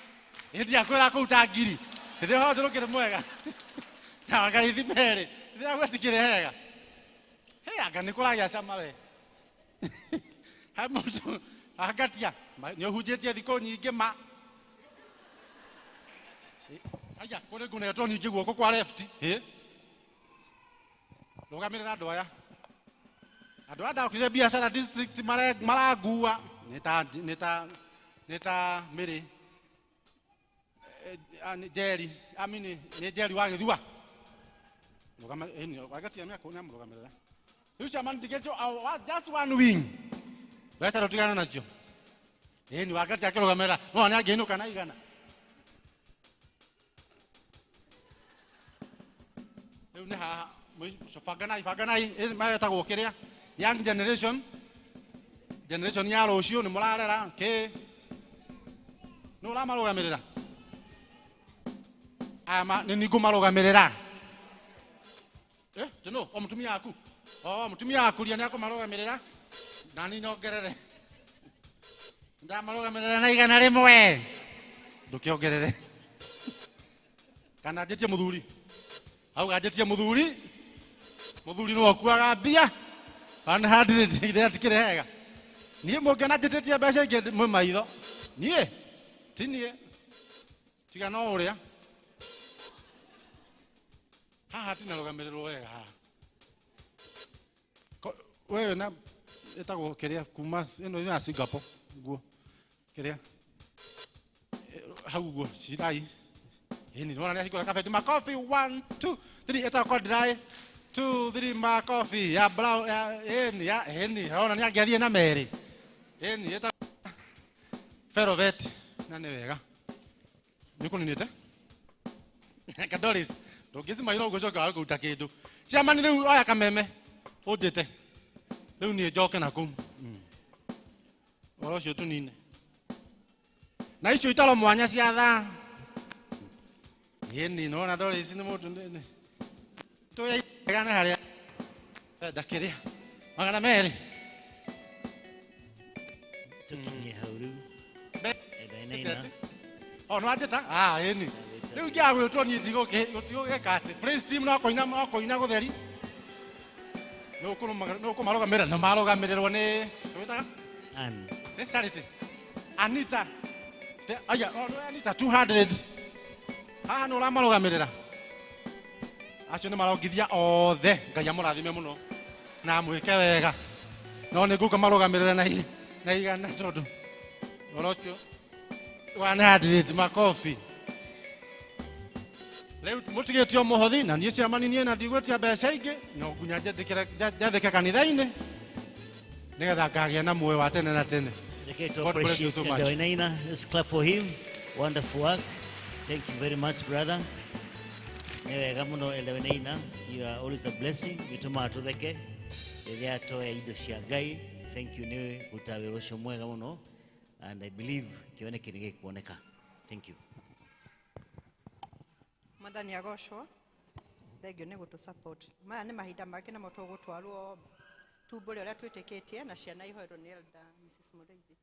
Ĩ ndiakwĩra kũruta ngiri. Hĩndĩ ũhoro ũcio ndũkĩrĩ mwega. Na Wakarĩithi merĩ. Hĩndĩ ĩyo gũtikĩrĩ hega. Hĩ anga nĩ kũragĩa cama we. He mũndũ angatia. Nĩ ũhunjĩtie thikũ nyingĩ ma. Aya, kũrĩ ngũnetwo nyingĩ guoko kwa left. Hĩ. Rũgamĩrĩra andũ aya. Andũ aya ndokire biacara district marangua. Nĩ ta Mĩrĩ. Njeri, I mean nĩ Njeri wa Gĩthua. Rũgama, ĩni, wagatia mĩaka nĩ amũrũgamĩrĩra. Rĩu chairman ndigĩtio just one wing. Mbeca tũtigana nacio. Ĩni wakati akĩrũgamĩrĩra no nĩ angĩinũka na igana. Rĩu nĩ haha banganai banganai metagwo kĩrĩa young generation generation ya rũciũ nĩ mũrarera kĩ nĩ ũramarũgamĩrĩra ama nĩ ningũmarũgamĩrĩra tũno o mũtumia waku o mũtumia waku ria nĩ akũmarũgamĩrĩra nani nyongerere ndamarũgamĩrĩra na 100 ndũkĩongerere kana njĩtie mũthuri auga njĩtie mũthuri mũthuri nĩwe ũkuaga mbia 100 ithĩ atikĩrĩ hega niĩ mũngĩona njĩtĩtie mbeca ingĩ mwĩ maitho niĩ ti niĩ tiga no ũrĩa haha tinarũgamĩrĩrwo wega haha wewe na ĩtagwo kĩrĩa kuma ĩno ya Singapore nguo kĩrĩa hau guo cirai ĩni nĩwona nĩahingũra kabeti makobi 1 2 3 ĩtagwo dry 2 3 makobi ya brown ya ĩni ya ĩni ona nĩangĩathiĩ na merĩ ĩni ĩtagwo velvet na nĩ wega nĩũkũninĩte Kadoris ndũngĩcimaira ũguo ũcoke wage kũruta kĩndũ chairman rĩu oya kameme ũnjĩte rĩu niĩ njoke na kũu ũhoro ũcio tũnine na icio itaro mwanya cia thaa ĩni nĩwona Doris nĩ mũndũ tũyaigana harĩa enda kĩrĩa 200 tũkinyie hau rĩu enda o nĩwanjĩta ĩni rĩu ingĩaga gwĩtwo niĩ ndigũgĩka atĩ praise team no kũina gũtheri nĩũkũmarũgamĩrĩra na marũgamĩrĩrwo nĩ wĩtaga Charity Anita aya Anita 200 haha nĩ ũramarũgamĩrĩra acio nĩ marongithia othe Ngai amũrathime mũno na amwĩke wega no nĩ ngũka marũgamĩrĩra na igana tondũ ũhoro ũcio 100 makobi rĩu mũtigĩtio mũhothi na niĩ chairman niĩ na ndigwĩtia mbeca ingĩ no nginya njathĩke kanitha-inĩ nĩgetha ngagĩa na muoyo wa tene na tene. God bless you so much. Let's clap for him. Wonderful work. Thank you very much, brother. Nĩ wega mũno Elder Wainaina. You are always a blessing. Gĩtũmaga tũtheke rĩrĩa twoya indo cia Ngai. Thank you nĩ kũruta wĩra ũcio mwega mũno and I believe kĩoneki nĩ gĩkuoneka. Thank you. Mwathani agocwo thengio nĩ gũtũ support maya nĩ mahinda mangĩ namo tũgũtwarwo tumbũre ũrĩa twĩtĩkĩtie na ciana ihoerwo nĩ Elder Mrs. Mũrĩithi.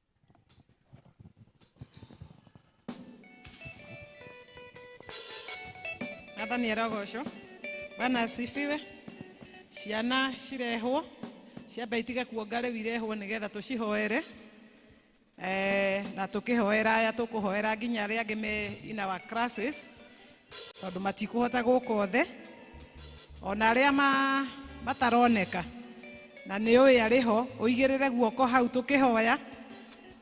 Mwathani arogocwo Bwana asifiwe. Ciana cirehwo ciambe itige kuonga rĩu irehwo nĩgetha tũcihoere na tũkĩhoera aya tũkũhoera nginya arĩa angĩ me in our classes tondũ matikũhota gũka othe ona arĩa mataroneka na nĩ ũĩ arĩ ho ũigĩrĩre guoko hau tũkĩhoya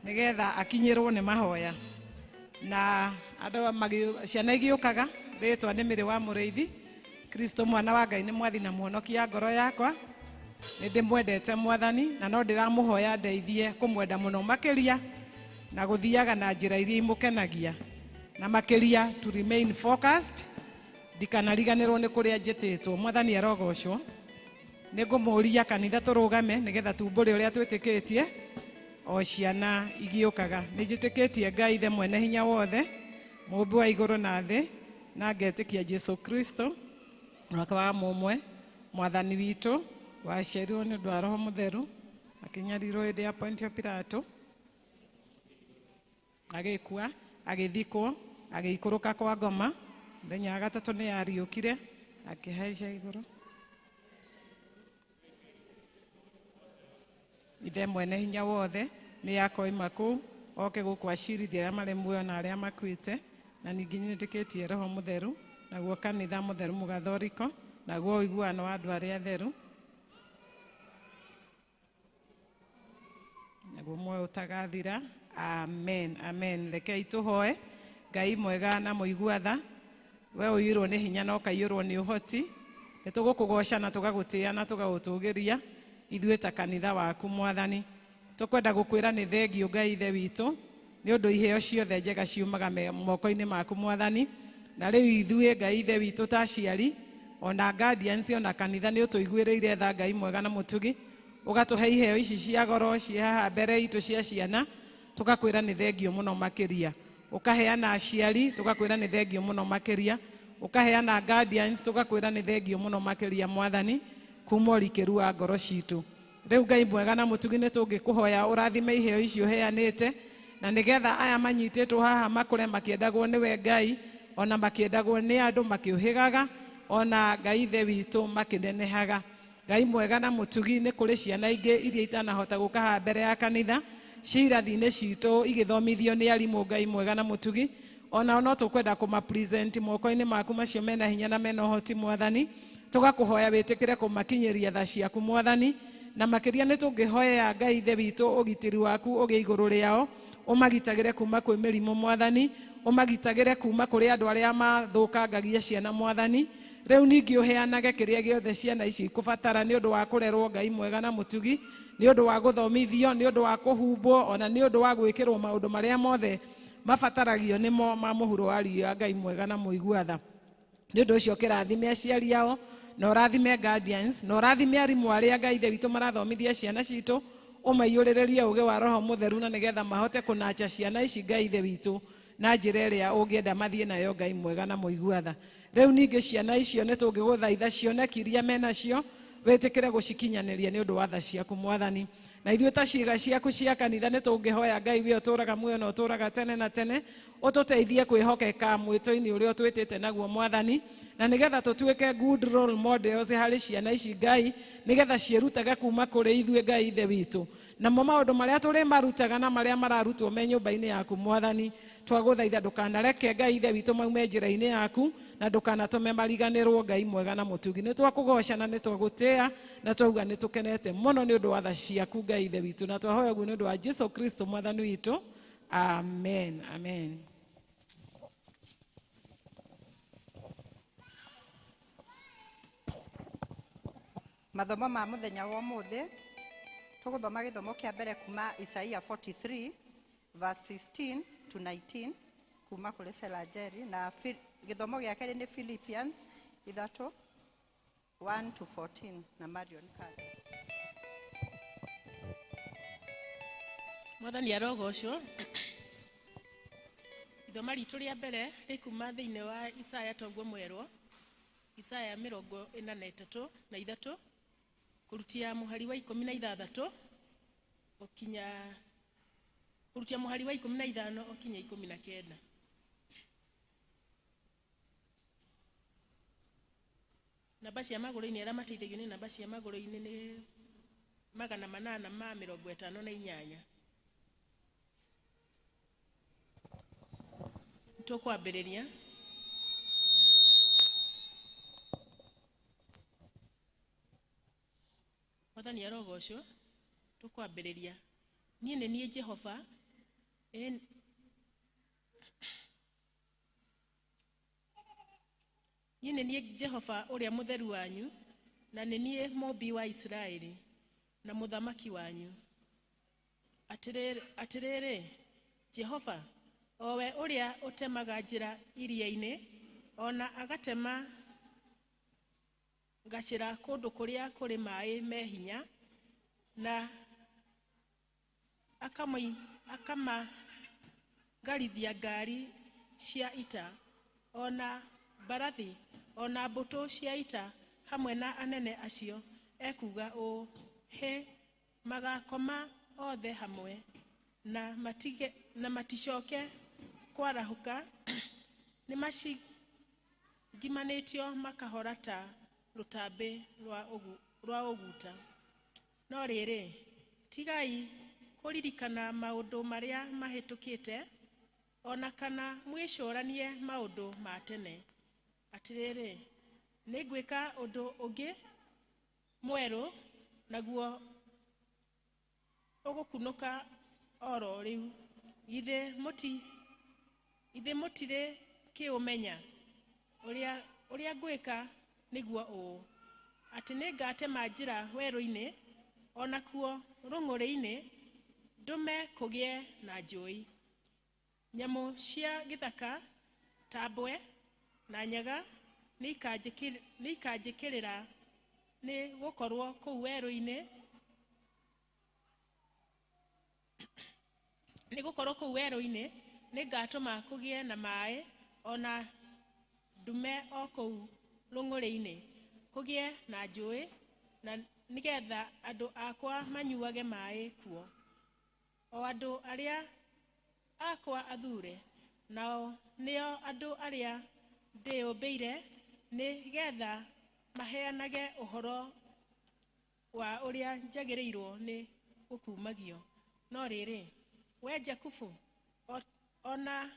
nĩgetha akinyĩrwo nĩ mahoya na andũ ciana igĩũkaga rĩtwa nĩ Mĩrĩ wa Mũrĩithi Kristo mwana wa Ngai nĩ mwathi na mũhonokia ngoro yakwa nĩ ndĩmwendete mwathani na no ndĩramũhoya ndeithie kũmwenda mũno makĩria na gũthiaga na njĩra iria imũkenagia na makĩria to remain focused ndikanariganĩrwo nĩ kũrĩa njĩtĩtwo mwathani arogocwo nĩ ngũmũria kanitha tũrũgame nĩgetha tumbũre ũrĩa twĩtĩkĩtie o ciana igĩũkaga nĩ njĩtĩkĩtie Ngai ithe mwene hinya wothe mũũmbi wa igũrũ na thĩ na ngetĩkia Jesu Kristo mwaka wa mũmwe mwathani witũ waciarirwo nĩ ũndũ wa Roho Mũtheru akĩnyarirwo hĩndĩ ya Pontio Pilato agĩkua agĩthikwo agĩikũrũka kwa ngoma mũthenya wa gatatũ nĩ ariũkire akĩhaica igũrũ ithe mwene hinya wothe nĩ akoima kũu oke gũkũ acirithia arĩa marĩ muoyo na arĩa makuĩte na ningĩ nĩtĩkĩtie Roho Mũtheru naguo kanitha mũtheru mũgathoriko naguo ũiguano wa andũ arĩa atheru naguo muoyo ũtagathira. Amen, amen. Rekei tũhoe. Ngai mwega na mũigua tha we ũiyũirwo nĩ hinya na ũkaiyũrwo nĩ ũhoti nĩ tũgũkũgoca na tũgagũtĩa na tũgagũtũgĩria ithuĩ ta kanitha waku mwathani. Tũkwenda gũkwĩra nĩ thengio Ngai ithe witũ nĩ ũndũ iheo ciothe njega ciumaga moko-inĩ maku mwathani. Na rĩu ithuĩ Ngai ithe witũ ta aciari ona guardians ona kanitha nĩ ũtũiguĩrĩire tha Ngai mwega na mũtugi, ũgatũhe iheo ici cia goro ciĩ haha mbere itũ cia ciana, tũgakwĩra nĩ thengio mũno makĩria. Ũkaheana aciari, tũgakwĩra nĩ thengio mũno makĩria. Ũkaheana guardians, tũgakwĩra nĩ thengio mũno makĩria mwathani, kuma ũrikĩru wa ngoro citũ. Rĩu Ngai mwega na mũtugi nĩ tũngĩkũhoya ũrathime iheo icio ũheanĩte, na nĩgetha aya manyitĩtwo haha makũre makĩendagwo nĩwe Ngai, ona makĩendagwo nĩ andũ makĩũhĩgaga, ona Ngai ithe witũ makĩnenehaga. Ngai mwega na mũtugi nĩ kũrĩ ciana ingĩ iria itanahota gũka haha mbere ya kanitha, ciĩ irathi-inĩ citũ igĩthomithio nĩ arimũ Ngai mwega na mũtugi, ona no tũkwenda kũma-present moko-inĩ maku macio mena hinya na mena ũhoti mwathani. Tũgakũhoya wĩtĩkĩre kũmakinyĩria tha ciaku mwathani, na makĩria nĩ tũngĩhoya Ngai ithe witũ ũgitĩri waku ũgĩe igũrũ rĩao, ũmagitagĩre kuma kwĩ mĩrimũ mwathani, ũmagitagĩre kuma kũrĩ andũ arĩa mathũkangagia ciana mwathani. Rĩu ningĩ ũheanage kĩrĩa gĩothe ciana icio ikũbatara nĩ ũndũ wa kũrerwo Ngai mwega na mũtugi, nĩ ũndũ wa gũthomithio, nĩ ũndũ wa kũhumbwo, ona nĩ ũndũ wa gwĩkĩrwo maũndũ marĩa mothe mabataragio nĩmo ma mũhuro wa riũa Ngai mwega na mũigua tha. Nĩ ũndũ ũcio kĩrathime aciari ao, na ũrathime guardians, na ũrathime arimũ arĩa Ngai ithe witũ marathomithia ciana citũ, ũmaiyũrĩrĩrie ũũgĩ wa Roho Mũtheru na nĩgetha mahote kũnacha ciana ici Ngai ithe witũ na njĩra ĩrĩa ũngĩenda mathiĩ nayo Ngai mwega na mũigua tha. Rĩu ningĩ ciana icio nĩ tũngĩgũthaitha cioneki iria menacio wĩtĩkĩre gũcikinyanĩria nĩ ũndũ wa tha ciaku mwathani. Na ithuĩ ta ciĩga ciaku cia kanitha nĩ tũngĩhoya Ngai we ũtũũraga muoyo na ũtũũraga tene na tene, ũtũteithie kwĩhokeka mwĩtũ-inĩ ũrĩa ũtwĩtĩte naguo mwathani, na nĩgetha tũtuĩke good role models harĩ ciana ici Ngai, nĩgetha ciĩrutage kuma kũrĩ ithuĩ Ngai ithe witũ. Namo maũndũ marĩa tũrĩmarutaga na marĩa mararutwo me nyũmba-inĩ yaku mwathani, twagũthaitha ndũkanareke Ngai ithe witũ maume njĩra-inĩ yaku, na ndũkanatũme mariganĩrwo Ngai mwega na mũtugi. Nĩ twakũgoca na nĩ twagũtĩĩa na twauga nĩ tũkenete mũno nĩ ũndũ wa tha ciaku Ngai ithe witũ, na twahoya ũguo nĩ ũndũ wa Jesu Kristo mwathani witũ. Amen, amen. Mathomo ma mũthenya wa ũmũthĩ tũgũthoma gĩthomo kĩa mbere kuma Isaia 43 verse 15 to 19 kuma kũrĩ Selajeri, na gĩthomo gĩa kerĩ nĩ Philippians 3 1 to 14 na Marion Carter. Mwathani arogocwo. Ithoma ritũ rĩa mbere rĩkuma thĩinĩ wa Isaya toguo mwerwo, Isaya 43 na 3 kũrutia mũhari wa 16 ũkinya kũrutia mũhari wa 15 ũkinya 19. Namba cia magũrũ-inĩ arĩa mateithagio nĩ namba cia magũrũ-inĩ nĩ 858. Tũkwambĩrĩria. Mwathani arogocwo. Tũkwambĩrĩria. Niĩ nĩ niĩ Jehova, niĩ nĩ niĩ Jehova ũrĩa mũtheru wanyu, na nĩ niĩ mũmbi wa Isiraeli na mũthamaki wanyu. Atĩrĩrĩ, Jehova, o we ũrĩa ũtemaga njĩra iria-inĩ, ona agatema gacĩra kũndũ kũrĩa kũrĩ maĩ me hinya, na akamagarithia ngari cia ita, ona mbarathi, ona mbũtũ cia ita hamwe na anene acio, ekuuga ũũ: hĩ, magakoma othe hamwe na maticoke kwarahũka, nĩmacingimanĩtio makahora ta rũtambĩ rwa ũguta. No rĩrĩ, tigai kũririkana maũndũ marĩa mahĩtũkĩte, ona kana mwĩcũranie maũndũ ma tene. Atĩrĩrĩ, nĩngwĩka ũndũ ũngĩ mwerũ, naguo ũgũkunũka oro rĩu. Githĩ mũtirĩ kĩũmenya? Ũrĩa ngwĩka nĩguo ũũ, atĩ nĩngatema njĩra werũ-inĩ O nakuo rũng'ũrĩ-inĩ ndũme kũgĩe na njũĩ. Nyamũ cia gĩthaka ta mbwe na nyaga nĩikanjĩkĩrĩra, nĩ gũkorwo kũu werũ-inĩ nĩngatũma kũgĩe na maaĩ, ona ndume o kũu rũng'ũrĩ-inĩ kũgĩe na njũĩ, na nĩgetha andũ akwa manyuage maaĩ kuo, o andũ arĩa akwa athure, nao nĩo andũ arĩa ndĩũmbĩire, nĩgetha maheanage ũhoro wa ũrĩa njagĩrĩirwo nĩ gũkumagio. No rĩrĩ, we Jakubu, ona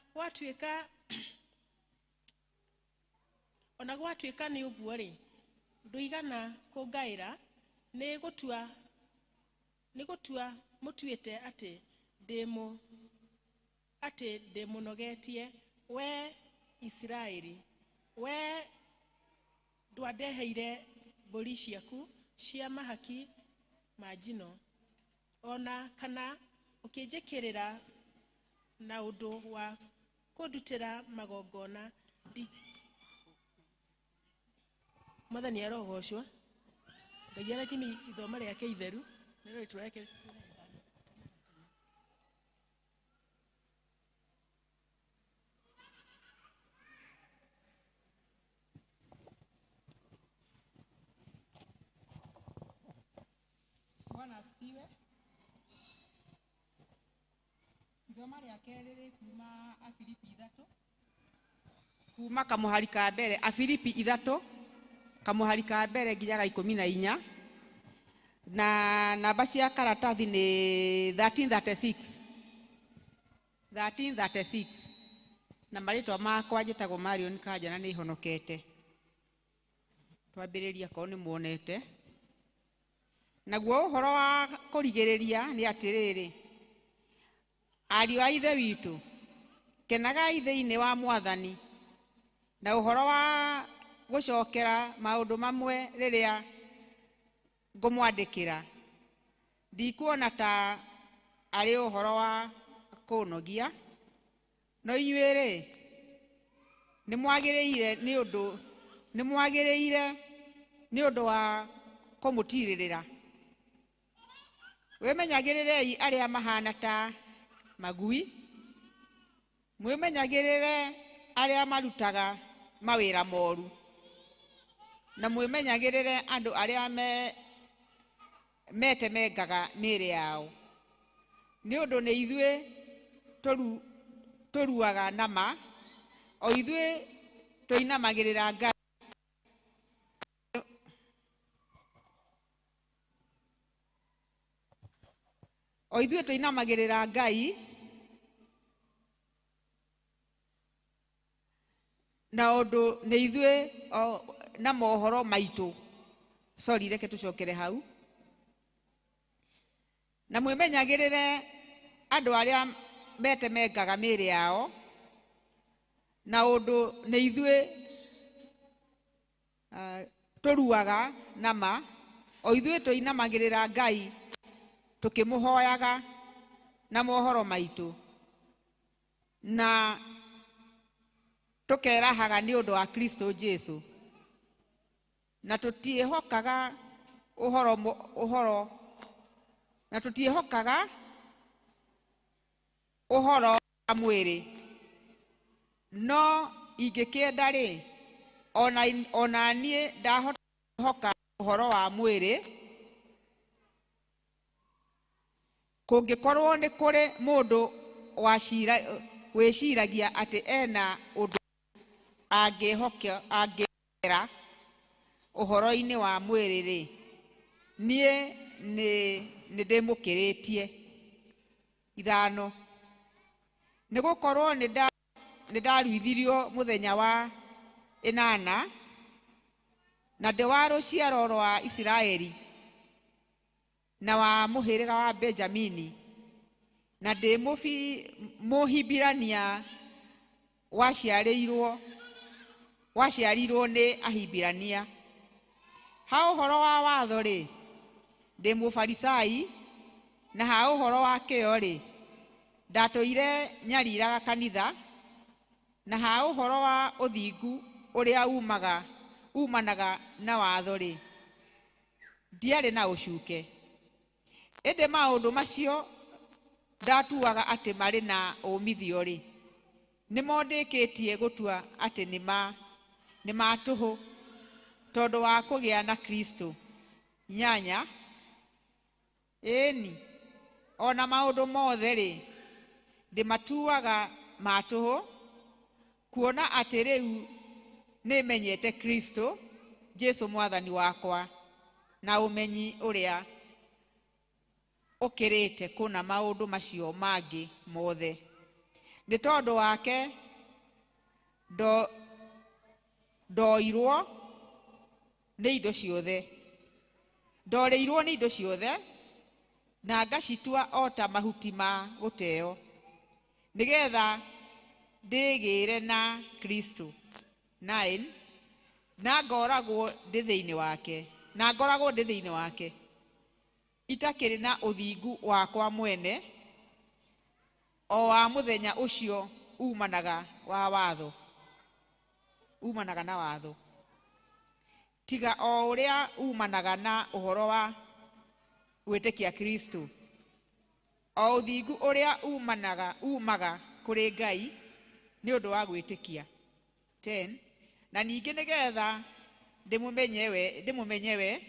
gwatuĩka nĩ ũguo-rĩ, ndũigana kũngaĩra, nĩ gũtua mũtuĩte atĩ ndĩmũnogetie, we Isiraeli. We ndwandeheire mbũri ciaku cia mahaki ma njino, ona kana ũkĩnjĩkĩrĩra na ũndũ wa kũndutĩra magongona. Mwathani arogocwo. Ngai arathime ithoma rĩake itheru nĩrĩo rĩtwa rĩake. Bwana asifiwe. Ithoma rĩa kerĩ rĩ kuma Afilipi 3, kuma kamũhari ka mbere, Afilipi 3 kamũhari ka mbere nginya ga 14, na namba cia karatathi nĩ 1336 1336, na marĩtwa makwa njĩtagwo Marion Kanja na nĩ honokete. Twambĩrĩria korwo nĩ muonete. Naguo ũhoro wa kũrigĩrĩria nĩ atĩrĩrĩ, ariũ a Ithe witũ, kenagai thĩinĩ wa Mwathani. Na ũhoro wa gũcokera maũndũ mamwe rĩrĩa ngũmwandĩkĩra, ndikuona ta arĩ ũhoro wa kũnogia, no inyuĩ-rĩ, nĩmwagĩrĩire nĩ ũndũ wa kũmũtirĩrĩra. Wĩmenyagĩrĩrei arĩa mahana ta magui, mwĩmenyagĩrĩre arĩa marutaga mawĩra moru, na mwĩmenyagĩrĩre andũ arĩa metemengaga mĩĩrĩ yao. Nĩ ũndũ nĩ ithuĩ tũruaga na ma, o ithuĩ tũinamagĩrĩra Ngai. O ithuĩ tũinamagĩrĩra Ngai na ũndũ nĩ ithuĩ na mohoro maitũ. Sorry, reke tũcokere hau. Na mwĩmenyagĩrĩre andũ arĩa metemengaga mĩĩrĩ yao, na ũndũ nĩ ithuĩ tũruaga na ma, o ithuĩ tũinamagĩrĩra Ngai tũkĩmũhoyaga na mohoro maitũ, na tũkerahaga nĩ ũndũ wa Kristo Jesu, na tũtiĩhokaga ũhoro wa mwĩrĩ. No ingĩkĩenda rĩ, ona niĩ ndahota kwĩhoka ũhoro wa mwĩrĩ. Kũngĩkorwo nĩ kũrĩ mũndũ wĩciragia atĩ ena ũndũ angĩhokera ũhoro-inĩ wa mwĩrĩ rĩ, niĩ nĩ ndĩmũkĩrĩtie. 5, nĩ gũkorwo nĩ ndaruithirio mũthenya wa 8, na ndĩ wa rũciaro rwa Isiraeli, na wa mũhĩrĩga wa Benjamini, na ndĩ Mũhibirania waciarirwo nĩ Ahibirania. Ha ũhoro wa watho rĩ, Ndĩ Mũfarisai, na ha ũhoro wa kĩyo-rĩ, ndatũire nyariraga kanitha, na ha ũhoro wa ũthingu ũrĩa umanaga na watho-rĩ, ndiarĩ na ũcuke. Ĩndĩ maũndũ macio ndatuaga atĩ marĩ na ũmithio-rĩ, nĩmo ndĩkĩtie gũtua atĩ nĩ ma tũhũ tondũ wa kũgĩa na Kristo. 8. Ĩni, ona maũndũ mothe-rĩ, ndĩmatuaga ma tũhũ, kuona atĩ rĩu nĩmenyete Kristo Jesu mwathani wakwa, na ũmenyi ũrĩa ũkĩrĩte kũna maũndũ macio mangĩ mothe. Nĩ tondũ wake ndoirwo nĩ indo ciothe, ndorĩirwo nĩ indo ciothe, na ngacitua o ta mahuti ma gũteo, nĩgetha ndĩgĩre na Kristo. 9. Na ngoragwo ndĩ thĩinĩ wake, itakĩrĩ na ũthingu wakwa mwene, o wa mũthenya ũcio umanaga na watho, tiga o ũrĩa umanaga na ũhoro wa gwĩtĩkia Kristo, o ũthingu ũrĩa umaga kũrĩ Ngai nĩ ũndũ wa gwĩtĩkia. 10. Na ningĩ nĩgetha ndĩmũmenye we,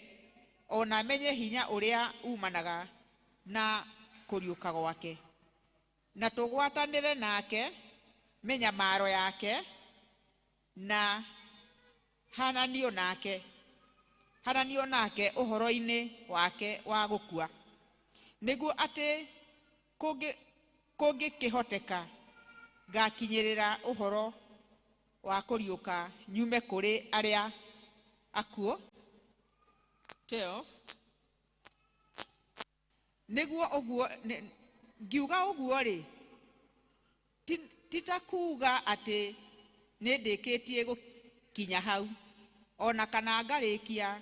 ona menye hinya ũrĩa umanaga na kũriũka gwake, na tũgwatanĩre nake mĩnyamaro yake, na hananio nake ũhoro-inĩ wake wa gũkua, nĩguo atĩ kũngĩkĩhoteka ngakinyĩrĩra ũhoro wa kũriũka nyume kũrĩ arĩa akuũ. 12. Nĩguo ũguo ngiuga ũguo-rĩ, ti ta kuuga atĩ nĩndĩkĩtie gũkinya hau, ona kana ngarĩkia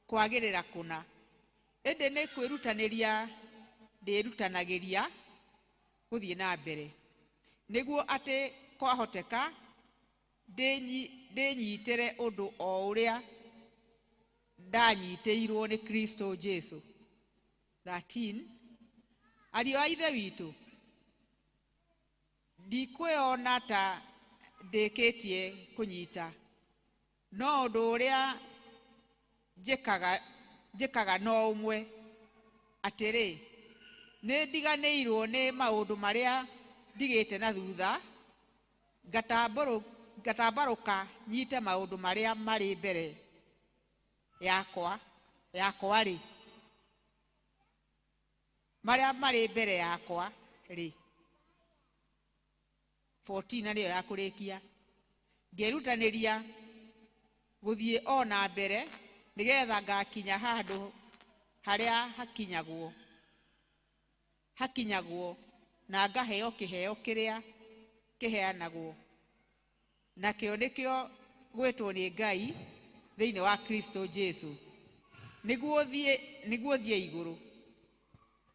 kwagĩrĩra kũna, ĩndĩ nĩ kwĩrutanĩria ndĩrutanagĩria gũthiĩ na mbere, nĩguo atĩ kwahoteka ndĩnyitĩre ũndũ o ũrĩa ndanyitĩirwo nĩ Kristo Jesu. 13. Ariũ a Ithe witũ, ndikwĩona ta ndĩkĩtie kũnyita, no ũndũ ũrĩa njĩkaga no ũmwe, atĩrĩ, nĩ ndiganĩirwo nĩ maũndũ marĩa ndigĩte na thutha, ngatambarũka nyite maũndũ marĩa marĩ mbere yakwa-rĩ, marĩa marĩ mbere yakwa rĩ. 14. Na nĩyo ya kũrĩkia, ngĩrutanĩria gũthiĩ o na mbere nĩgetha ngakinya handũ harĩa hakinyagwo na ngaheo kĩheo kĩrĩa kĩheanagwo nakĩo nĩkĩo gwĩtwo nĩ Ngai thĩinĩ wa Kristo Jesu, nĩguo thiĩ igũrũ.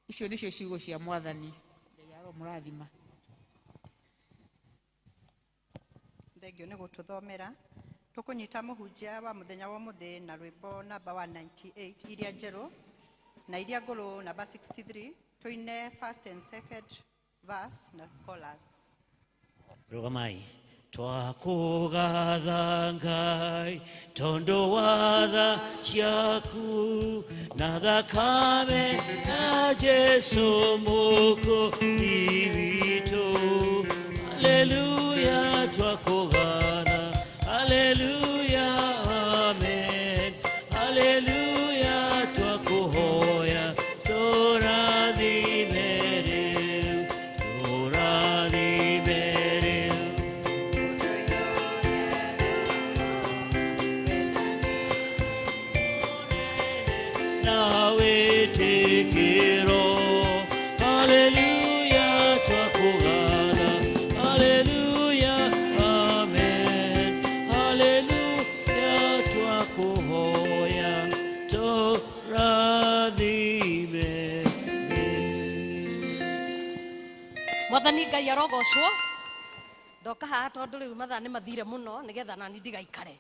Icio nĩcio ciugo cia Mwathani. Ngai aromũrathima. Thengio nĩ gũtũthomera. Tũkũnyita mũhunjia wa mũthenya wa ũmũthĩ na rwĩmbo namba 198 iria njerũ na iria ngũrũ namba 63, tũine first and second verse na chorus. Rũgamai. Twakũgatha Ngai tondũ wa tha ciaku, na thakame ya Jesu Mũkũri witũ. Haleluya, twakũgatha. Haleluya, amen. Haleluya, twakũhoya tũrathime rĩu, tũrathime rĩu. Na wĩtĩkĩro, haleluya, twakũgatha. Haleluya, amen. Haleluya, twakuhoya tũrathime Mwathani Ngai arogocwo. Ndoka haha tondu riu mathaa nĩ mathire mũno nĩgetha nani ndigaikare.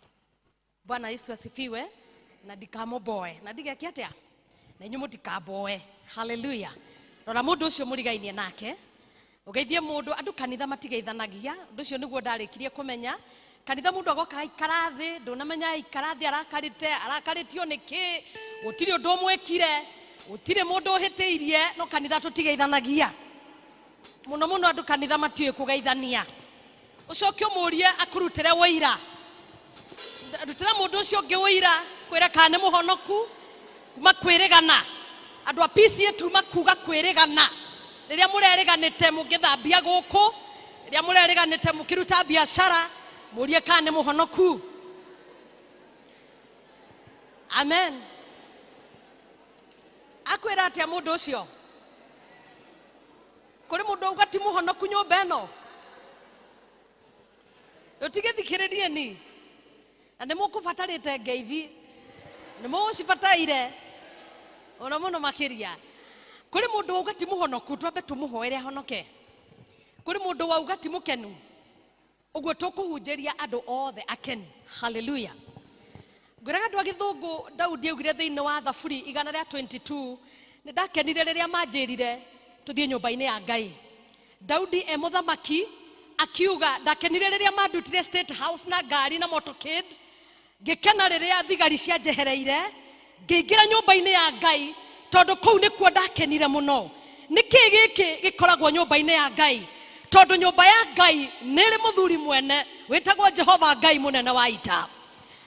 Bwana Yesu asifiwe na ndikamuboe na ndigeke atĩa na inyuĩ mũtikamboe. Haleluya. Rora mũndũ ũcio mũrigainie nake ũgeithie mũndũ. Andũ kanitha matigeithanagia, ũndũ ũcio nĩguo ndarĩkirie kũmenya. Kanitha mũndũ agoka aikara thĩ, ndũnamenya aikara thĩ arakarĩte, arakarĩtio nĩkĩ, gũtirĩ ũndũ ũmwĩkire, gũtirĩ mũndũ ũhĩtĩirie, no kanitha tũtigeithanagia mũno mũno. Andũ kanitha matiũĩ kũgeithania. Ũcoke ũmũrie akũrutĩre wũira, rutĩra mũndũ ũcio ũngĩ wũira kwĩra kana nĩ mũhonoku kuma kwĩrĩgana. Andũ a PCA tuma kuga kwĩrĩgana. Rĩrĩa mũrerĩganĩte mũngĩthambia gũkũ, rĩrĩa mũrerĩganĩte mũkĩruta biacara, mũrie kana nĩ mũhonoku. Amen. Akwĩra atĩa mũndũ ũcio? Kũrĩ mũndũ auga ti mũhonoku nyũmba ĩno? Ũtigĩthikĩrĩrie ni na nĩ mũkũbatarĩte ngeithi, nĩ mũgũcibataire mũno mũno makĩria. Kũrĩ mũndũ wauga ti mũhonoku, twambe tũmũhoere ahonoke. Kũrĩ mũndũ wauga ti mũkenu, ũguo tũkũhunjĩria andũ othe akenu. Haleluya. Ngwĩraga andũ a gĩthũngũ, Daudi augire thĩinĩ wa Thaburi 122, nĩ ndakenire rĩrĩa manjĩrire tũthiĩ nyũmba-inĩ ya Ngai. Daudi e mũthamaki akiuga ndakenire rĩrĩa mandutire State House na ngari na motorcade, ngĩkena rĩrĩa thigari cianjehereire, ngĩingĩra nyũmba-inĩ ya Ngai, tondũ kũu nĩkuo ndakenire mũno. Nĩkĩ gĩkĩ gĩkoragwo nyũmba-inĩ ya Ngai? Tondũ nyũmba ya Ngai nĩ ĩrĩ mũthuri mwene wĩtagwo Jehova Ngai mũnene wa ita,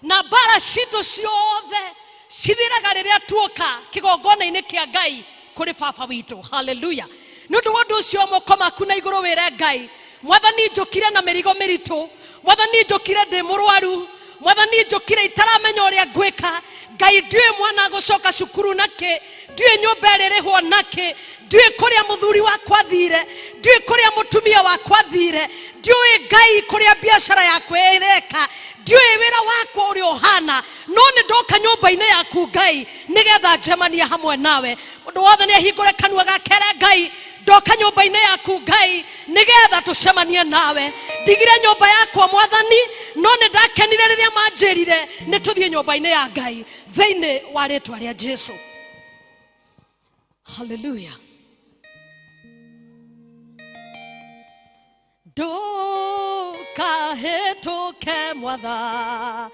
na mbara citũ ciothe cithiraga rĩrĩa tuoka kĩgongona-inĩ kĩa Ngai kũrĩ baba witũ. Haleluya. Nĩ ũndũ wa ũndũ ũcio, moko maku na igũrũ wĩre Ngai, Mwathani njũkire na mĩrigo mĩritũ, Mwathani njũkire ndĩ mũrwaru, Mwathani njũkire itaramenya ũrĩa ngwĩka, Ngai ndiũĩ mwana gũcoka cukuru nakĩ, ndiũĩ nyũmba ĩrĩrĩhwo nakĩ, ndiũĩ kũrĩa mũthuri wakwa athire, ndiũĩ kũrĩa mũtumia wakwa athire, ndiũĩ Ngai kũrĩa biacara yakwa ĩreka, ndiũĩ wĩra wakwa ũrĩa ũhana, no nĩ ndoka nyũmba-inĩ yaku Ngai nĩgetha njemanie hamwe nawe. Mũndũ wothe nĩ ahingũre kanua gake ere Ngai, ndoka nyũmba-inĩ yaku Ngai nĩgetha tũcemanie nawe. Ndigire nyũmba yakwa Mwathani, no nĩ ndakenire rĩrĩa manjĩrire nĩ tũthiĩ nyũmba-inĩ ya Ngai thĩinĩ wa rĩtwa rĩa Jesu. Haleluya. Ndũkahĩtũke Mwathani,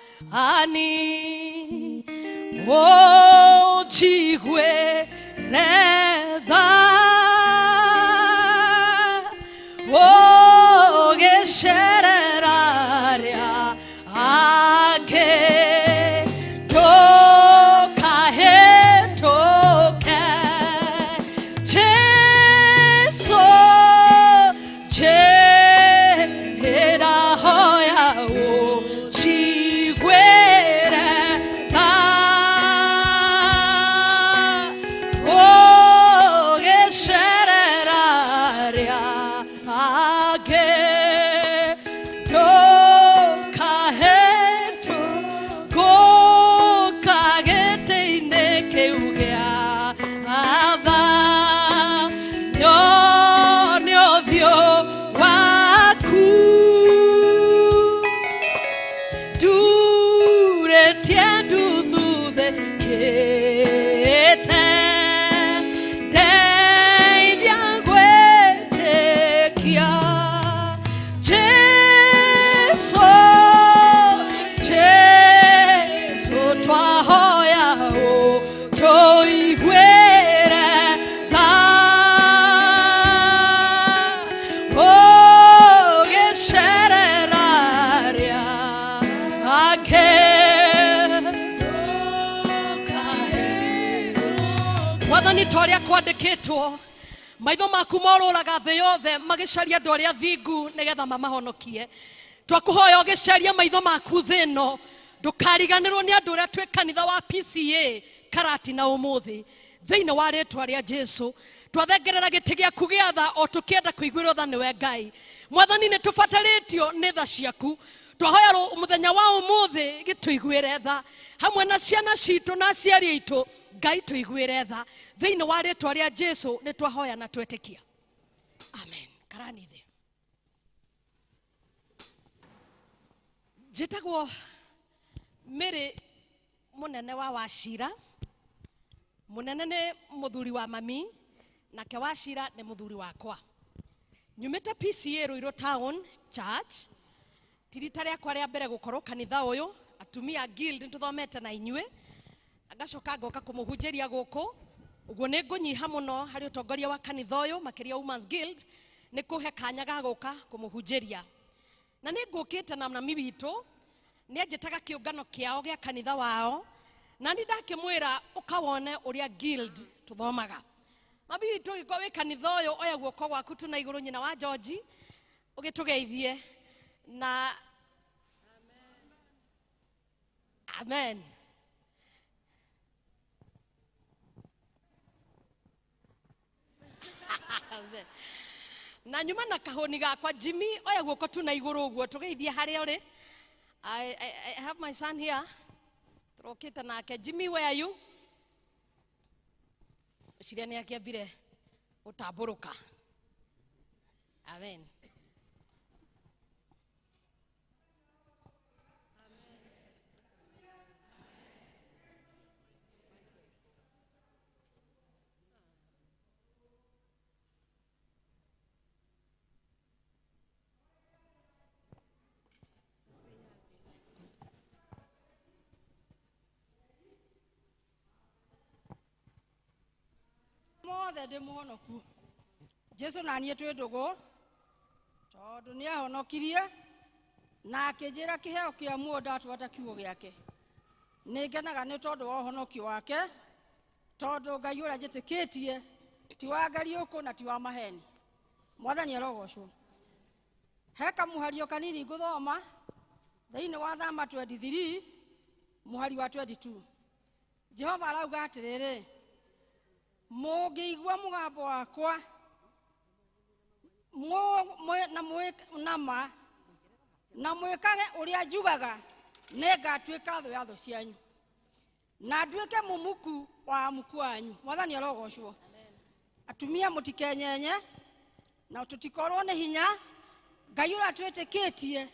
ũnjiguĩre tha, ũgĩcerera arĩa angĩ. Ndũkahĩtũke Jesu, njĩra hoya ũnjiguĩre tha, ũgĩcerera arĩa angĩ. Ndũkahĩtũka gĩtĩ-inĩ kĩu gĩa tha, nyone ũthiũ waku, ndurĩtie nduthuthĩkĩte, ndeithia gwĩtĩkia. Jesu, Jesu twahoya ũtũiguĩre tha, ũgĩcerera arĩa angĩ. Mwathani, ta ũrĩa kwandĩkĩtwo, maitho maku morũraga thĩ yothe magĩcaria andũ arĩa thingu nĩgetha mamahonokie. Twakũhoya ũgĩcaria maitho maku thĩ ĩno, ndũkariganĩrwo nĩ andũ ũrĩa twĩ kanitha wa PCA Karatina ũmũthĩ thĩinĩ wa rĩtwa rĩa Jesu. Twathengerera gĩtĩ gĩaku gĩa tha o tũkĩenda kũiguĩrwo tha nĩwe Ngai. Mwathani, nĩ tũbatarĩtio nĩ tha ciaku. Twahoya mũthenya wa ũmũthĩ gĩtũiguĩre tha hamwe na ciana citũ na aciari aitũ. Ngai tũiguĩre tha thĩinĩ wa rĩtwa rĩa Jesu nĩ twahoya na twetĩkia. Amen. Ikarani thĩ. Njĩtagwo Mary mũnene wa Wachira. Mũnene nĩ mũthuri wa mami, nake Wachira nĩ mũthuri wakwa. Nyumĩte PCA Ruiru Town Church. Ti rita rĩakwa rĩa mbere gũkorwo kanitha ũyũ, atumia guild nĩtũthomete na inyuĩ. Ngacoka ngoka kũmũhunjĩria gũkũ. Ũguo nĩ ngũnyiha mũno harĩ ũtongoria wa kanitha ũyũ, makĩria Women's Guild, nĩ kũhe kanya ga gũka kũmũhunjĩria. Na nĩ ngũkĩte na mami witũ, nĩ anjĩtaga kĩũngano kĩao gĩa kanitha wao, na nĩ ndakĩmwĩra ũkawone ũrĩa guild tũthomaga. Mami witũ ũgĩkorwo wĩ kanitha ũyũ, oya guoko gwaku tu na igũrũ nyina wa George, ũgĩtũgeithie na amen. Amen. Na nyuma na kahoni gakwa Jimmy, oya guoko tu na igũrũ ũguo tũgeithie harĩa ũrĩ. I have my son here. Tũrokĩte nake. Jimmy, where are you? Ũciria nĩ akĩambire gũtambũrũka. Amen. Mothe ndĩ mũhonoku. Jesu na niĩ twĩ ndũgũ, tondũ nĩ ahonokirie na akĩnjĩra kĩheo kĩa muoyo ndatwata kiugo gĩake. Nĩ ngenaga nĩ tondũ wa ũhonokio wake, tondũ Ngai ũrĩa njĩtĩkĩtie ti wa ngariũkũ na ti wa maheni. Mwathani arogocwo. He kamũhario kanini ngũthoma thĩinĩ wa Thama 23 mũhari wa 22. Jehova arauga atĩrĩrĩ, mũngĩigua mũgambo wakwa na mwĩkage ũrĩa njugaga, nĩngatuĩka thũ ya thũ cianyu na nduĩke mũmuku wa amuku wanyu. Mwathani arogocwo. Atumia mũtikenyenye na tũtikorwo nĩ hinya. Ngai ũrĩa twĩtĩkĩtie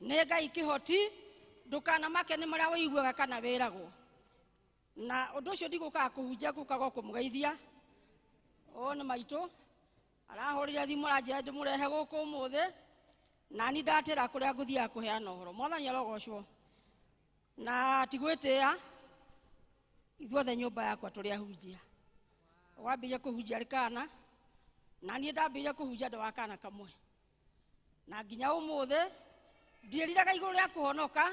nĩ Ngai kĩhoti, ndũkanamake nĩ marĩa wĩiguaga kana wĩragwo. Na ũndũ ũcio ndigũkaga kũhunjia, ngũkaga kũmũgeithia. Ũyũ nĩ maitũ arahũrire thimũ aranjĩra ndĩmũrehe gũkũ ũmũthĩ, na niĩ ndatĩra kũrĩa ngũthiaga kũheana ũhoro. Mwathani arogocwo. Na ti gwĩtĩa, ithuothe nyũmba yakwa tũrĩ ahunjia. Wambĩrĩria kũhunjia arĩ kana, na niĩ ndambĩrĩria kũhunjia ndĩ wa kana kamwe, na nginya ũmũthĩ ndiĩriraga igũrũ rĩa kũhonoka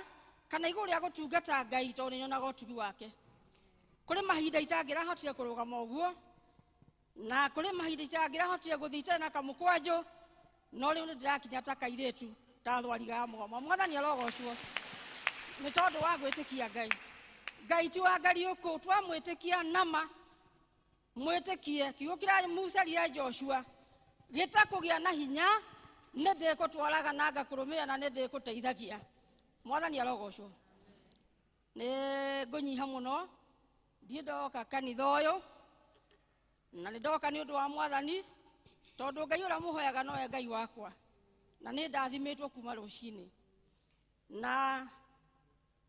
kana igũrũ rĩa gũtungata Ngai, tondũ nĩnyonaga ũtugi wake. Kũrĩ mahinda itangĩrahotire kũrũgama ũguo, na kũrĩ mahinda itangĩrahotire gũthiĩ itarĩ na kamũkwanjũ, no rĩu nĩndĩrakinya ta kairĩtu ta thwariga ya mũgoma. Mwathani arogocwo nĩ tondũ wa gwĩtĩkia Ngai. Ngai ti wa ngariũkũ, twamwĩtĩkia nama mwĩtĩkie kiugo kĩrĩa Musa erire Joshua gĩtakũgĩa na hinya, nĩ ndĩgũtwaraga na ngakũrũmĩrĩra na nĩ ndĩgũteithagia. Mwathani arogocwo. Nĩ ngũnyiha mũno, ndiĩ ndoka kanitha ũyũ, na nĩ ndoka nĩ ũndũ wa Mwathani, tondũ Ngai ũrĩa mũhoyaga nowe Ngai wakwa, na nĩ ndathimĩtwo kuma rũcinĩ, na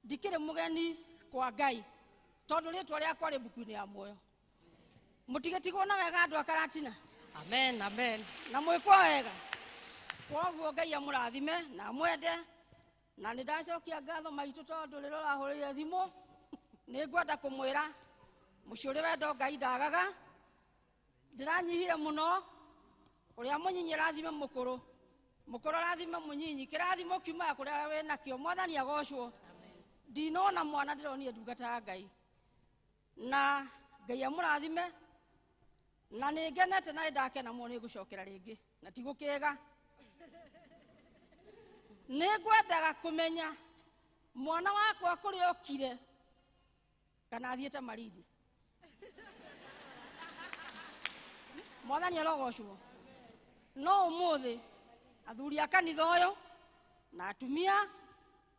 ndikĩrĩ mũgeni kwa Ngai, tondũ rĩtwa rĩakwa rĩ mbuku-inĩ ya muoyo. Mũtigĩtigwo na wega andũ a Karatina. Amen, amen. Na mwĩkwo wega. Kwoguo Ngai amũrathime na amwende, na nĩ ndacokia ngatho maitũ tondũ rĩrĩa ũrahũrĩire thimũ nĩ ngwenda kũmwĩra mũciĩ ũrĩ wendo Ngai ndagaga. Ndĩranyihire mũno, ũrĩa mũnyinyi arathime mũkũrũ, mũkũrũ arathime mũnyinyi, kĩrathimo kiumaga kũrĩ arĩa wĩnakĩo. Mwathani agocwo. Ndinona mwana, ndĩronire ndungata ya Ngai, na Ngai amũrathime, na nĩ ngenete na nĩndakena mũno nĩ ngũcokera rĩngĩ na ti gũkĩga. Nĩ ngwendaga kũmenya mwana wakwa kũrĩa okire kana athiĩte Malindi. Mwathani arogocwo. No ũmũthĩ athuri a kanitha ũyũ na atumia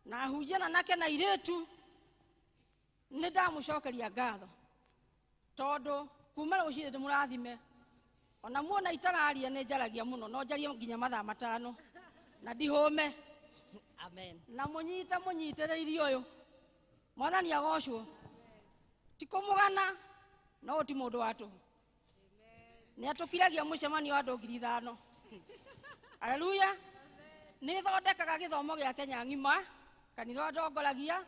na ahunjia na anake na airĩtu nĩ ndamũcokeria ngatho, tondũ kuma rũcinĩ ndĩmũrathime. Ona muona itararia nĩ njaragia mũno, no njarie nginya mathaa 5 na ndihũme. Amen. Na mũnyite mũnyitĩrĩirie ũyũ. Mwathani agocwo. Ti kũmũgana, no ti mũndũ wa tũhũ. Nĩ atũkiragia mũcemanio wa andũ 5,000. Haleluya. Nĩ thondekaga gĩthomo gĩa Kenya ng'ima, kanitha ndongoragia.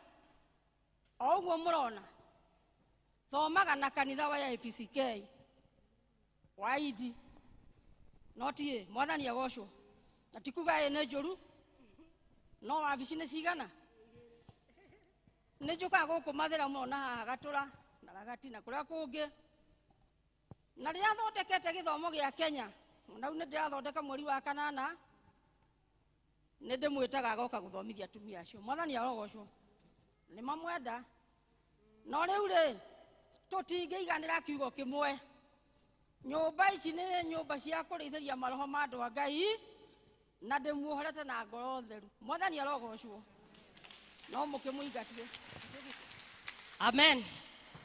O ũguo mũrona. Thomaga na kanitha wa APCK. Wa ID. No ti mwathani agocwo. Na ti kuga ĩ nĩ njũru. No wabici nĩ cigana. Nĩ njũkaga gũkũ Mathĩra mũno na haha Gatũra na Ragati na kũrĩa kũngĩ. Na rĩrĩa thondekete gĩthomo gĩa Kenya, na rĩu nĩ ndĩrathondeka mweri wa 8, nĩ ndĩmwĩtaga agoka gũthomithia atumia acio. Mwathani arogocwo. Nĩ mamwenda. No rĩu rĩ, tũtingĩiganĩra kiugo kĩmwe. Nyũmba ici nĩ nyũmba cia kũrĩithĩria maroho ma andũ a Ngai, na ndĩmuohorete na ngoro theru. Mwathani arogocwo. No mũkĩmũingatire. Amen.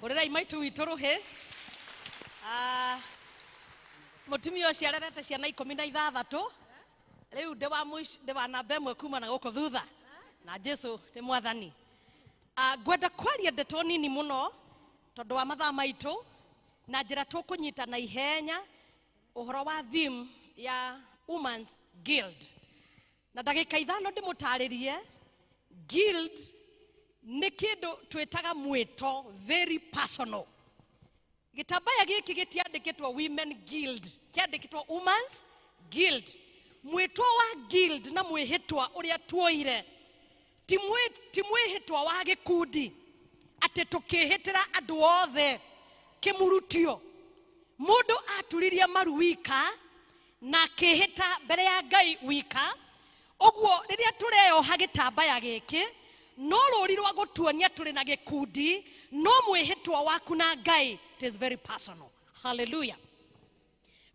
Hũrĩrai maitũ witũ rũhĩ. Mũtumia ũcio arerete ciana 16. Rĩu ndĩ wa namba 1 kuma na gũkũ thutha. Na Jesu nĩ mwathani. Ngwenda kwaria ndeto nini mũno tondũ wa mathaa maitũ na njĩra tũkũnyita na ihenya ũhoro wa theme ya Women's Guild. Na ndagĩka 5 ndĩmũtarĩrie guild nĩ kĩndũ twĩtaga mwĩto, very personal. Gĩtambaya gĩkĩ gĩtiandĩkĩtwo Women Guild, kĩandĩkĩtwo Women's Guild. Mwĩtwo wa guild na mwĩhĩtwa ũrĩa tuoire ti mwĩhĩtwa wa gĩkundi atĩ tũkĩhĩtĩra andũ othe kĩmurutio. Mũndũ aturirie maru wika na akĩhĩta mbere ya Ngai wika. Ũguo rĩrĩa tũreoha gĩtambaya gĩkĩ no rũri rwa gũtuonia tũrĩ na gĩkundi, no mwĩhĩtwa waku na Ngai, it is very personal. Hallelujah.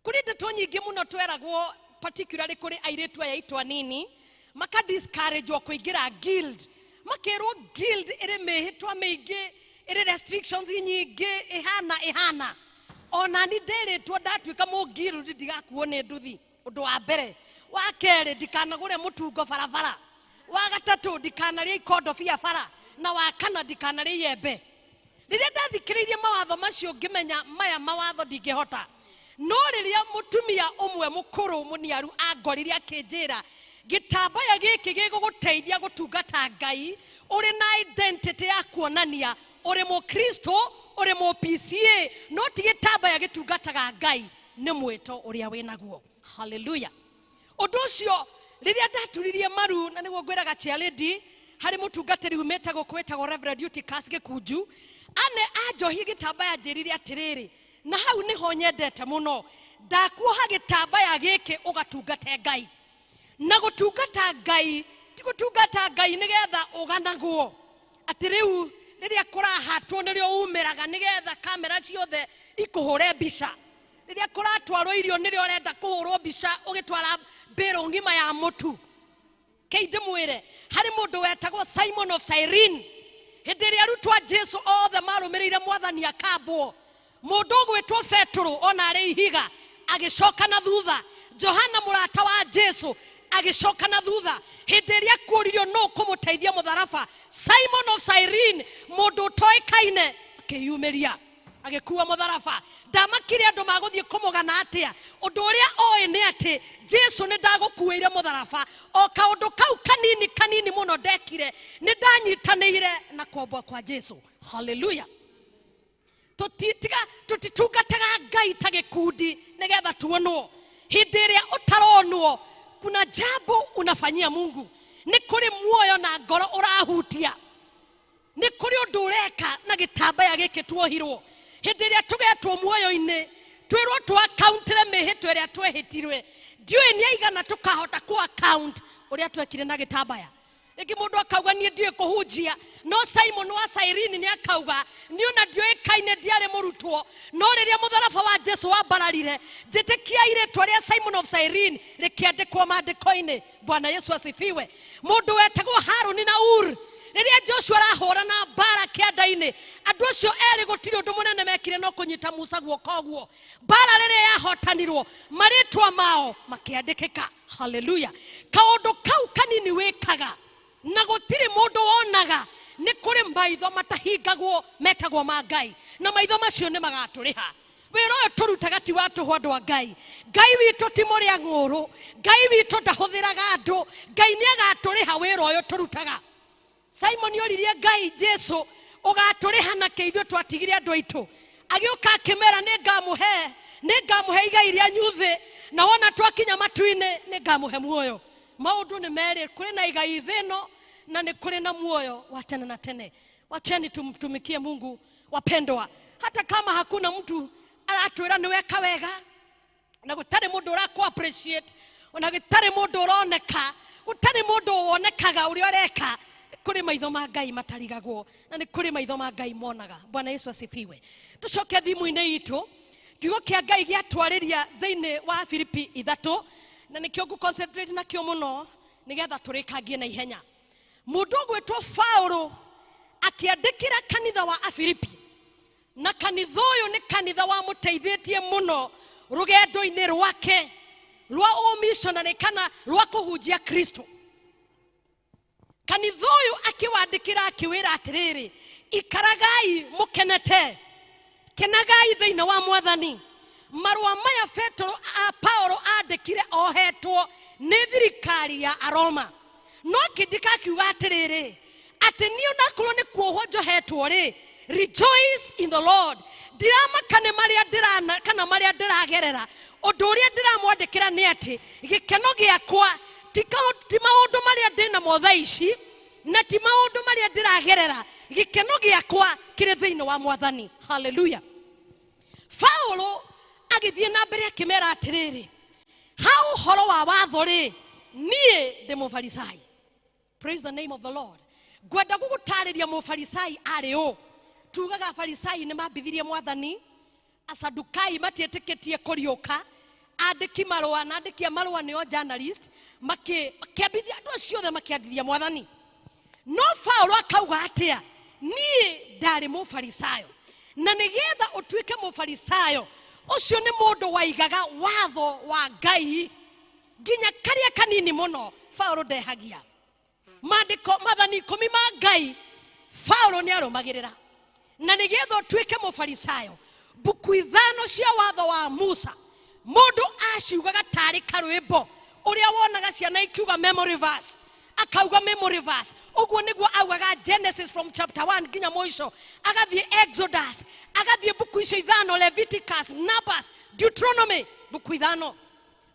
Kũrĩ ndeto nyingĩ mũno tweragwo, particularly kũrĩ airĩtu aya aitũ anini, maka discourage kũingĩra guild. Makerwo guild ĩrĩ mĩhĩtwa mĩingĩ, ĩrĩ restrictions nyingĩ, ĩhana. Ona ni ndĩrĩtwo ndatuĩka mũguild ndigakuo nĩ nduthi. Ũndũ wa mbere. Wa kerĩ, ndikanagũre mũtungo barabara. Wa gatatũ, ndikanarĩe ikondobia bara. Na wa kana, ndikanarĩe iembe. Rĩrĩa ndathikĩrĩirie mawatho macio ngĩmenya maya mawatho ndingĩhota. No rĩrĩa mũtumia ũmwe mũkũrũ mũniaru angorire akĩnjĩra, gĩtambaya gĩkĩ gĩgũgũteithia gũtungata Ngai, ũrĩ na identity ya kuonania ũrĩ mũkristo, ũrĩ mũ PCA, no ti gĩtambaya gĩtungataga Ngai, nĩ mwĩto ũrĩa wĩnaguo. Hallelujah. Ũndũ ũcio rĩrĩa ndaturirie maru, na nĩguo ngwĩraga chairlady, harĩ mũtungatĩri umĩte gũkũ wĩtagwo Reverend Eutychus Gĩkunju, ane anjohie gĩtambaya njĩrire atĩrĩrĩ, na hau nĩho nyendete mũno, ndakuoha gĩtambaya gĩkĩ ũgatungate Ngai. Na gũtungata Ngai ti gũtungata Ngai nĩgetha ũganagwo atĩ rĩu rĩrĩa kũrahatwo nĩrĩo umĩraga nĩgetha kamera ciothe ikũhũre mbica. Rĩrĩa kũratwarwo irio nĩrĩo ũrenda kũhũrwo mbica ũgĩtwara mbĩrũ ng'ima ya mũtu. Kei ndĩmwĩre, harĩ mũndũ wetagwo Simon of Cyrene. Hĩndĩ ĩrĩa arutwo a Jesu othe marũmĩrĩire mwathani akambwo, mũndũ ũgwĩtwo Petero ona arĩ ihiga agĩcoka na thutha. Johana mũrata wa Jesu agĩcoka na thutha. Hĩndĩ ĩrĩa kuoririo nũ kũmũteithia mũtharaba, Simon of Cyrene, mũndũ ũtoĩkaine, akĩyumĩria agĩkua mũtharaba. Ndamakire andũ magũthiĩ kũmũgana atĩa. Ũndũ ũrĩa oĩ nĩ atĩ Jesu nĩ ndagũkuĩire mũtharaba. O kaũndũ kau kanini kanini mũno ndekire, nĩ ndanyitanĩire na kwambwo kwa Jesu. Hallelujah. Tũtitungataga Ngai ta gĩkundi nĩgetha tuonwo. Hĩndĩ ĩrĩa ũtaronwo, kuna jambo unafanyia Mungu. Nĩ kũrĩ muoyo na ngoro ũrahutia. Nĩ kũrĩ ũndũ ũreka na gĩtambaya gĩkĩ tuohirwo. Hĩndĩ ĩrĩa tũgetwo muoyo-inĩ, twĩrwo tũ account-ĩre mĩhĩtwa ĩrĩa twehĩtirwe. Ndiũĩ nĩ aigana tũkahota kũ account ũrĩa twekire na gĩtambaya. Rĩngĩ mũndũ akauga niĩ ndiũĩ kũhunjia, no Simon wa Cyrene nĩ akauga niĩ ona ndiũĩkaine, ndiarĩ mũrutwo, no rĩrĩa mũtharaba wa Jesu wambararire, njĩtĩkiai rĩtwa rĩa Simon of Cyrene rĩkĩandĩkwo maandĩko-inĩ. Bwana Yesu asifiwe. Mũndũ wetagwo Haruni na Ur, rĩrĩa Joshua arahũrana mbara kĩanda-inĩ. Andũ acio erĩ gũtirĩ ũndũ mũnene mekire no kũnyita Musa guoko ũguo. Mbara rĩrĩa yahotanirwo, marĩtwa mao makĩandĩkĩka. Haleluya. Kaũndũ kau kanini wĩkaga na gũtirĩ mũndũ wonaga, nĩ kũrĩ maitho matahingagwo metagwo ma Ngai, na maitho macio nĩ magatũrĩha. Wĩra ũyũ tũrutaga ti wa tũhũ andũ a Ngai. Ngai witũ ti mũrĩa ng'ũrũ, Ngai witũ ndahũthĩraga andũ, Ngai nĩ agatũrĩha wĩra ũyũ tũrutaga. Simon oririe Ngai, Jesu ũgatũrĩha na kĩ ithuĩ twatigire andũ aitũ? Agĩũka akĩmera, nĩ ngamũhe igai rĩanyu thĩ, na wona twakinya matu-inĩ nĩ ngamũhe muoyo. Maũndũ nĩ merĩ, kũrĩ na igai thĩ ĩno na nĩ kũrĩ na muoyo wa tene na tene. Wacheni tumtumikie Mungu wapendwa, hata kama hakuna mtu aratwĩra nĩ weka wega, na gũtarĩ mũndũ ũrakũ appreciate, ona gũtarĩ mũndũ ũroneka, gũtarĩ mũndũ wonekaga ũrĩa ũreka, kũrĩ maitho ma Ngai matarigagwo, na nĩ kũrĩ maitho ma Ngai monaga. Bwana Yesu asifiwe. Tũcoke thimũ-inĩ itũ, kiugo kĩa Ngai gĩatwarĩria thĩinĩ wa Filipi 3, na nĩkĩo ngũ concentrate nakĩo mũno nĩgetha tũrĩkangie na ihenya. Mũndũ ũgwĩtwo Paulo akĩandĩkĩra kanitha wa Afilipi, na kanitha ũyũ nĩ kanitha wamũteithĩtie mũno rũgendo-inĩ rwake rwa ũmissionary kana rwa kũhunjia Kristo. Kanitha ũyũ akĩwandĩkĩra akĩwĩra atĩrĩrĩ, ikaragai mũkenete, kenagai thĩinĩ wa Mwathani. Marũa maya Petero Paulo andĩkire ohetwo nĩ thirikari ya Aroma, no akĩndĩka akiuga atĩrĩrĩ, atĩ niĩ onakorwo nĩ kuohwo njohetwo rĩ, rejoice in the Lord. Ndiramaka nĩ marĩa ndĩrana kana marĩa ndĩragerera, ũndũ ũrĩa ndĩramwandĩkĩra nĩ atĩ gĩkeno gĩakwa ti maũndũ marĩa ndĩnamo thaa ici, na ti maũndũ marĩa ndĩragerera, gĩkeno gĩakwa kĩrĩ thĩinĩ wa Mwathani. Haleluya. Paulo agĩthiĩ na mbere akĩmera atĩrĩrĩ, ha ũhoro wa watho rĩ, niĩ ndĩ mũfarisai. Praise the name of the Lord. Ngwenda gũgũtarĩria mũfarisai arĩ ũ. Tugaga farisai nĩ mambithirie Mwathani, asadukai matiĩtĩkĩtie kũriũka, andĩki marũa na andĩki a marũa nĩo journalist, makĩambithia andũ acio othe makĩambithia Mwathani. No Paulo akauga atĩa? Niĩ ndarĩ mũfarisayo, na nĩgetha ũtuĩke mũfarisayo, ũcio nĩ mũndũ waigaga watho wa Ngai nginya karĩa kanini mũno. Paulo ndehagia maandĩko mathani 10 ma Ngai, Paulo nĩ arũmagĩrĩra. Na nĩgetha ũtuĩke mũfarisayo, mbuku 5 cia watho wa Musa mũndũ aciugaga tarĩ karwĩmbo, ũrĩa wonaga ciana ikiuga memory verse, akauga memory verse. Ũguo nĩguo augaga Genesis from chapter 1 nginya mũico, agathiĩ Exodus, agathiĩ mbuku icio 5, Leviticus, Numbers, Deuteronomy, mbuku 5.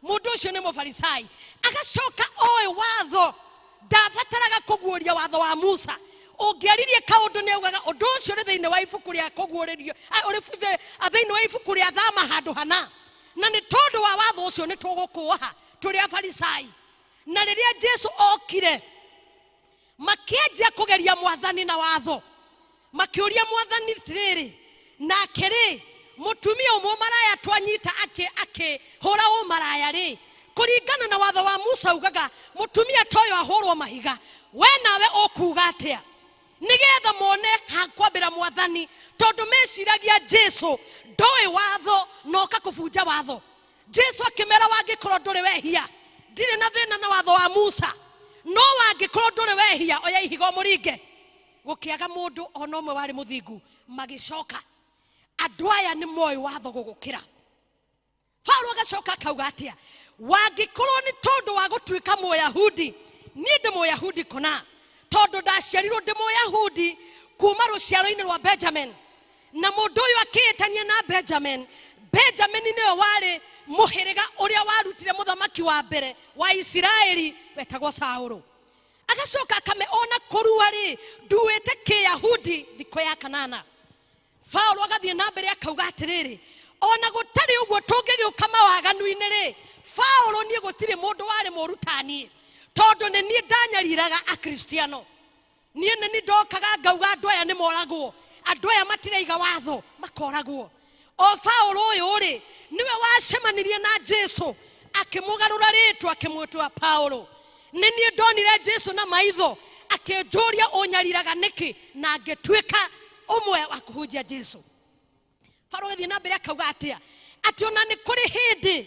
Mũndũ ũcio nĩ mũfarisai. Agacoka oĩ watho, ndabataraga kũguũria watho wa Musa. Ũngĩaririe kaũndũ nĩ augaga ũndũ ũcio ũrĩ thĩinĩ wa ibuku rĩa kũguũrĩrio, ũrĩ thĩinĩ wa ibuku rĩa Thama handũ hana. Na nĩ tondũ wa watho ũcio nĩ tũgũkũoha tũrĩ afarisai. Na rĩrĩa Jesu okire, makĩanjia kũgeria Mwathani na watho, makĩũria Mwathani atĩrĩrĩ, nake rĩ, mũtumia ũmwe maraya twanyita akĩhũra ũmaraya rĩ, kũringana na watho wa Musa ugaga mũtumia ta ũyũ ahũrwo mahiga, we nawe ũkuga atĩa? Nĩgetha mone hakwambĩra Mwathani, tondũ meciragia Jesu ndoĩ watho na oka kũbunja watho. Jesu akĩmera, wangĩkorwo ndũrĩ wehia, ndirĩ na thĩna na watho wa Musa, no wangĩkorwo ndũrĩ wehia, oya ihiga ũmũringe. Gũkĩaga mũndũ ona ũmwe warĩ mũthingu, magĩcoka andũ aya nĩ moĩ watho gũgũkĩra. Paulo agacoka akauga atĩa? Wangĩkorwo nĩ tondũ wa gũtuĩka Mũyahudi, niĩ ndĩ Mũyahudi kũna, tondũ ndaciarirwo ndĩ Mũyahudi kuma rũciaro-inĩ rwa Benjamin, na mũndũ ũyũ akĩĩtania na Benjamin. Benjamin nĩwe warĩ mũhĩrĩga ũrĩa warutire mũthamaki wa mbere wa Isiraeli wetagwo Saũlũ. Agacoka akame ona kũrua rĩ, nduĩte kĩyahudi thikũ ya kanana. Paulo agathiĩ na mbere akauga atĩrĩrĩ, ona gũtarĩ ũguo tũngĩgĩũka mawaganu-inĩ rĩ, Paulo niĩ gũtirĩ mũndũ warĩ mũũru ta niĩ, tondũ nĩ niĩ ndanyariraga Akristiano. Niĩ nĩ niĩ ndokaga ngauga andũ aya nĩ moragwo, andũ aya matiraiga watho makoragwo. O Paulo ũyũ rĩ, nĩwe wacemanirie na Jesu akĩmũgarũra rĩtwa akĩmwĩtua Paulo. Nĩ niĩ ndonire Jesu na maitho Akĩnjũria ũnyariraga nĩkĩ, na ngĩtuĩka ũmwe wa kũhunjia Jesu. Paulo agĩthiĩ na mbere akauga atĩa? Atĩ ona nĩ kũrĩ hĩndĩ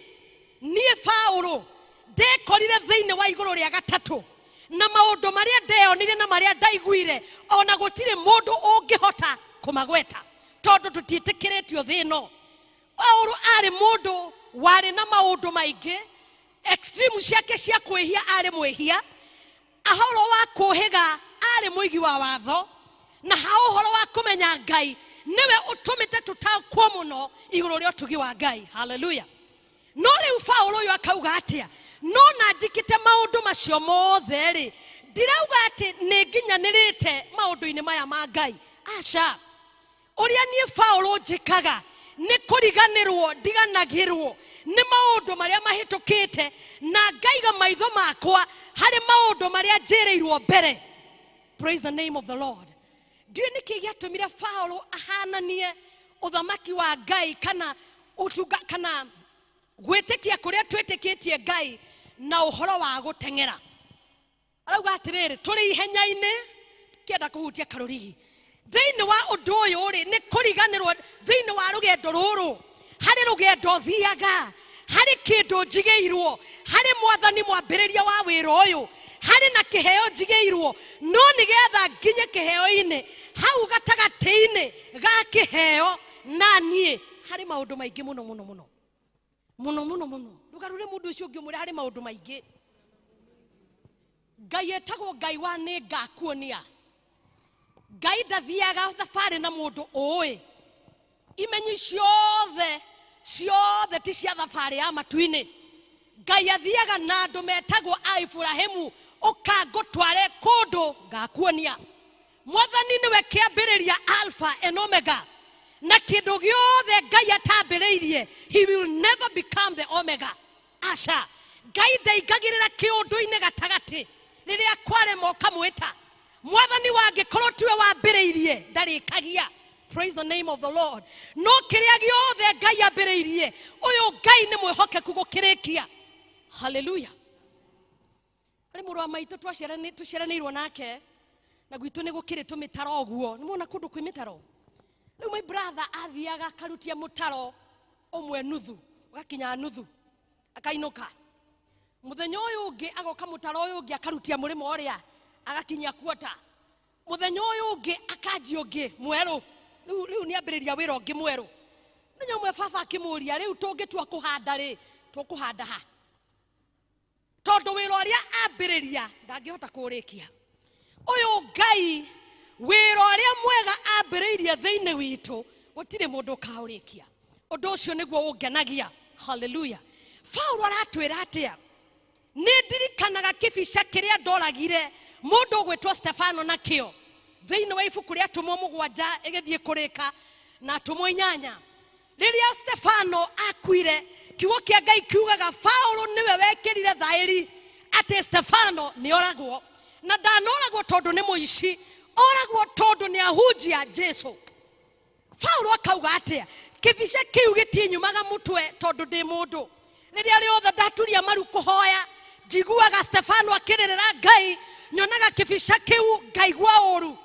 niĩ Paulo ndekorire thĩinĩ wa igũrũ rĩa gatatũ, na maũndũ marĩa ndeyonire na marĩa ndaiguire ona gũtirĩ mũndũ ũngĩhota kũmagweta, tondũ tũtiĩtĩkĩrĩtio thĩ ĩno. Paulo arĩ mũndũ warĩ na maũndũ maingĩ, extreme ciake cia kwĩhia arĩ mwĩhia, ahoro wa kũhĩga arĩ mũigi wa watho, na ha ũhoro wa kũmenya Ngai nĩwe ũtũmĩte tũtaũkwo mũno igũrũ rĩa ũtugi wa Ngai. Haleluya. No rĩu Paulo ũyũ akauga atĩa? No na njĩkĩte maũndũ macio mothe rĩ, ndirauga atĩ nĩ nginyanĩrĩte maũndũ-inĩ maya ma Ngai. Aca, ũrĩa niĩ Paulo njĩkaga nĩ kũriganĩrwo ndiganagĩrwo nĩ maũndũ marĩa mahĩtũkĩte, na ngaiga maitho makwa harĩ maũndũ marĩa njĩrĩirwo mbere. Praise the name of the Lord. Ndiũĩ nĩkĩ gĩatũmire Paulo ahananie ũthamaki wa Ngai kana ũtunga kana gwĩtĩkia kũrĩa twĩtĩkĩtie Ngai na ũhoro wa gũteng'era. Arauga atĩrĩrĩ, tũrĩ ihenya-inĩ kĩenda kũhutia karũrigi thĩinĩ wa ũndũ ũyũ rĩ, nĩ kũriganĩrwo thĩinĩ wa rũgendo rũrũ, harĩ rũgendo thiaga, harĩ kĩndũ njigĩirwo, harĩ mwathani mwambĩrĩria wa wĩra ũyũ, harĩ na kĩheo njigĩirwo, no nĩgetha nginye kĩheo-inĩ, hau gatagatĩ-inĩ ga kĩheo na niĩ harĩ maũndũ maingĩ mũno mũno mũno mũno mũno mũno. Ndũgarũre mũndũ ũcio ũngĩ ũmwĩre harĩ maũndũ maingĩ. Ngai etagwo Ngai wa nĩ ngakuonia. Ngai ndathiaga thabarĩ na mũndũ ũĩ. Imenyi ciothe ciothe ti cia thabarĩ ya matu-inĩ. Ngai athiaga na andũ metagwo a Iburahĩmu, ũkangũtware kũndũ ngakuonia. Mwathani nĩwe kĩambĩrĩria, Alpha and Omega, na kĩndũ gĩothe Ngai atambĩrĩirie, he will never become the Omega. Aca, Ngai ndaingagĩrĩra kĩũndũ-inĩ gatagatĩ rĩrĩa kwarema ũkamwĩta. Mwathani wangĩkorwo tiwe wambĩrĩirie ndarĩkagia. Praise the name of the Lord. No kĩrĩa gĩothe Ngai ambĩrĩirie, ũyũ Ngai nĩ mwĩhokeku gũkĩrĩkia. Haleluya. Harĩ mũrũ wa maitũ tũciaranĩirwo nake, na gwitũ nĩ gũkĩrĩ tũmĩtaro ũguo. Nĩ muona kũndũ kwĩ mĩtaro? Rĩu my brother athiaga akarutia mũtaro ũmwe nuthu, ũgakinya nuthu, akainũka. Mũthenya ũyũ ũngĩ agoka mũtaro ũyũ ũngĩ akarutia mũrĩmo ũrĩa, agakinyia kuota. Mũthenya ũyũ ũngĩ akanjia ũngĩ mwerũ. Rĩu nĩ ambĩrĩria wĩra ũngĩ mwerũ. Mũthenya ũmwe baba akĩmũria, rĩu tũngĩtua kũhanda rĩ, tũkũhanda ha? Tondũ wĩra ũrĩa ambĩrĩria ndangĩhota kũũrĩkia. Ũyũ Ngai wĩra ũrĩa mwega ambĩrĩirie thĩinĩ witũ, gũtirĩ mũndũ ũkaũrĩkia. Ũndũ ũcio nĩguo ũngenagia. Haleluya. Paulo aratwĩra atĩa? Nĩ ndirikanaga kĩbica kĩrĩa ndoragire mũndũ ũgwĩtwo Stefano nakĩo thĩinĩ wa ibuku rĩa atũmwo 7 ĩgĩthiĩ kũrĩka na atũmwo 8. Rĩrĩa Stefano akuire, kiugo kĩa Ngai kiugaga Paulo nĩwe wekĩrire thaĩri atĩ Stefano nĩoragwo, na ndanoragwo tondũ nĩ mũici, oragwo tondũ nĩ ahunjia Jesu. Paulo akauga atĩa? Kĩbica kĩu gĩtinyumaga mũtwe tondũ ndĩ mũndũ. Rĩrĩa rĩothe ndaturia maru kũhoya, njiguaga Stefano akĩrĩrĩra Ngai, nyonaga kĩbica kĩu ngaigua ũru.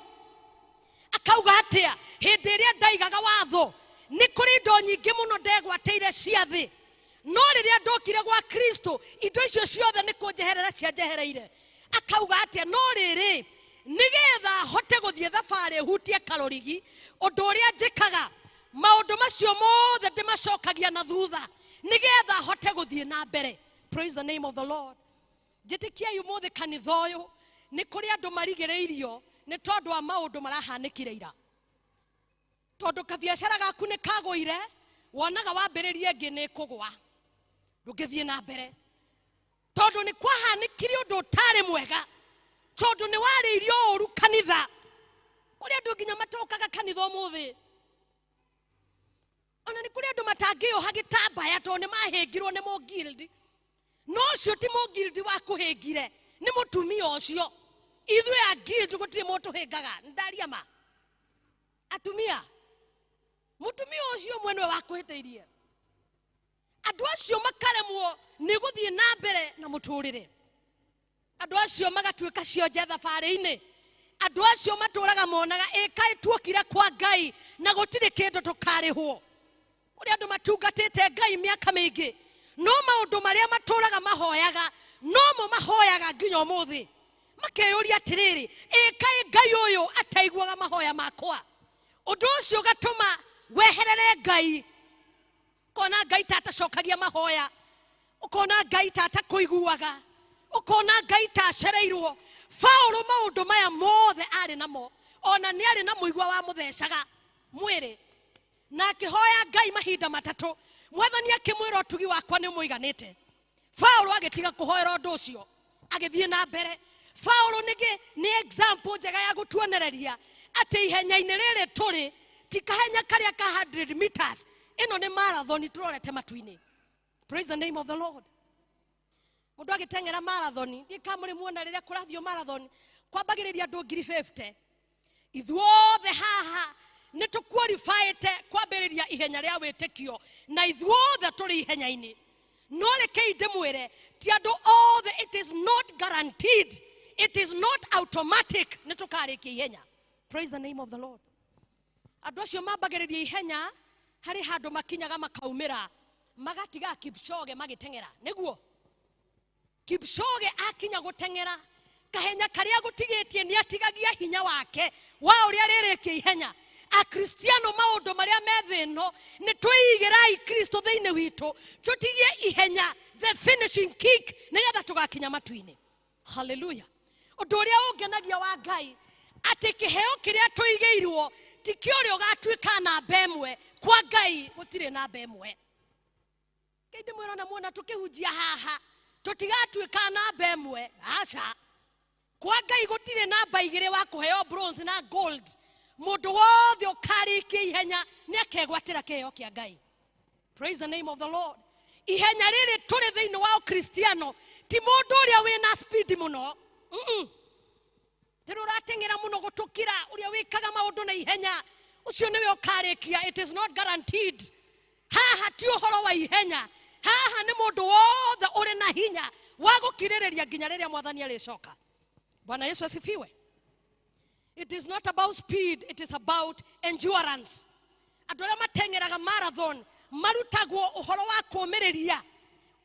Akauga atĩa? Hĩndĩ ĩrĩa ndaigaga watho, nĩ kũrĩ indo nyingĩ mũno ndegwatĩire cia thĩ, no rĩrĩa ndokire gwa Kristo, indo icio ciothe nĩ kũnjeherera cianjehereire. Akauga atĩa? No rĩrĩ, nĩgetha hote gũthiĩ thabarĩ hutie karũrigi, ũndũ ũrĩa njĩkaga, maũndũ macio mothe ndĩmacokagia na thutha, nĩgetha hote gũthiĩ na mbere. Praise the name of the Lord. Njĩtĩkiai ũmũthĩ kanitha ũyũ nĩ kũrĩ andũ marigĩrĩirio nĩ tondũ wa maũndũ marahanĩkire ira. Tondũ kabiacara gaku nĩ kagũire, wonaga wambĩrĩrie ĩngĩ nĩ ĩkũgũa, ndũngĩthiĩ na mbere. Tondũ nĩ kwahanĩkire ũndũ ũtarĩ mwega, tondũ nĩ warĩirio ũru kanitha. Kũrĩ andũ nginya matokaga kanitha ũmũthĩ. Ona nĩ kũrĩ andũ matangĩoha gĩtambaya tondũ nĩ mahĩngirwo nĩ mũngildi. No ũcio ti mũngildi wa kũhĩngire, nĩ mũtumia ũcio. Ithuĩ a guild gũtirĩ mũtũhĩngaga, ndaria ma. Atumia, mũtumia ũcio ũmwe nĩwe wakũhĩtĩirie. Andũ acio makaremwo nĩ gũthiĩ na mbere na mũtũrĩre. Andũ acio magatuĩka cionje thabarĩ-inĩ. Andũ acio matũraga monaga ĩkaĩ tuokire kwa Ngai na gũtirĩ kĩndũ tũkarĩhwo. Kũrĩ andũ matungatĩte Ngai mĩaka mĩingĩ, no maũndũ marĩa matũraga mahoyaga nomo mahoyaga nginya ũmũthĩ. Makeyũria atĩrĩrĩ, ĩkaĩ Ngai ũyũ ataiguaga mahoya makwa. Ũndũ ũcio ũgatũma weherere Ngai, ũkona Ngai ta atacokagia mahoya, ũkona Ngai ta atakũiguaga, ũkona Ngai ta acereirwo. Paũlũ maũndũ maya mothe arĩ namo, ona nĩ arĩ na mũigua wa mũthecaga mwĩrĩ, na akĩhoya Ngai mahinda matatũ. Mwathani akĩmwĩra ũtugi wakwa nĩ ũmũiganĩte. Paũlũ agĩtiga kũhoera ũndũ ũcio, agĩthiĩ na mbere. Paũlũ nĩ example njega ya gũtuonereria atĩ ihenya-inĩ rĩrĩ tũrĩ ti kahenya karĩa ka 100 meters, ĩno nĩ marathon tũrorete matu-inĩ. Praise the name of the Lord. Mũndũ agĩteng'era marathon, ndiĩ kana mũrĩ muona rĩrĩa kũrathiĩ marathon, kwambagĩrĩria andũ 50,000. Ithuothe haha nĩ tũqualifyĩte kwambĩrĩria ihenya rĩa wĩtĩkio, na ithuothe tũrĩ ihenya-inĩ. No rekei ndĩmwĩre, ti andũ othe, it is not guaranteed, it is not automatic nĩ tũkarĩkia ihenya. Praise the name of the Lord. Andũ acio mambagĩrĩria ihenya harĩ handũ makinyaga makaumĩra, magatiga Kipchoge magĩteng'era. Nĩguo Kipchoge akinya gũteng'era kahenya karĩa gũtigĩtie nĩ atigagia hinya wake wa ũrĩa rĩrĩkia ihenya. Akristiano maũndũ marĩa me thĩ ĩno nĩ twĩigĩrai Kristo thĩinĩ witũ, tũtigie ihenya, the finishing kick, nĩgetha tũgakinya matu-inĩ. Hallelujah. Ũndũ ũrĩa ũngenagia wa Ngai atĩ kĩheo kĩrĩa tũigĩirwo ti kĩa ũrĩa ũgatuĩka namba ĩmwe. Kwa Ngai gũtirĩ namba ĩmwe. Kĩndĩ ndĩmwĩra na muona tũkĩhunjia haha tũtigatuĩka namba ĩmwe, aca. Kwa Ngai gũtirĩ namba igĩrĩ wa kũheo bronze na gold. Mũndũ wothe ũkarĩkia ihenya nĩ akegwatĩra kĩheo kĩa Ngai. Praise the name of the Lord. Ihenya rĩrĩ tũrĩ thĩinĩ wa Ũkristiano ti mũndũ ũrĩa wĩna speed mũno, tĩrĩ ũrateng'era mũno gũtũkĩra ũrĩa wĩkaga maũndũ na ihenya, ũcio nĩwe ũkarĩkia. It is not guaranteed. Haha ti ũhoro wa ihenya, haha nĩ mũndũ wothe ũrĩ na hinya wa gũkirĩrĩria nginya rĩrĩa Mwathani arĩcoka. Bwana Yesu asifiwe. It is not about speed, it is about endurance. Andũ arĩa mateng'eraga marathon marutagwo ũhoro wa kũũmĩrĩria,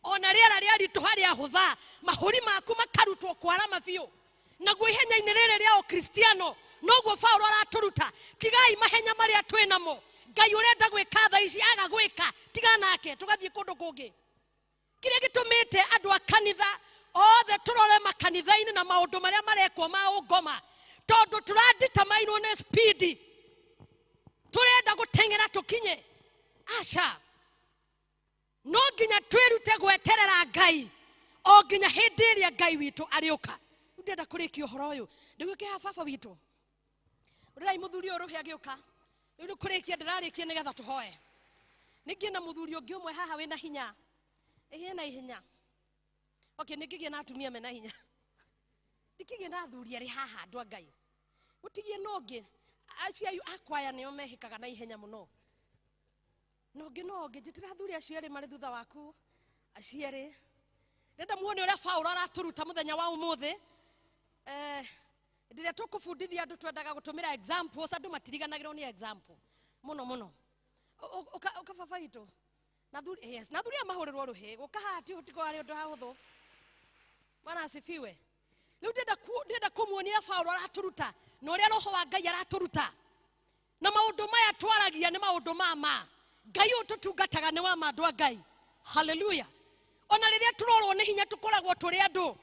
ona rĩera rĩaritũha rĩahũtha, mahũri maku makarutwo kwarama biũ. Naguo ihenya-inĩ rĩrĩ rĩa Ũkristiano noguo Paũlũ aratũruta, tigai mahenya marĩa twĩ namo. Ngai ũrenda gwĩka thaa ici aga gwĩka, tiga nake tũgathiĩ kũndũ kũngĩ. Kĩrĩa gĩtũmĩte andũ a kanitha othe tũrore makanitha-inĩ na maũndũ marĩa marekwo ma ũngoma, tondũ tũraditamainwo nĩ speed, tũrenda gũteng'era tũkinye. Aca, no nginya twĩrute gweterera Ngai o nginya hĩndĩ ĩrĩa Ngai witũ arĩũka. Rĩu ndĩrenda kũrĩkia ũhoro ũyũ, ndĩgwĩke haha baba witũ, ũrĩrai mũthuri ũyũ rũhĩ agĩũka. Rĩu nĩ kũrĩkia ndĩrarĩkia nĩgetha tũhoe. Ningĩ na mũthuri ũngĩ ũmwe haha wĩna hinya, ĩhĩ na ihenya. Okay, nĩngĩgĩa na atumia mena hinya, ndikĩgĩa na athuri arĩ haha andũ a Ngai, gũtigie na ũngĩ. Acio ayu akwaya nĩo mehĩkaga na ihenya mũno. Na ũngĩ no ũngĩ, njĩtĩra athuri acio erĩ marĩ thutha waku, acio erĩ. Ndĩrenda muone ũrĩa Paũlũ aratũruta mũthenya wa ũmũthĩ. Hĩndĩ ĩrĩa tũkũbundithia andũ twendaga gũtũmĩra examples, andũ matiriganagĩrwo nĩ example mũno mũno. Ũka baba witũ. Na thuri, yes, na thuri aya mahũrĩrwo rũhĩ, gũka haha ti gũtikorwo arĩ ũndũ hahũthũ. Bwana asifiwe. Rĩu ndĩrenda kũmuonia Paũlũ aratũruta na ũrĩa Roho wa Ngai aratũruta. Na maũndũ maya twaragia nĩ maũndũ ma ma. Ngai ũyũ tũtungataga nĩ wa ma, andũ a Ngai. Hallelujah. Ona rĩrĩa tũrorwo nĩ hinya tũkoragwo tũrĩ andũ.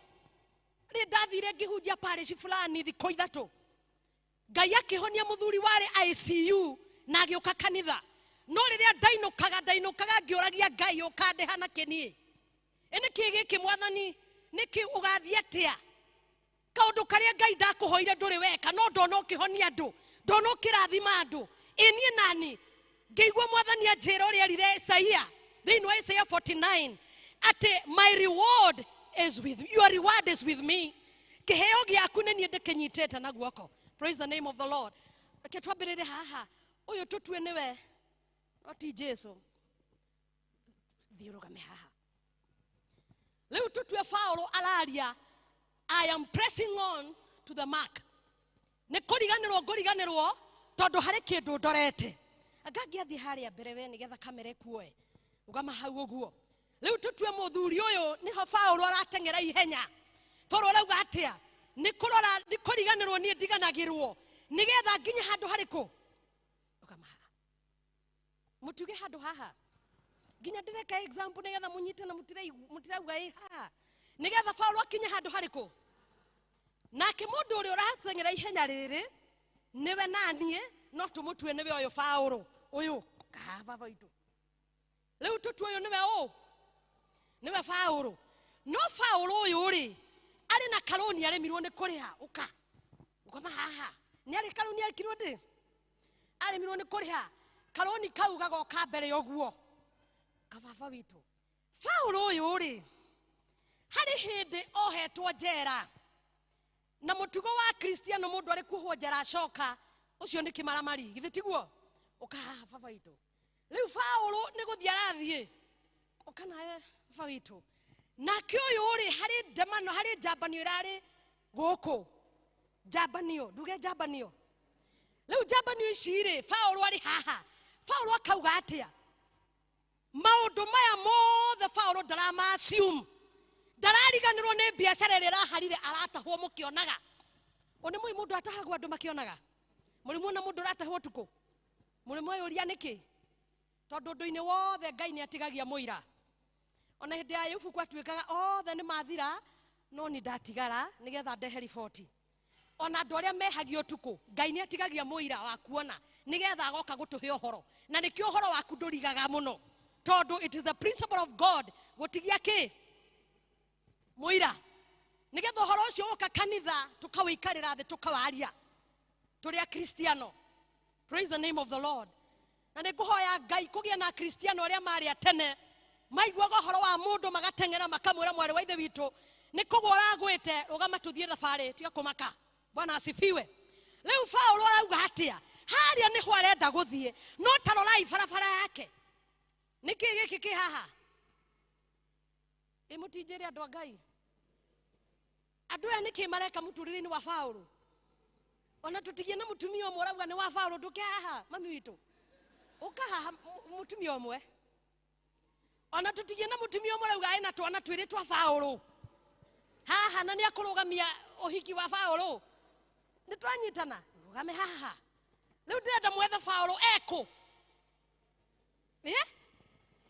Rĩ ndathire ngĩhunjia parish fulani thikũ ithatũ, Ngai akĩhonia mũthuri warĩ ICU na agĩũka kanitha. No rĩrĩa ndainũkaga, ndainũkaga ngĩũragia Ngai ũkandĩha na kĩ niĩ? Ĩ nĩkĩ gĩkĩ Mwathani? Nĩkĩ ũgathiĩ atĩa? Kaũndũ karĩa Ngai ndakũhoire ndũrĩ weka, no ndona ũkĩhonia andũ, ndona ũkĩrathima andũ. Ĩ niĩ nani? Ngĩigua Mwathani anjĩra ũrĩa erire Isaia thĩinĩ wa Isaia 49 atĩ my reward is with you, your reward is with me. Kĩheo gĩaku nĩ niĩ ndĩkĩnyitĩte na guoko. Praise the name of the Lord. Reke twambĩrĩre haha. Ũyũ tũtue nĩwe, no ti Jesu. Thiĩ ũrũgame haha. Rĩu tũtue Paũlũ araria, I am pressing on to the mark. Nĩ kũriganĩrwo ngũriganĩrwo tondũ harĩ kĩndũ ndorete. Anga ngĩathiĩ harĩa mbere we nĩgetha kamera ĩkuoe. Ũgama hau ũguo. Rĩu tũtue mũthuri ũyũ nĩho Paũlũ arateng'era ihenya. Paũlũ arauga atĩa? Nĩ kũrora, nĩ kũriganĩrwo niĩ ndiganagĩrwo. Nĩgetha nginye handũ harĩkũ? Ũgama haha. Mũtuge handũ haha. Nginya ndĩreka example nĩgetha mũnyite na mũtirauga ĩ haha. Nĩgetha Paũlũ akinye handũ harĩkũ? Nake mũndũ ũrĩa ũrateng'era ihenya rĩrĩ nĩwe naniĩ no tũmũtue nĩwe ũyũ Paũlũ ũyũ kaha baba witũ. Rĩu tũtue ũyũ nĩwe ũ? Nĩwe Paũlũ. No Paũlũ ũyũ rĩ arĩ na karũni aremirwo nĩ kũrĩha. Ũka ũkoma haha. Nĩ arĩ karũni arekirwo ndĩ? Aremirwo nĩ kũrĩha. Karũni kau gagoka mbere ũguo. Kababa witũ. Paũlũ ũyũ rĩ harĩ hĩndĩ ohetwo njera. Na mũtugo wa Kristiano mũndũ arĩ kuohwo njera acoka ũcio nĩ kĩmaramari, githĩ tiguo? Ũka haha baba witũ. Rĩu Paũlũ nĩ gũthiĩ arathiĩ. Ũka nawe baba witũ. Nake ũyũ rĩ harĩ ndemano, harĩ njambanio ĩrarĩ gũkũ. Njambanio, nduge njambanio. Rĩu njambanio ici rĩ, Paũlũ arĩ haha. Paũlũ akauga atĩa? Maũndũ maya mothe Paũlũ ndarama assume. Ndarariganĩrwo nĩ biacara ĩrĩa ĩraharire aratahwo mũkĩonaga. One mũĩ mũndũ atahagwo andũ makĩonaga. Mũrĩ muona mũndũ ũratahwo ũtukũ? Mũrĩ mweyũria nĩkĩ? Tondũ ũndũ-inĩ wothe Ngai nĩ atigagia mũira. Ona hĩndĩ ya Ayubu gwatuĩkaga othe nĩ mathira, no ni ndatigara nĩgetha ndehe riboti. Ona andũ arĩa mehagia ũtukũ, Ngai nĩ atigagia mũira wa kuona nĩgetha agoka gũtũhe ũhoro. Na nĩkĩo ũhoro waku ndũrigaga mũno. Tondũ it is the principle of God gũtigia kĩ? Mũira. Nĩgetha ũhoro ũcio woka kanitha tũkawĩikarĩra thĩ tũkawaria. Tũrĩ Akristiano. Praise the name of the Lord. Na nĩ ngũhoya Ngai kũgĩa na Akristiano arĩa marĩ a tene maiguaga ũhoro wa mũndũ magateng'era makamwĩra mwarĩ wa ithe witũ nĩ kũgwa ũragwĩte, rũgama tũthiĩ thabarĩ, tiga kũmaka. Bwana asifiwe. Rĩu Paũlũ arauga atĩa? Harĩa nĩho arenda gũthiĩ, no ta rorai barabara yake. Nĩkĩ gĩkĩ kĩ haha? Ĩ mũtinjĩre andũ a Ngai. Andũ aya nĩkĩ mareka mũtũrĩre-inĩ wa Paũlũ? Ona tũtigie na mũtumia ũmwe ũrauga nĩ wa Paũlũ, ndũke haha mami witũ. Ũka haha mũtumia ũmwe. Ona tũtigie na mũtumia ũmwe ũrauga ena twana twĩrĩ twa Paũlũ. Haha na nĩ akũrũgamia ũhiki wa Paũlũ. Nĩ twanyitana? Rũgame haha. Rĩu ndĩrenda mwethe Paũlũ ekũ.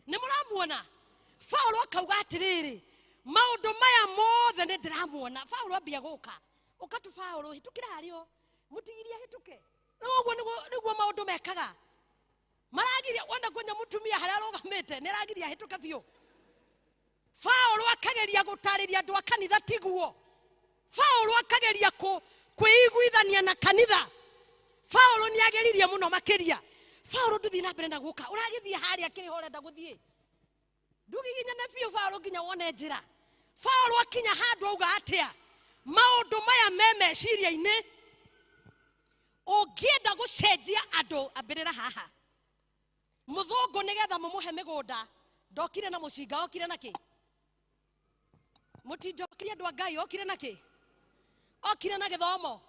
Nĩ mũramuona? Paũlũ akauga atĩrĩrĩ, maũndũ maya mothe nĩ ndĩramuona. Paũlũ ambia gũka. Ũka tu Paũlũ, hĩtũkĩra harĩo. Mũtigirie hĩtũke. Rĩu ũguo nĩguo maũndũ mekaga. Maragiria wona kwenye mũtumia harĩa arũgamĩte, nĩ aragiria hĩtũke biũ. Paũlũ akageria gũtarĩria andũ a kanitha tiguo. Paũlũ akageria kwĩiguithania na kanitha. Paũlũ nĩ ageririe mũno makĩria. Paũlũ ndũthiĩ na mbere na gũka. Ũragĩthiĩ harĩa kĩrĩho ũrenda gũthiĩ. Ndũgiginyane biũ Paũlũ nginya wone njĩra. Paũlũ akinya handũ auga atĩa? Maũndũ maya me meciria-inĩ. Ũngĩenda gũcenjia andũ, ambĩrĩra haha. Mũthũngũ nĩgetha mũmũhe mĩgũnda, ndokire na mũcinga, okire na kĩ? Mũtinjokirie andũ a Ngai, okire na kĩ? Okire na gĩthomo.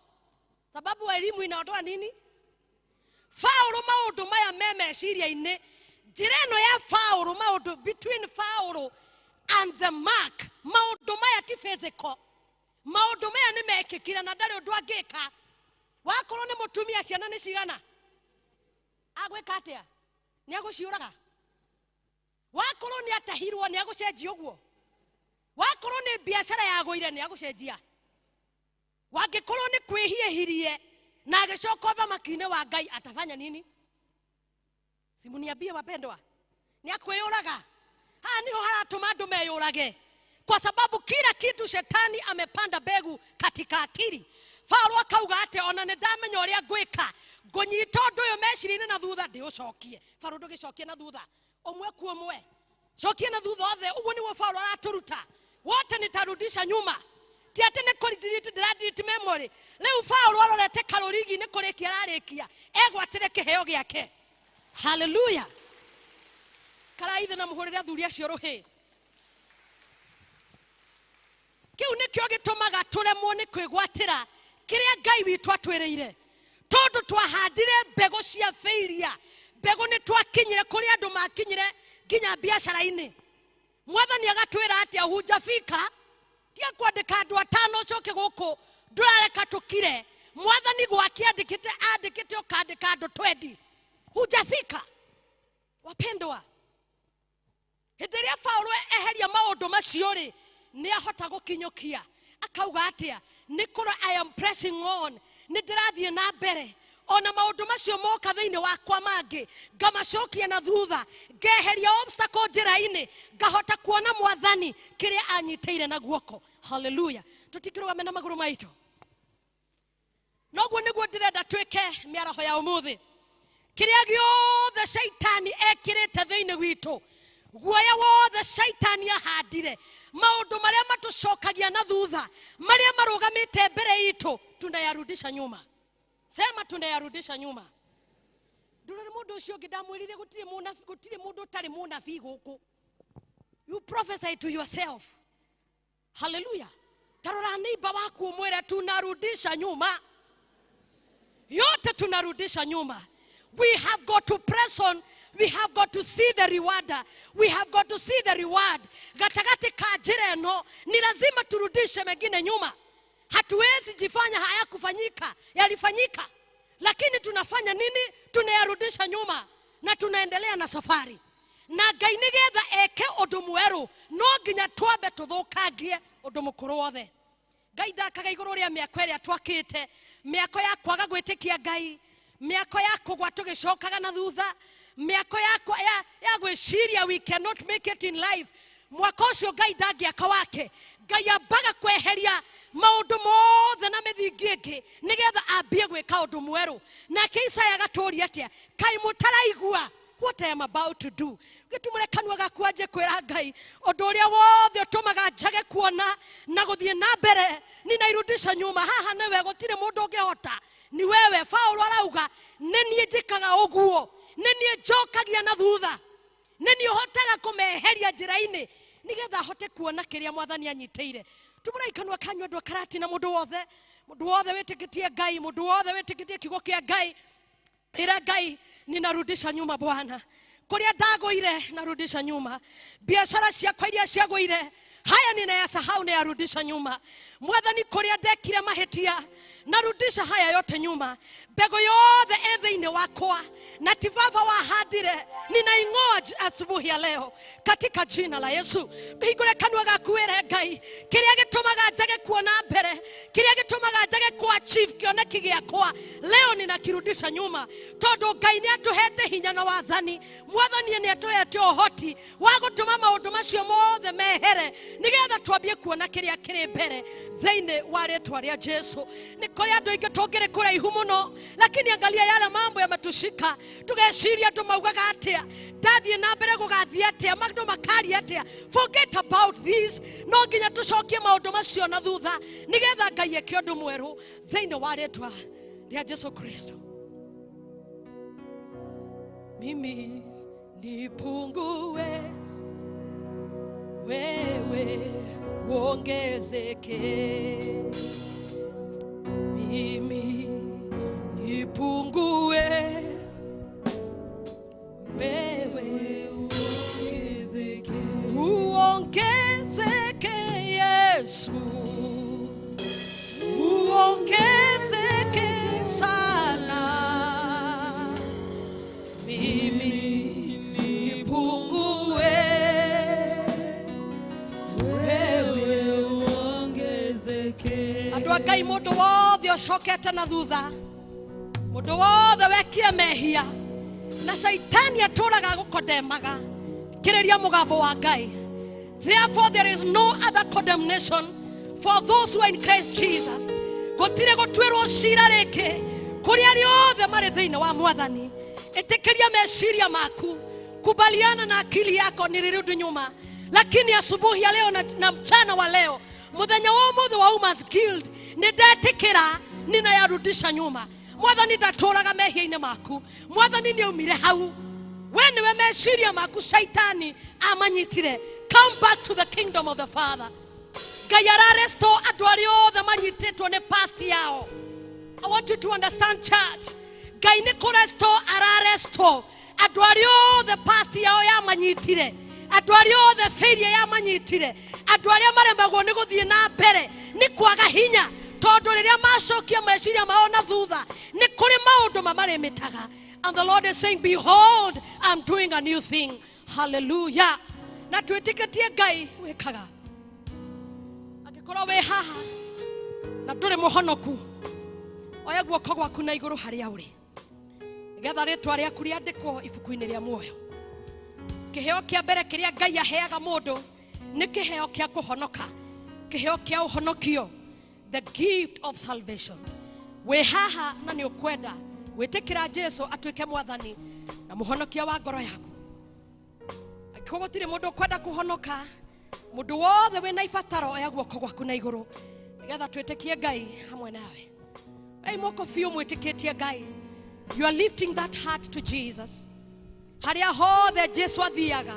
Sababu elimu inaondoa nini? Paũlũ maũndũ maya me meciria-inĩ. Njĩra ĩno ya Paũlũ, maũndũ between Paũlũ and the mark, maũndũ maya ti physical. Maũndũ maya nĩ mekĩkire na ndarĩ ũndũ angĩka. Wakorwo nĩ mũtumia ciana nĩ cigana? Agwĩka atĩa? Nĩ agũciũraga? Wakorwo nĩ atahirwo nĩ agũcenjia ũguo? Wakorwo nĩ biacara yagũire nĩ agũcenjia? Wangĩkorwo nĩ kwĩhiĩhirie na agĩcoka ũthamaki-inĩ wa Ngai atafanya nini? Simuniambie wapendwa, nĩ akwĩyũraga? Haha niho haratũma andũ meyũrage, kwa sababu kila kitu shetani amepanda mbegu katika akili. Paulo akauga atĩ ona nĩ ndamenya ũrĩa ngwĩka, ngũnyita ũndũ ũyũ meciria-inĩ na thutha ndĩũcokie. Paulo ndũgĩcokie na thutha, ũmwe ku ũmwe, cokie na thutha othe. Ũguo nĩguo Paulo aratũruta, wote nitarudisha nyuma. Ti atĩ nĩ kũdelete, ndĩradelete memory. Rĩu Paulo arorete karũrigi nĩ kũrĩkia ararĩkia, egwatĩre kĩheo gĩake. Hallelujah. Karaithe na mũhũrĩre athuri acio rũhĩ. Kĩu nĩkĩo gĩtũmaga tũremwo nĩ kwĩgwatĩra Kĩrĩa Ngai witũ atwĩrĩire. Tondũ twahandire mbegũ cia failure. Mbegũ nĩ twakinyire kũrĩa andũ makinyire nginya biacara-inĩ. Mwathani agatwĩra atĩa hujafika, tia kwandĩka andũ atano ũcoke gũkũ ndũrareka tũkire. Mwathani gwake andĩkĩte andĩkĩte ũkandĩka andũ 20. Hujafika. Wapendwa, hĩndĩ ĩrĩa Paũlũ eheria maũndũ macio rĩ, nĩ ahota gũkinyũkia akauga atĩa, nĩ kũrĩ I am pressing on, nĩ ndĩrathiĩ na mbere ona maũndũ macio moka thĩinĩ wakwa mangĩ ngamacokia na thutha, ngeheria obstacle njĩra-inĩ, ngahota kuona mwathani kĩrĩa anyitĩire na guoko. Haleluya. Tũtikĩrũgame na magũrũ maitũ. Noguo nĩguo ndĩrenda twĩke mĩaraho ya ũmũthĩ. Kĩrĩa gĩothe shaitani ekĩrĩte thĩinĩ witũ, guoya wothe shaitani ahandire, maũndũ marĩa matũcokagia na thutha, marĩa marũgamĩte mbere itũ, tunayarudisha nyuma. Sema tunayarudisha nyuma. Ndũrore mũndũ ũcio ũngĩ ndamwĩrire gũtirĩ mũnabii, gũtirĩ mũndũ ũtarĩ mũnabii gũkũ. You prophesy to yourself. Hallelujah. Tarora neighbor waku ũmwĩre tunarudisha nyuma. Yote tunarudisha nyuma. We have got to press on. We have got to see the rewarder. We have got to see the reward. Gatagatĩ ka njĩra ĩno ni lazima turudishe mengine nyuma. Hatuwezi jifanya hayakufanyika, yalifanyika. Lakini tunafanya nini? Tunayarudisha nyuma na tunaendelea na safari. Na Ngai nĩgetha eke ũndũ mwerũ, no nginya twambe tũthũkangie ũndũ mũkũrũ wothe. Ngai ndakaga igũrũ rĩa mĩako ĩrĩa twakĩte, mĩako ya kwaga gwĩtĩkia Ngai, mĩako ya kũgwa tũgĩcokaga na thutha, mĩako ya gwĩciria we cannot make it in life. Mwaka ũcio Ngai ndangĩaka wake. Ngai ambaga kweheria maũndũ mothe na mĩthingi ĩngĩ nĩgetha ambie gwĩka ũndũ mwerũ. Nake Isaya agatũũria atĩa? Kaĩ mũtaraigua what I am about to do? Gĩtumũre kanua gaku anjie kwĩra Ngai ũndũ ũrĩa wothe ũtũmaga njage kuona na gũthiĩ na mbere ninairudisha nyuma. Haha nĩwe, gũtirĩ mũndũ ũngĩhota, ni wewe. Paũlũ arauga nĩ niĩ njĩkaga ũguo, nĩ niĩ njokagia na thutha, nĩ niĩ ũhotaga kũmeheria njĩra-inĩ nĩgetha ahote kuona kĩrĩa mwathani anyitĩire. Tumũrai kanua kanyu andũ a Karati na mũndũ wothe, mũndũ wothe wĩtĩkĩtie Ngai, mũndũ wothe wĩtĩkĩtie kiugo kĩa Ngai. Ĩra Ngai, ninarudisha nyuma Bwana. Kũrĩa ndagũire narudisha nyuma. Biashara ciakwa iria ciagũire haya ninayasahau, nayarudisha nyuma. Mwathani, kũrĩa ndekire mahĩtia narudisha haya yote nyuma. Mbegũ yothe ĩ thĩinĩ wakwa na ti baba wahandire ninaing'oa asubuhi ya leo katika jina la Yesu. Hingũre kanua gaku wĩre Ngai kĩrĩa gĩtũmaga njage kuona mbere, kĩrĩa gĩtũmaga njage ku achieve kĩoneki gĩakwa leo ninakirudisha nyuma. Tondũ Ngai nĩ atũhete hinya na wathani, Mwathani nĩ atũhete ũhoti wa gũtũma maũndũ macio mothe mehere nĩgetha twambie kuona kĩrĩa kĩrĩ mbere thĩinĩ wa rĩtwa rĩa Jesu. Nĩ kũrĩ andũ aingĩ tũngĩrĩ kũraihu mũno, lakini angalia yale mambo yametushika, tũgeciria andũ maugaga atĩa, ndathiĩ na mbere gũgathiĩ atĩa, andũ makaria atĩa. Forget about this. No nginya tũcokie maũndũ macio na thutha nĩgetha Ngai eke ũndũ mwerũ thĩinĩ wa rĩtwa rĩa Jesu Kristo. Mimi nipungue, wewe uongezeke. Mimi nipungue, wewe uongezeke. Uongezeke Yesu, uongezeke sana. Mimi nipungue, wewe uongezeke. Andũ a Ngai, mũndũ wothe ũcokete na thutha, mũndũ wothe wekire mehia na shaitani atũraga gũkondemaga, kĩrĩria mũgambo wa Ngai. Therefore there is no other condemnation for those who are in Christ Jesus. Gũtirĩ gũtuĩrwo cira rĩngĩ kũrĩ arĩa othe marĩ thĩinĩ wa Mwathani. Ĩtĩkĩria meciria maku, kubaliana na akili yako, nilirudi nyuma. Lakini asubuhi ya leo na mchana wa leo, mũthenya wa ũmũthĩ wa Women's Guild, nĩndetĩkĩra ninayarudisha nyuma. Mwathani ndatũraga mehia-inĩ maku, Mwathani nĩaumire hau. We nĩwe meciria maku shaitani amanyitire. Come back to the kingdom of the Father. Ngai ararestore andũ arĩa othe manyitĩtwo nĩ past yao. I want you to understand, church. Ngai nĩ kũrestore ararestore andũ arĩa othe past yao yamanyitire, andũ arĩa othe failure yamanyitire, andũ arĩa maremagwo nĩ gũthiĩ na mbere nĩ kwaga hinya, tondũ rĩrĩa macokia meciria mao na thutha nĩ kũrĩ maũndũ mamarĩmĩtaga. And the Lord is saying, behold, I'm doing a new thing. Hallelujah. Na twĩtĩkĩtie Ngai wĩkaga. Angĩkorwo wĩ haha na ndũrĩ mũhonoku, oya guoko gwaku na igũrũ harĩa ũrĩ, nĩgetha rĩtwa rĩaku rĩandĩkwo ibuku-inĩ rĩa muoyo. Kĩheo kĩa mbere kĩrĩa Ngai aheaga mũndũ nĩ kĩheo kĩa kũhonoka, kĩheo kĩa ũhonokio, the gift of salvation. Wĩ haha na nĩ ũkwenda gwĩtĩkĩra Jesu atuĩke mwathani na mũhonokia wa ngoro yaku. Angĩkorwo gũtirĩ mũndũ ũkwenda kũhonoka, mũndũ wothe wĩna ibataro oya guoko gwaku na igũrũ nĩgetha twĩtĩkie Ngai hamwe nawe. Ei moko biũ mwĩtĩkĩtie Ngai. You are lifting that heart to Jesus. Harĩa hothe Jesu athiaga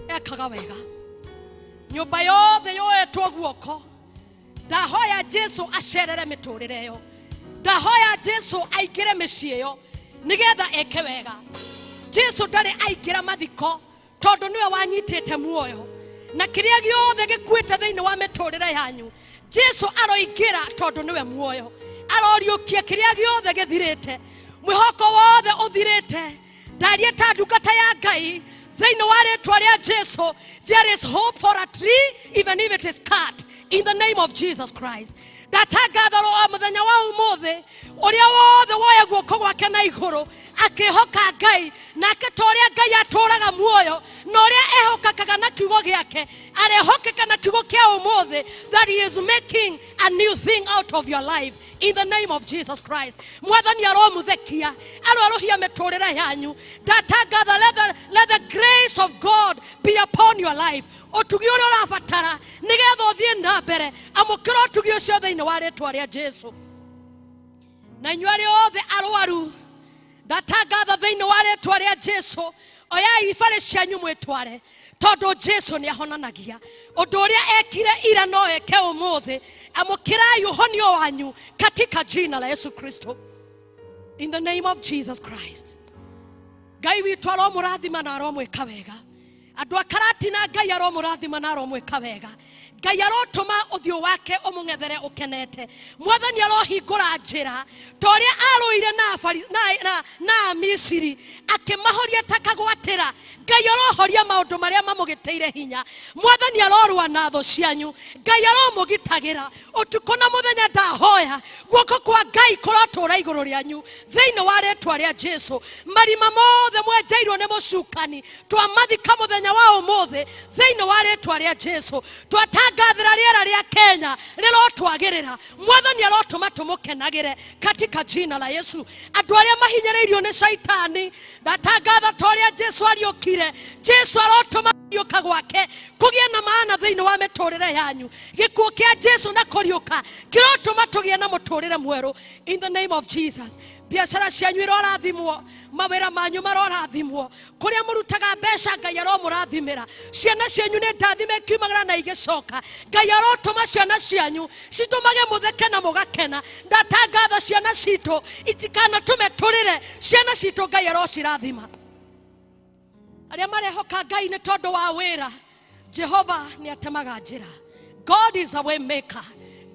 ekaga wega. Nyũmba yothe yoetwo guoko, ndahoya Jesu acerere mĩtũrĩre ĩyo, ndahoya Jesu aingĩre mĩciĩ ĩyo nĩgetha eke wega. Jesu ndarĩ aingĩra mathiko tondũ nĩwe wanyitĩte muoyo, na kĩrĩa gĩothe gĩkuĩte thĩinĩ wa mĩtũrĩre yanyu Jesu aroingĩra tondũ nĩwe muoyo. Aroriũkia kĩrĩa gĩothe gĩthirĩte, mwĩhoko wothe ũthirĩte. Ndaria ta ndungata ya Ngai thĩinĩ wa rĩtwa rĩa Jesu, there is hope for a tree even if it is cut, in the name of Jesus Christ. Ndatangatha o mũthenya wa ũmũthĩ, ũrĩa wothe woya guoko gwake na igũrũ akĩhoka Ngai, nake ta ũrĩa Ngai atũraga muoyo na ũrĩa ehokekaga na kiugo gĩake, arehokeka na kiugo kĩa ũmũthĩ, that he is making a new thing out of your life in the name of Jesus Christ. Mwathani aromuthekia, aroruhia mĩtũrĩre yanyu. Ndatangatha, let the grace of God be upon your life. Ũtugi ũrĩa ũrabatara nĩgetha ũthiĩ na mbere, amũkĩra ũtugi ũcio thĩinĩ wa rĩtwa rĩa Jesu. Na inyuĩ arĩa othe arwaru, ndatangatha thĩinĩ wa rĩtwa rĩa Jesu, oyai ibarĩ cianyu mwĩtware, tondũ Jesu nĩ ahonanagia. Ũndũ ũrĩa ekire ira no eke ũmũthĩ. Amũkĩrai ũhonio wanyu katika jina la Yesu Kristo, in the name of Jesus Christ. Ngai witũ aromũrathima na aromwĩka wega. Andũ a Karatina, Ngai aromũrathima na aromwĩka wega. Ngai arotũma ũthiũ wake ũmũng'ethere ũkenete. Mwathani arohingũra njĩra ta ũrĩa arũire na Amisiri akĩmahoria ta kagwatĩra. Ngai arohoria maũndũ marĩa mamũgĩtĩire hinya. Mwathani arorũa na thũ cianyu. Ngai aromũgitagĩra ũtukũ na mũthenya. Ndahoya guoko kwa Ngai kũrotũra igũrũ rĩanyu thĩinĩ wa rĩtwa rĩa Jesu. Marima mothe mwenjeirwo nĩ mũcukani twamathika mũthenya wa ũmũthĩ thĩinĩ wa rĩtwa rĩa Jesu. Twatangathĩra rĩera rĩa Kenya rĩrotwagĩrĩra. Mwathani arotũma tũmũkenagĩre katika jina la Yesu. Andũ arĩa mahinyĩrĩirio nĩ caitani, ndatangatha ta ũrĩa Jesu ariũkire, Jesu arotũma kũriũka gwake kũgĩe na maana thĩinĩ wa mĩtũrĩre yanyu. Gĩkuũ kĩa Jesu na kũriũka kĩrotũma tũgĩe na mũtũrĩre mwerũ in the name of Jesus. Biacara cianyu irorathimwo, mawĩra manyu marorathimwo, kũrĩa mũrutaga mbeca Ngai aromũrathimĩra. Ciana cianyu nĩ ndathime ikiumagĩra na igĩcoka. Ngai arotũma ciana cianyu citũmage mũtheke na mũgakena. Ndatangatha ciana citũ itikanatũme tũrĩre. Ciana citũ Ngai arocirathima. Arĩa marehoka Ngai nĩ tondũ wa wĩra, Jehova nĩ atemaga njĩra. God is a way maker.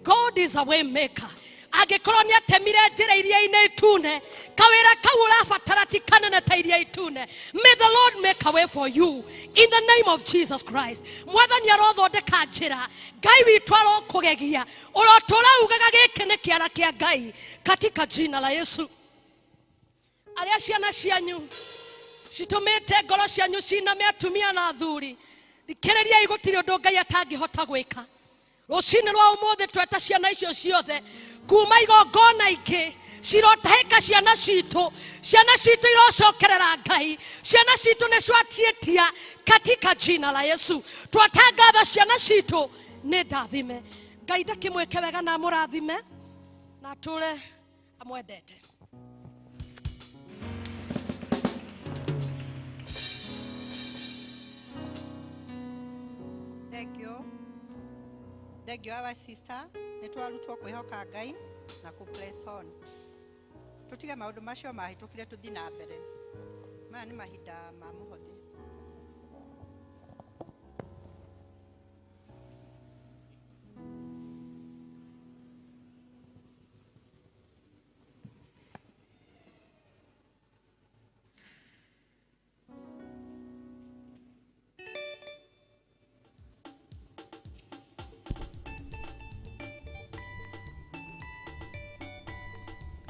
God is a way maker. Angĩkorwo nĩ atemire njĩra iria-inĩ itune, kawĩra kau ũrabatara ti kanene ta iria itune. May the Lord make a way for you in the name of Jesus Christ. Mwathani arothondeka njĩra. Ngai witũ arokũgegia, ũrotũra ugaga gĩkĩ nĩ kĩara kĩa Ngai katika jina la Yesu. Arĩa ciana cianyu citũmĩte ngoro cianyu ciname, atumia na athuri, thikĩrĩriai, gũtirĩ ũndũ Ngai atangĩhota gwĩka. Rũcinĩ rwa ũmũthĩ tweta ciana icio ciothe kuma igongona ingĩ cirotahĩka. Ciana citũ, ciana citũ irocokerera Ngai. Ciana citũ nĩ ciatiĩtia katika jina la Yesu. Twatangatha ciana citũ nĩ ndathime. Ngai ndakĩmwĩke wega na amũrathime na atũre amwendete. Thank you. Thank you our sister, nĩ twarutwo kwĩhoka Ngai na kũ press on. Tũtige maũndũ macio mahĩtũkire tũthiĩ na mbere. Maya nĩ mahinda ma mũhothi.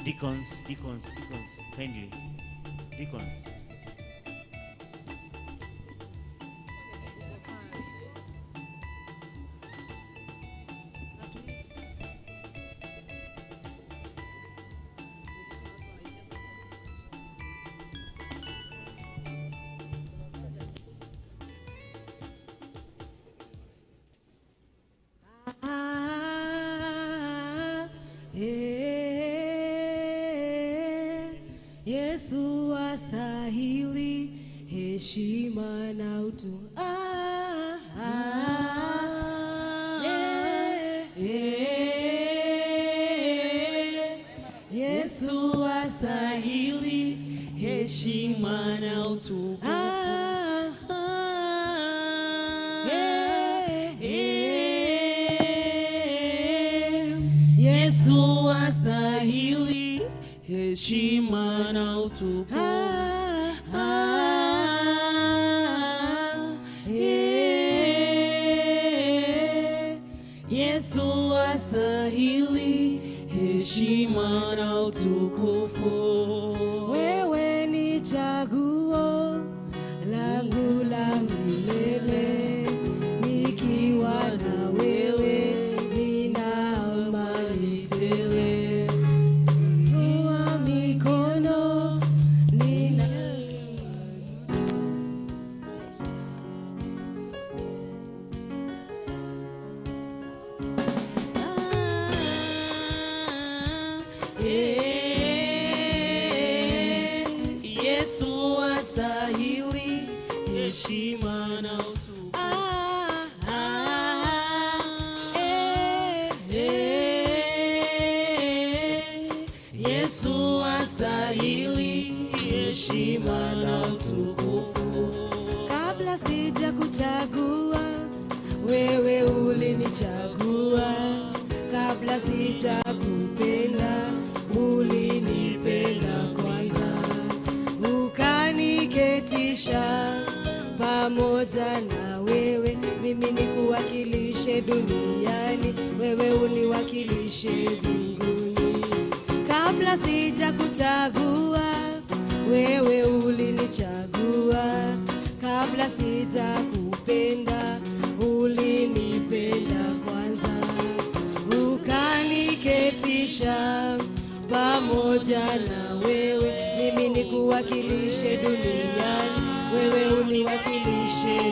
Deacons, deacons, deacons, kindly. Deacons. Yesu astahili heshima na utu. Yesu astahili heshima na utukufu. Yesu astahili heshima na utukufu. Yesu astahili heshima na utukufu. Wewe ni chaguo langu la milele, nikiwa na wewe nina amani tele. Inua mikono nina Yesu astahili heshima na utukufu. Yesu astahili heshima na utukufu. Kabla sijakuchagua wewe ulinichagua, kabla sijakupenda ulinipenda kwanza, ukaniketisha pamoja na wewe, mimi nikuwakilishe duniani, wewe uniwakilishe mbinguni. Kabla sijakuchagua wewe ulinichagua, kabla sijakupenda ulinipenda kwanza, ukaniketisha pamoja na wewe, mimi nikuwakilishe duniani, wewe uniwakilishe.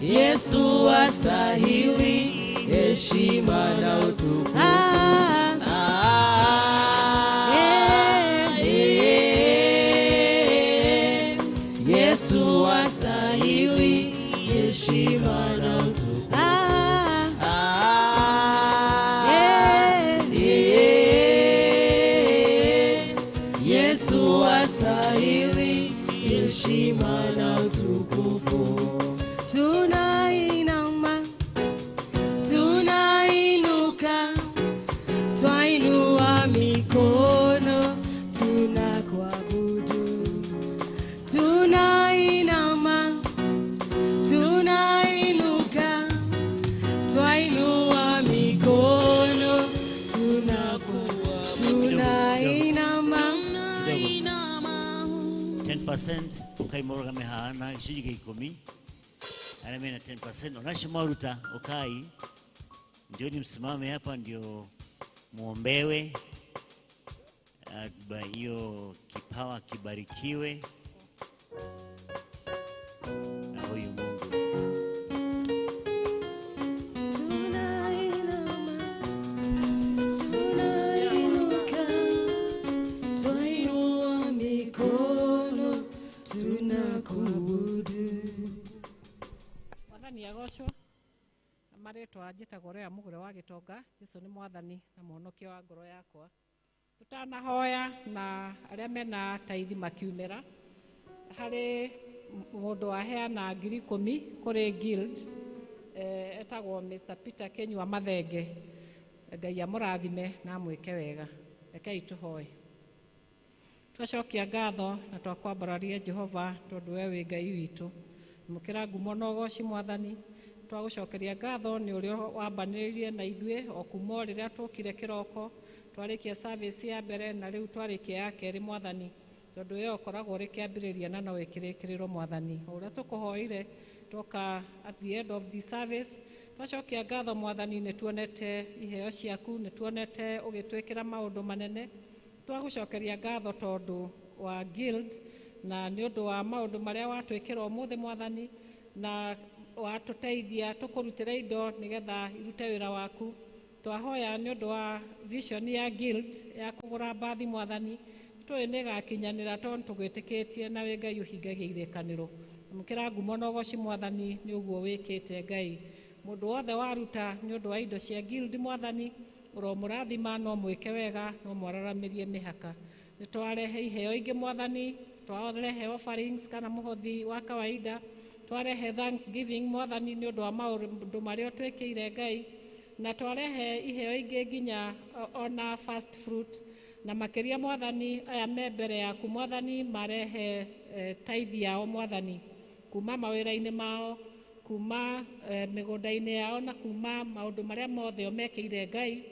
Yesu astahili heshima na utukufu. Yesu astahili heshima na utukufu. Yesu astahili heshima na utukufu. Tunainama, tunainuka, twainua mikono, tunakuabudu. Tunainama, tunainuka, twainua mikono, tunakuabudu. Tunainama, 10% ukaimorogame haha na gĩcunjĩ gĩa ikũmi arĩa mena 10% onacio mwaruta ukai, njooni msimame hapa ndio muombewe, hiyo kipawa kibarikiwe na huyu Mungu. Tunainama, tunainuka, twainua mikono, Marĩtwa njĩtagwo Rea Mũgũre wa Gĩtonga. Jesu nĩ mwathani na mũhonokia wa ngoro yakwa. Tũtanahoya na arĩa mena taithi makiumĩra, harĩ mũndũ waheana 10,000 kũrĩ guild, etagwo Mr. Peter Kenyua Mathenge. Ngai amũrathime na amwĩke wega. Rekei tũhoe. Twacokia ngatho na twakwambararia Jehova tondũ we wĩ Ngai witũ. Mũkĩra ngumo na ũgoci mwathani. Twagũcokeria ngatho nĩ ũrĩa wambanĩrĩirie na ithuĩ o kuma rĩrĩa tũkire kĩroko, twarĩkia service ya mbere na rĩu twarĩkia ya kerĩ mwathani, tondũ we ũkoragwo ũrĩ kĩambĩrĩria na no ĩkĩrĩkĩrĩrwo mwathani. O ũrĩa tũkũhoire twoka at the end of the service, twacokia ngatho mwathani, nĩ tuonete iheo ciaku, nĩ tuonete ũgĩtwĩkĩra maũndũ manene. Twagũcokeria ngatho tondũ wa guild na nĩ ũndũ wa maũndũ marĩa watwĩkĩra ũmũthĩ mwathani, na watũteithia tũkũrutĩra indo nĩgetha irute wĩra waku. Twahoya nĩ ũndũ wa vision ya guild ya kũgũra mbathi mwathani, tũĩ nĩ ĩgakinyanĩra tondũ tũgwĩtĩkĩtie na wĩ Ngai ũhingagia irĩkanĩro. Amũkĩra ngumo na ũgoci mwathani nĩ ũguo wĩkĩte Ngai. Mũndũ wothe waruta nĩ ũndũ wa indo cia guild mwathani, ũromũrathima no mwĩke wega, no mwararamĩrie mĩhaka. Nĩ twarehe iheo ingĩ mwathani, twarehe offerings kana mũhothi wa kawaida, twarehe thanksgiving mwathani nĩ ũndũ wa maũndũ marĩa ũtwĩkĩire Ngai, na twarehe iheo ingĩ nginya ona first fruit, na makĩria mwathani aya me mbere yaku mwathani marehe tithe yao mwathani, kuma mawĩra-inĩ mao, kuma mĩgũnda-inĩ yao, na kuma maũndũ marĩa mothe mekĩire Ngai,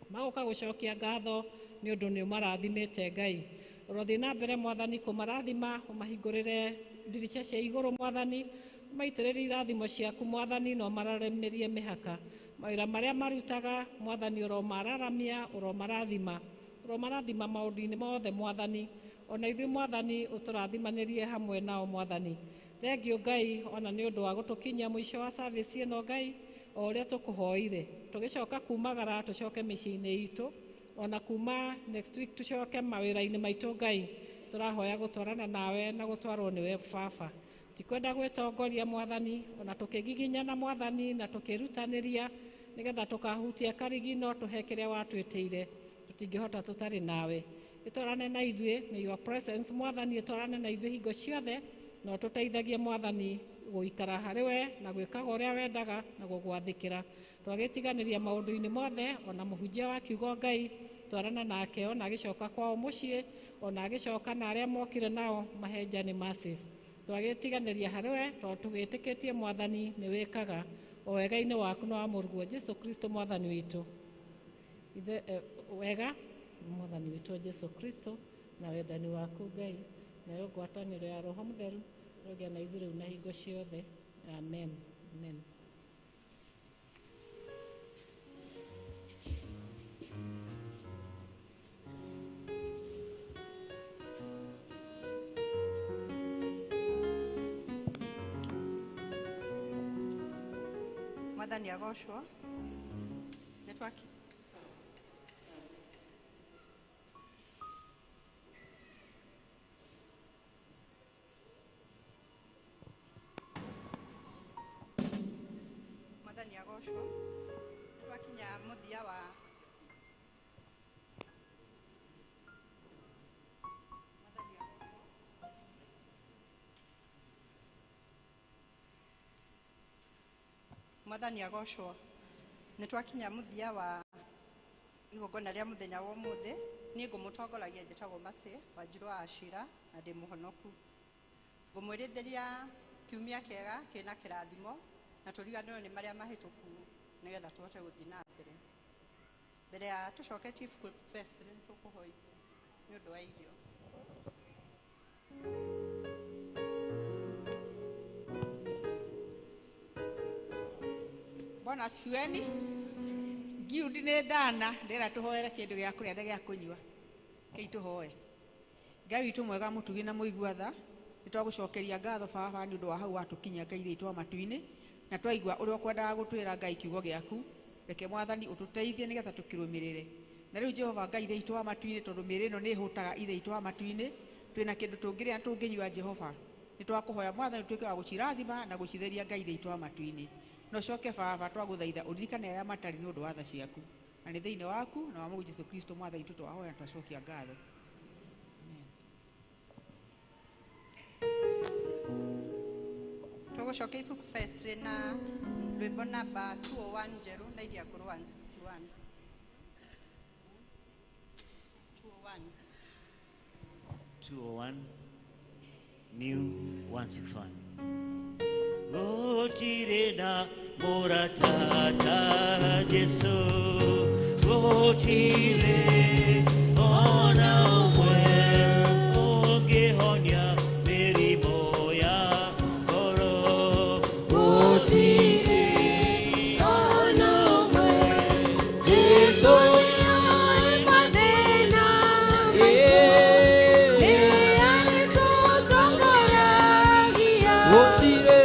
magoka gũcokia ngatho nĩ ũndũ nĩ ũmarathimĩte Ngai. Ũrothiĩ na mbere mwathani kũmarathima, ũmahingũrĩre ndirica cia igũrũ mwathani, ũmaitĩrĩrie irathimo ciaku mwathani, na ũmararĩmĩrie mĩhaka. Mawĩra marĩa marutaga mwathani ũromararamia, ũromarathima, ũromarathima maũndũ-inĩ mothe mwathani. Ona ithuĩ mwathani ũtũrathimanĩrie hamwe nao mwathani. Thengiũ Ngai ona nĩ ũndũ wa gũtũkinyia mũico wa service ĩno Ngai, o ũrĩa tũkũhoire. Tũgĩcoka kumagara tũcoke mĩciĩ-inĩ itũ, ona kuma next week tũcoke mawĩra-inĩ maitũ Ngai. Tũrahoya gũtwarana nawe na gũtwarwo nĩwe Baba. Tikwenda gwĩtongoria mwathani, ona tũkĩgiginyana mwathani na tũkĩrutanĩria nĩgetha tũkahutia karigi no tũhe kĩrĩa watwĩtĩire. Tũtingĩhota tũtarĩ nawe. Ĩtwarane na ithuĩ, may your presence mwathani ĩtwarane na ithuĩ hingo ciothe, na ũtũteithagie mwathani gũikara harĩ we na gwĩkaga ũrĩa wendaga na gũgwathĩkĩra. Twagĩtiganĩria maũndũ-inĩ mothe, ona mũhunjia wa kiugo Ngai twarana nake, ona agĩcoka kwao mũciĩ, ona agĩcoka na arĩa mokire nao mahenjani masses. Twagĩtiganĩria harĩ we tondũ tũgĩtĩkĩtie mwathani nĩ wĩkaga o wega-inĩ waku na wa mũrũguo Jesu Kristo mwathani witũ. Ithe wega mwathani witũ Jesu Kristo na wendani waku Ngai, nayo ngwatanĩro ya Roho Mũtheru ĩrogĩa na ithuĩ rĩu na hingo ciothe. Amen. Amen. Mwathani agocwo. Nĩ twaki Mwathani agocwo. Nĩ twakinya mũthia wa Mwathani agocwo. Nĩ twakinya mũthia wa igongona rĩa mũthenya wa ũmũthĩ. Niĩ ngũmũtongoragia njĩtagwo Mercy Wanjirũ wa Ashira na ndĩ mũhonoku. Ngũmwĩrĩthĩria kiumia kĩega kĩna kĩrathimo na tũriganĩrwo nĩ marĩa mahĩtũku nĩgetha tũhote gũthiĩ na mbere. Mbere ya tũcoketie ibuku first nĩ tũkũhoithia nĩ ũndũ wa irio. Bwana asifiweni. Guild nĩ ndana ndĩra tũhoere kĩndũ gĩa kũrĩa na gĩa kũnyua. Kei tũhoe. Ngai witũ mwega mũtugi na mũigua tha, nĩ twagũcokeria ngatho Baba nĩ ũndũ wa hau watũkinyia Ngai witũ wa matu-inĩ, na twaigua ũrĩa ũkwendaga gũtwĩra Ngai kiugo gĩaku. Reke mwathani ũtũteithie nĩgetha tũkĩrũmĩrĩre. Na rĩu Jehova Ngai witũ wa matu-inĩ, tondũ mĩĩrĩ ĩno nĩ ĩhũtaga Ithe witũ wa matu-inĩ, twĩna kĩndũ tũngĩrĩa na tũngĩnyua Jehova. Nĩ twakũhoya mwathani ũtuĩke wa gũcirathima na gũcitheria Ngai witũ wa matu-inĩ. Na ũcoke baba twagũthaitha ũririkane arĩa matarĩ nĩ ũndũ wa tha ciaku. Na nĩ thĩinĩ waku na wa Mũrũ Jesũ Kristo mwathani witũ twahoya na twacokia ngatho. Tũgũcokia ibuku first rĩna rwĩmbo namba 201 njerũ na iria ngũrũ 161. 201. 201, new 161. Gũtirĩ na mũrata ta Jesũ, gũtirĩ ona ũmwe ũngĩhonia mĩrimũ ya ngoro. Gũtirĩ ona ũmwe, Jesũ nĩoĩ mathĩna maitũ, nĩ arĩtũtongoragia. Gũtirĩ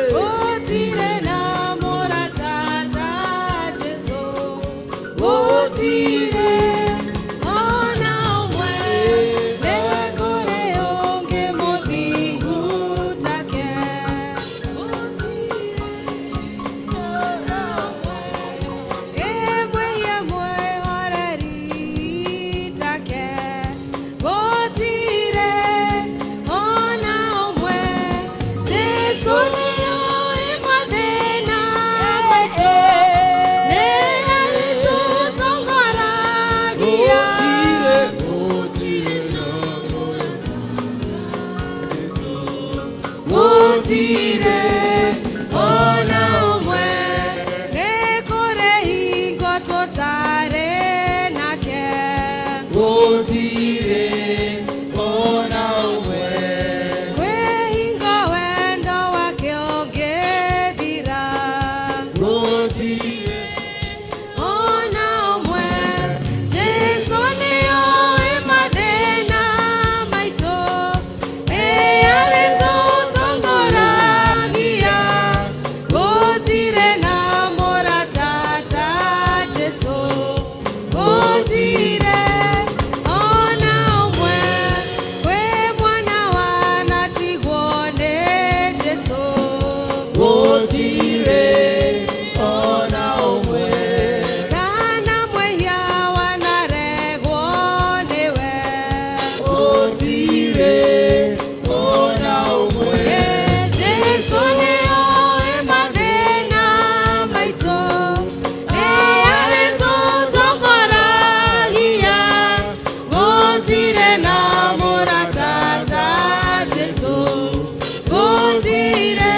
na mũrata ta Jesũ, gũtirĩ ona ũmwe, nĩ kũrĩ ũngĩ mũthingu take. Ĩmwe ĩmwe horeri take, gũtirĩ ona ũmwe, Jesũ nĩoĩ mathĩna maitũ, nĩ arĩtũtongoragia. Gũtirĩ ona ũmwe, nĩ kũrĩ hingo tũtarĩ nake. Gũtirĩ ona ũmwe, Kwĩ hingo wendo wake ũngĩthira. Gũtirĩ Ona ũmwe, Jesũ nĩoĩ mathĩna maitũ, nĩ arĩtũtongoragia. Gũtirĩ na mũrata ta Jesũ, gũtirĩ ona ũmwe, kwĩ mwana wanatigwo nĩ Jesũ. Gũtirĩ ona ũmwe, Kana mwĩhia wanaregwo nĩwe. Gũtirĩ ona ũmwe, Jesũ nĩoĩ mathĩna maitũ, nĩ arĩtũtongoragia. Gũtirĩ na mũrata ta Jesũ, gũtirĩ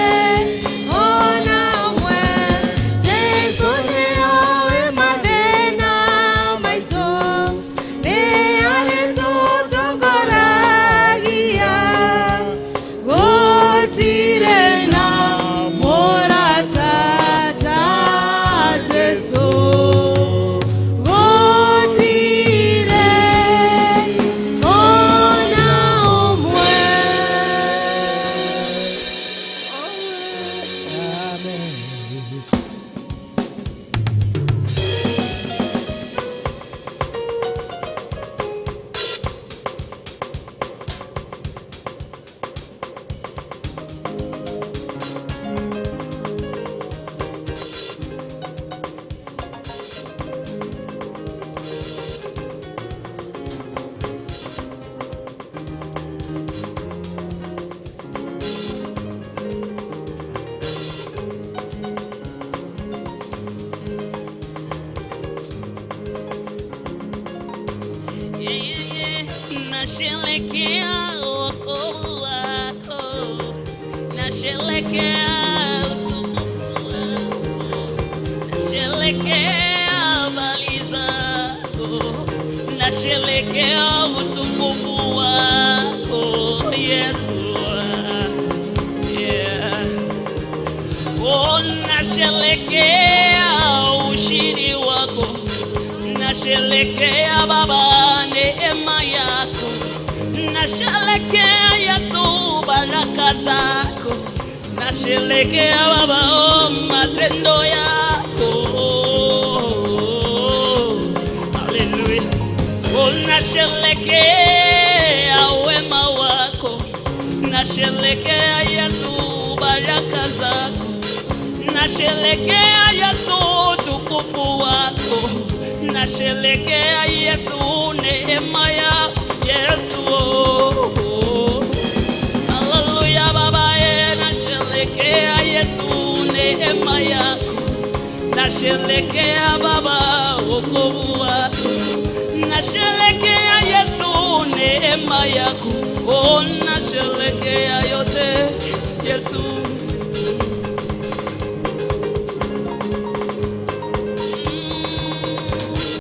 ona ũmwe. Jesũ nĩoĩ mathĩna maitũ, nĩ arĩtũtongoragia. Gũtirĩ na mũrata ta Jesũ, gũtirĩ ona ũmwe. Nashelekea wokovu wako, nashelekea utukufu wako, nashelekea habari zako, nashelekea utukufu wako Yesu. Yeah. Oh, nashelekea ushindi wako, nashelekea Baba neema yako, nashelekea Yesu baraka zako, nashelekea Baba oh, matendo yako. Haleluya. Oh, nashelekea wema wako, nashelekea Yesu baraka zako, Nasherekea Yesu utukufu wako, nasherekea Yesu neema yako Yesu. Oh, oh. Haleluya Baba, nasherekea Yesu neema yako, nasherekea Baba wokovu wako, nasherekea Yesu neema yako, oh, nasherekea yote Yesu.